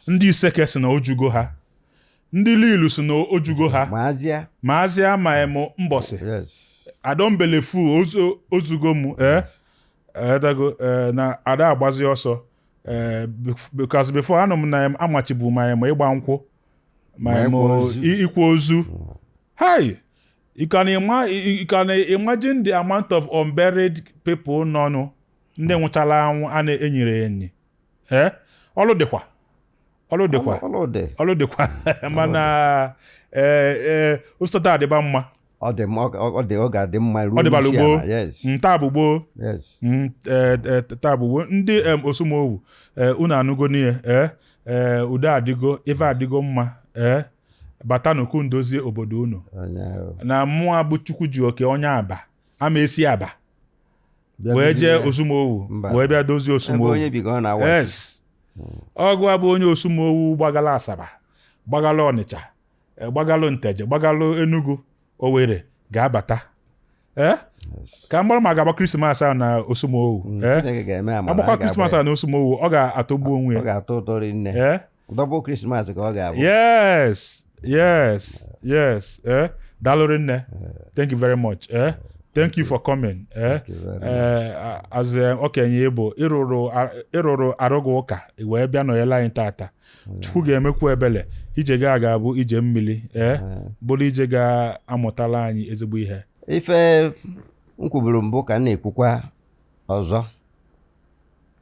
B: Ndị Iseke si na ojugo ha. Ndị Lilu si na ojugo ha.
A: Ma azịa.
B: Ma azịa, ma emu mbọsị. Adọmbelefu ozugo m. Ee, edago. Ee, na ada agbazi ọsọ. Ee, because before, anụ m na em amachibu ma em ịgba nkwụ, ma
A: Ma
B: em
A: ịkwa ozu.
B: ịkwa ozu. Hi, you can imagine the amount of unburied people nọ nụ, ndị nwụchala anwụ a na-enyere enyi. Ee, ọlụ dịkwa, ọlụ dịkwa.
A: Ọlụ dị.
B: Ọlụ dịkwa, mana ee, ụsọta adịba mma.
A: Ọ dị mma, ọ dị, ọ ga-adị mma ruo
B: Ọ dịbalụ
A: n'isi
B: gboo.
A: ala. Yes.
B: Taa bụ gboo.
A: Yes.
B: Taa bụ gboo. Ndị Osumowu, unu anụgo n'ihe. Ee, udo adịgo, ife adịgo mma. Ee, batanụ ndozie obodo unu.
A: Onye ahụ.
B: Na mmụọ bụ Chukwu ji oke onye Aba ama esi Aba
A: Bịa
B: wee
A: dozie
B: jee
A: ya.
B: Osumowu
A: Mba.
B: wee bịa dozie
A: Ebe
B: Osumowu.
A: onye bi ka ọ na-awachi.
B: Yes, ọgụ abụ onye Osumowu gbagala Asaba, gbagala Ọnịcha, gbagalụ Nteje, gbagalụ Enugu, Owerri, ga-abata. Ee, ka mgbara ma ga-agba Krismas ahụ na Osumowu. Ee.
A: Chineke ga-eme amara.
B: Agbakwa
A: a ga-agba
B: Krismas
A: ya.
B: ahụ na Osumowu, ọ ga-atọgbu onwe
A: Ọ
B: ya.
A: ga-atọ ụtọ rinne.
B: Ee.
A: Double Christmas ka ọ ga-abụ.
B: Yes, daalụ rinne. Thank you very much. Thank you for coming.
A: Thank you very much.
B: As okenye ịbụ, ịrụrụ arụgụ ụka wee bịa nọnyere anyị tata. Chukwu ga-emekwu ebele, ije ga ga-abụ ije mmiri, bụrụ ije ga-amụtala anyị ezigbo ihe.
A: Ife m kwuburu mbụ ka m na-ekwukwa ọzọ,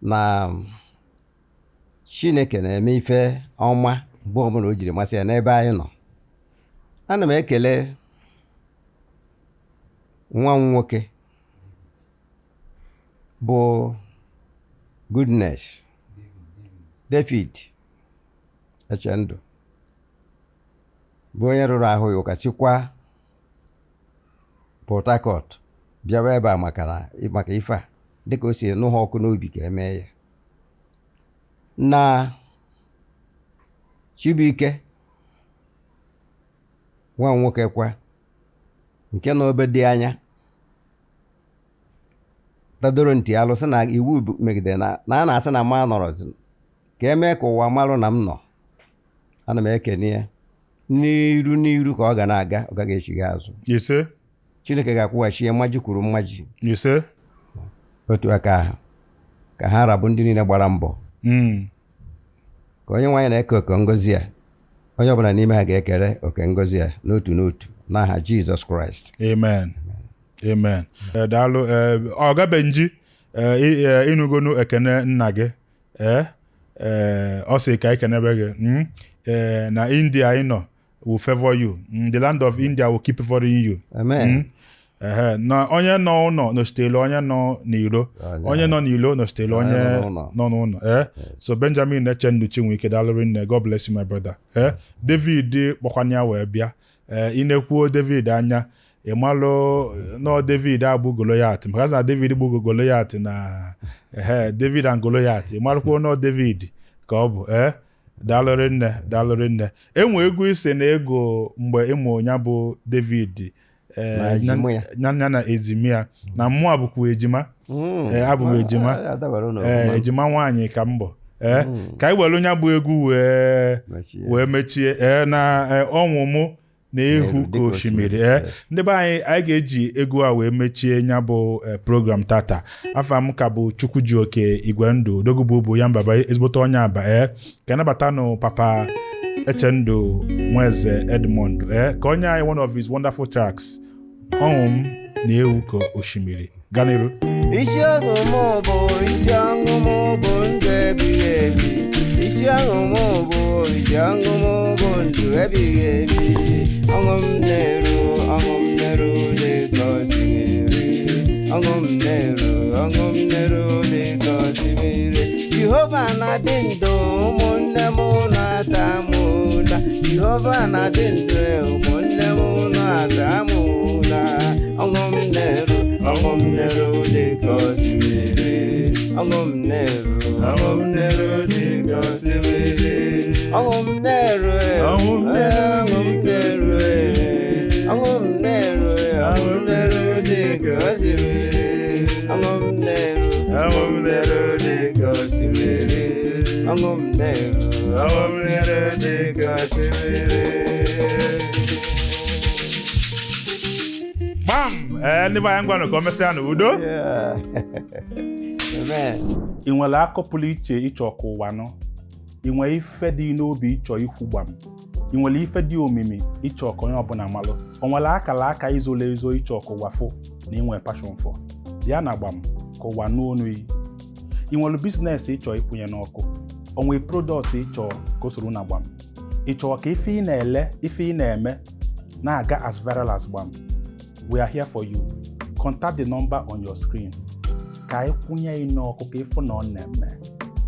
A: na Chineke na-eme ife ọma mgbe ọbụla o jiri masị ya n'ebe anyị nọ. Ana m ekele nwa m nwoke bụ Goodness David Echendụ, bụ onye rụrụ ahụ ya ụka sikwa Port Harcourt bịawa ebe a maka ife a, dịka o si nụ ha ọkụ n'obi ka emee ya, na Chibuike nwa m nwoke kwa, nke nọ ebe dị anya. Tadoro ntị alụ sị na iwu megidere na na a na-asị na ma nọrọzi ka emee ka ụwa marụ na m nọ. Ana m ekene ya n'iru n'iru ka ọ ga na-aga, ọ gaghị echigha azụ.
B: Ise.
A: Chineke ga-akwụghachi ya mmaji kwuru mmaji.
B: Ise.
A: Otu aka ahụ ka ha rabụ ndị niile gbara mbọ ka onye nwaanyị na-eke oke ngozi a, onye ọbụla n'ime ha ga-ekere oke ngozi a n'otu n'otu n'aha Jizọs Kraịst.
B: Amen, amen. Daalụ, Ọga Benji. Ịnụgonu ekene nna gị. Ee ee, ọ sị ka ekenebe gị. Na India ị nọ will favor you. The land of India will keep favoring you.
A: Amen.
B: Ehe, na onye nọ ụlọ nọchitere onye nọ n'ilo, onye nọ n'ilo nọchitere onye
A: Onye nọ n'ụlọ.
B: nọ n'ụlọ. Ee, so Benjamin Echendu Chinwike, daalụ nne. God bless you, my brother. Ee, David kpọkwana ya wee bịa. Ee, ị na-ekwuo David anya, ị malụ nọ David agbụ Goliath, maka na David bụ Goliath na ehe, David and Goliath, ị marụkwuo nọ David ka ọ bụ. Ee, daalụrị nne, daalụrị nne. Enwe egwu ise na ego mgbe ịmụ ya bụ David,
A: Na ejima ya.
B: Na na ejima ya, na mmụọ bụkwa ejima. Ee, abụ m ejima.
A: Adabara unu
B: Ee,
A: ọfụma.
B: ejima nwaanyị ka m bụ. Ee, ka anyị were onye bụ egwu wee
A: Mechie.
B: wee mechie. Ee, na ọnwụ mụ na-ehu
A: Na-eru
B: ka
A: dịka
B: osimiri.
A: osimiri.
B: Ee,
A: Yes.
B: ndị be anyị, anyị ga-eji egwu a wee mechie ya bụ program tata. Afa m ka bụ Chukwujioke Igwendụ Odogwu bụ ya mbaba ezigbote onye aba. Ee, ka anabatanụ Papa Echendu Nweze Edmond, ee, ka onye anyị one of his wonderful tracks, ọṅụ m na-ewu ka osimiri. Ganiru.
A: Isi ọṅụ m bụ, isi ọṅụ m bụ ndụ ebighị ebi. Isi ọṅụ m bụ, isi ọṅụ m bụ ndụ ebighị ebi. Ọṅụ m na-eru, ọṅụ m na-eru dịka osimiri. Ọṅụ m na-eru, ọṅụ m na-eru dịka osimiri. Jehova na-adị ndụ, ụmụnne m na-ata m ụla. Jehova na-adị ndụ, ụmụnne m na-ata m ụla. Ọṅụ m na-eru, ọṅụ m na-eru dịka osimiri. Ọṅụ m na-eru, ọṅụ m na-eru dịka osimiri. Ọṅụ m na-eru,
B: Ọṅụ m na-eru.
A: Ọṅụ m na-eru, ọṅụ m na-eru, ọṅụ m na-eru dịka osimiri. Ọṅụ m na-eru, ọṅụ m na-eru dịka osimiri. Ọṅụ m na-eru, ọṅụ m na-eru dịka osimiri.
B: Gbam. Ee, ndị be anyị, ngwanụ, ka o mesịa na udo.
A: Yeah. Amen.
B: Ị nwere akọ pụrụ iche ịchọ ka ụwa nọ? Ị nwere ife dị n'obi ịchọ ikwu? Gbam. Ị nwere ife dị omimi ịchọ ka onye ọbụla malụ? O nwere akara aka izolo ezo ịchọ ka ụwa fụ na inwe passion for ya na gbam ka ụwa nụ onu iyi? Ị nwere business ịchọ ịkwụnye n'ọkụ? O nwere product ịchọ ka o soro na gbam? Ị chọrọ ka ife ị na-ele, ife ị na-eme na-aga as viral as gbam? We are here for you. Contact the number on your screen ka anyị kwụnye ị n'ọkụ ka ịfụ na ọ na-eme.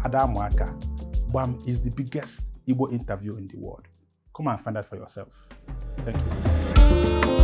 B: Ada aka, gbam is the biggest Igbo interview in the world. Come and find out for yourself. Thank you.